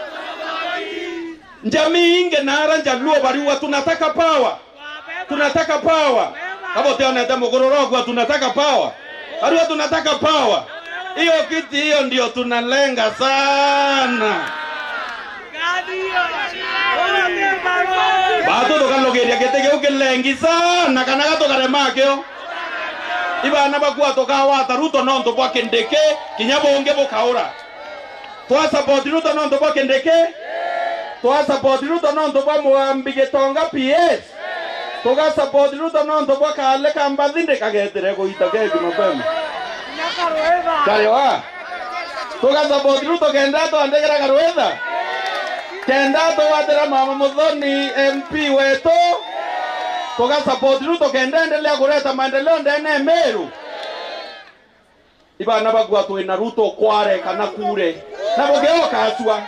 Njamii ingi na ara Njaluo bariuga, "Tunataka power. Tunataka power." Kabo tionete mukuru rogua, "Tunataka power." Arua, "Tunataka power." Hiyo kiti hiyo ndio tunalenga sana. Batu tukalugiria giti kiu kilengi sana, kana gatukarema kio. Ibana bakua tukawata Ruto nontu bwa Kindiki, kinya bungi bukaura. Twa support Ruto nontu bwa Kindiki. Twa support Ruto nontu bwa Mwambi Gitonga P S. Tuga support Ruto nontu bwa kale ka mbathi ndikagetire guita keki mapema. Kariwa. Tuga support Ruto kenda twandikira Karwitha. Kenda tuwatira Mama Muthoni M P wetu. Tuga support Ruto kenda endelea kureta maendeleo ndene ya Meru. Ibana bagua twina Ruto kware kana kure. Na bugeo kacua.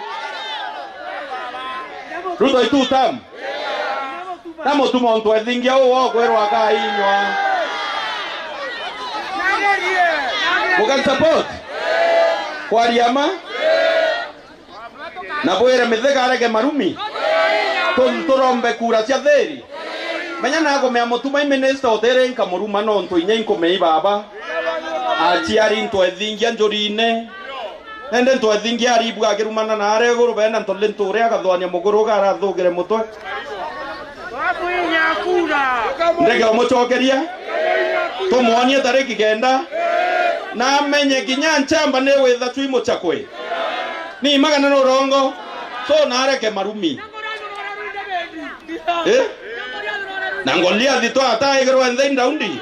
Ruto itu tam. Na mutuma untu ethingia u wo kwirwa akainywa. Mukan support. Kwaria ma. Na bwire Mithika arege marumi. Tu-, turombe kura cia thiri. Kanya nakumea Mutuma i minister utere nkamuruma nontu inya inkumea i baba. Aciari ntwethingia njurine. Ende ntwethingia aribu akirumana na aria iguru bena ntole nture agathwania muguru uga arathugire mutwe. Ndege umucokeria. Tumwonie tariki kenda. Na amenye kinya nchamba ni witha cwi muchakwe. Ni magana na urongo. So nareke marumi. Eh? Na Goliathi twataigirwe nthi ndaundi.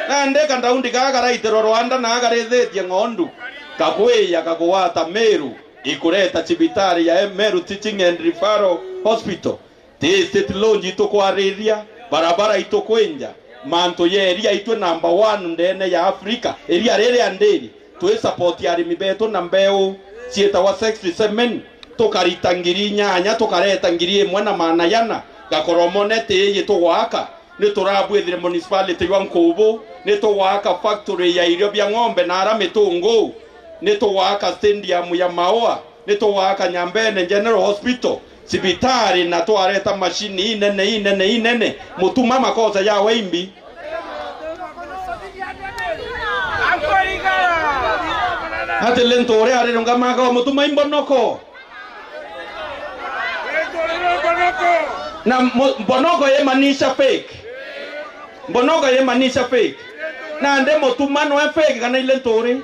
Na ndika ndaundi gaga raitirwe Rwanda na agarithitie ng'ondu. Kakwiya kakugwata Meru, ikureta cibitari ya Meru Teaching and Referral Hospital. Ti state launch itukwariria, barabara itukwinja, mantu ya iria itwe number one ndene ya Africa. Iria riria ndiri, twi support arimi betu na mbeu ciitawa sixty seven, tukarita ngiri inyanya, tukareta ngiri imwe na maana yana, gakoromone tiiji tugwaka, ni turabwithire municipality jwa Nkubu, ni tugwaka factory ya irio bia ng'ombe na ara mitungu, ni tugwaka stadium ya Maua, ni tugwaka Nyambene General Hospital, cibitari na twareta mashini inene, inene, inene. Mutuma makosa jawe imbi. Ati Linturi arirungamaka o Mutuma imbonoko. Na mo-, mbonoko yemanisha fake. Mbonoko yemanisha fake. Nandi Mutuma nwe fake kana i Linturi?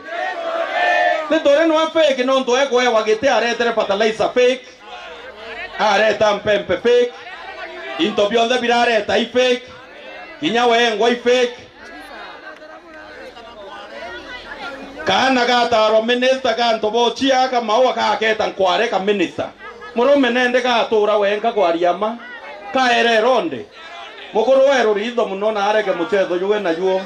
Linturi nwe fake nontu ekwewa giti aretere fertilizer fake. Areta mpempe fake. Into bionthe birareta i fake. Kinya wengwa i fake. Kaana gataarwa minista ga antu bochia, Kamau gaketa nkware ka minista. Murume nende gatura wenka kwaria ma. Kaere ronde. Mukuru weru ritho muno na areke muchetho juwe na juo.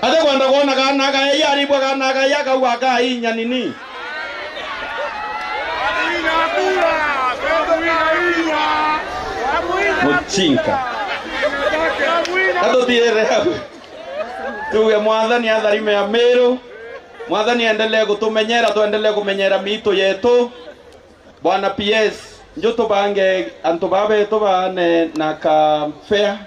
Ate kwenda kwona kaana kaeya aribwa kaana kaeya kauga kainya nini. Muchinka. Atutire au. Tuge Mwathani atharime Amiru. Mwathani endelee kutumenyera, tuendelee kumenyera miito yetu. Bwana P S, nju tubange antu baa betu baane na ka fare.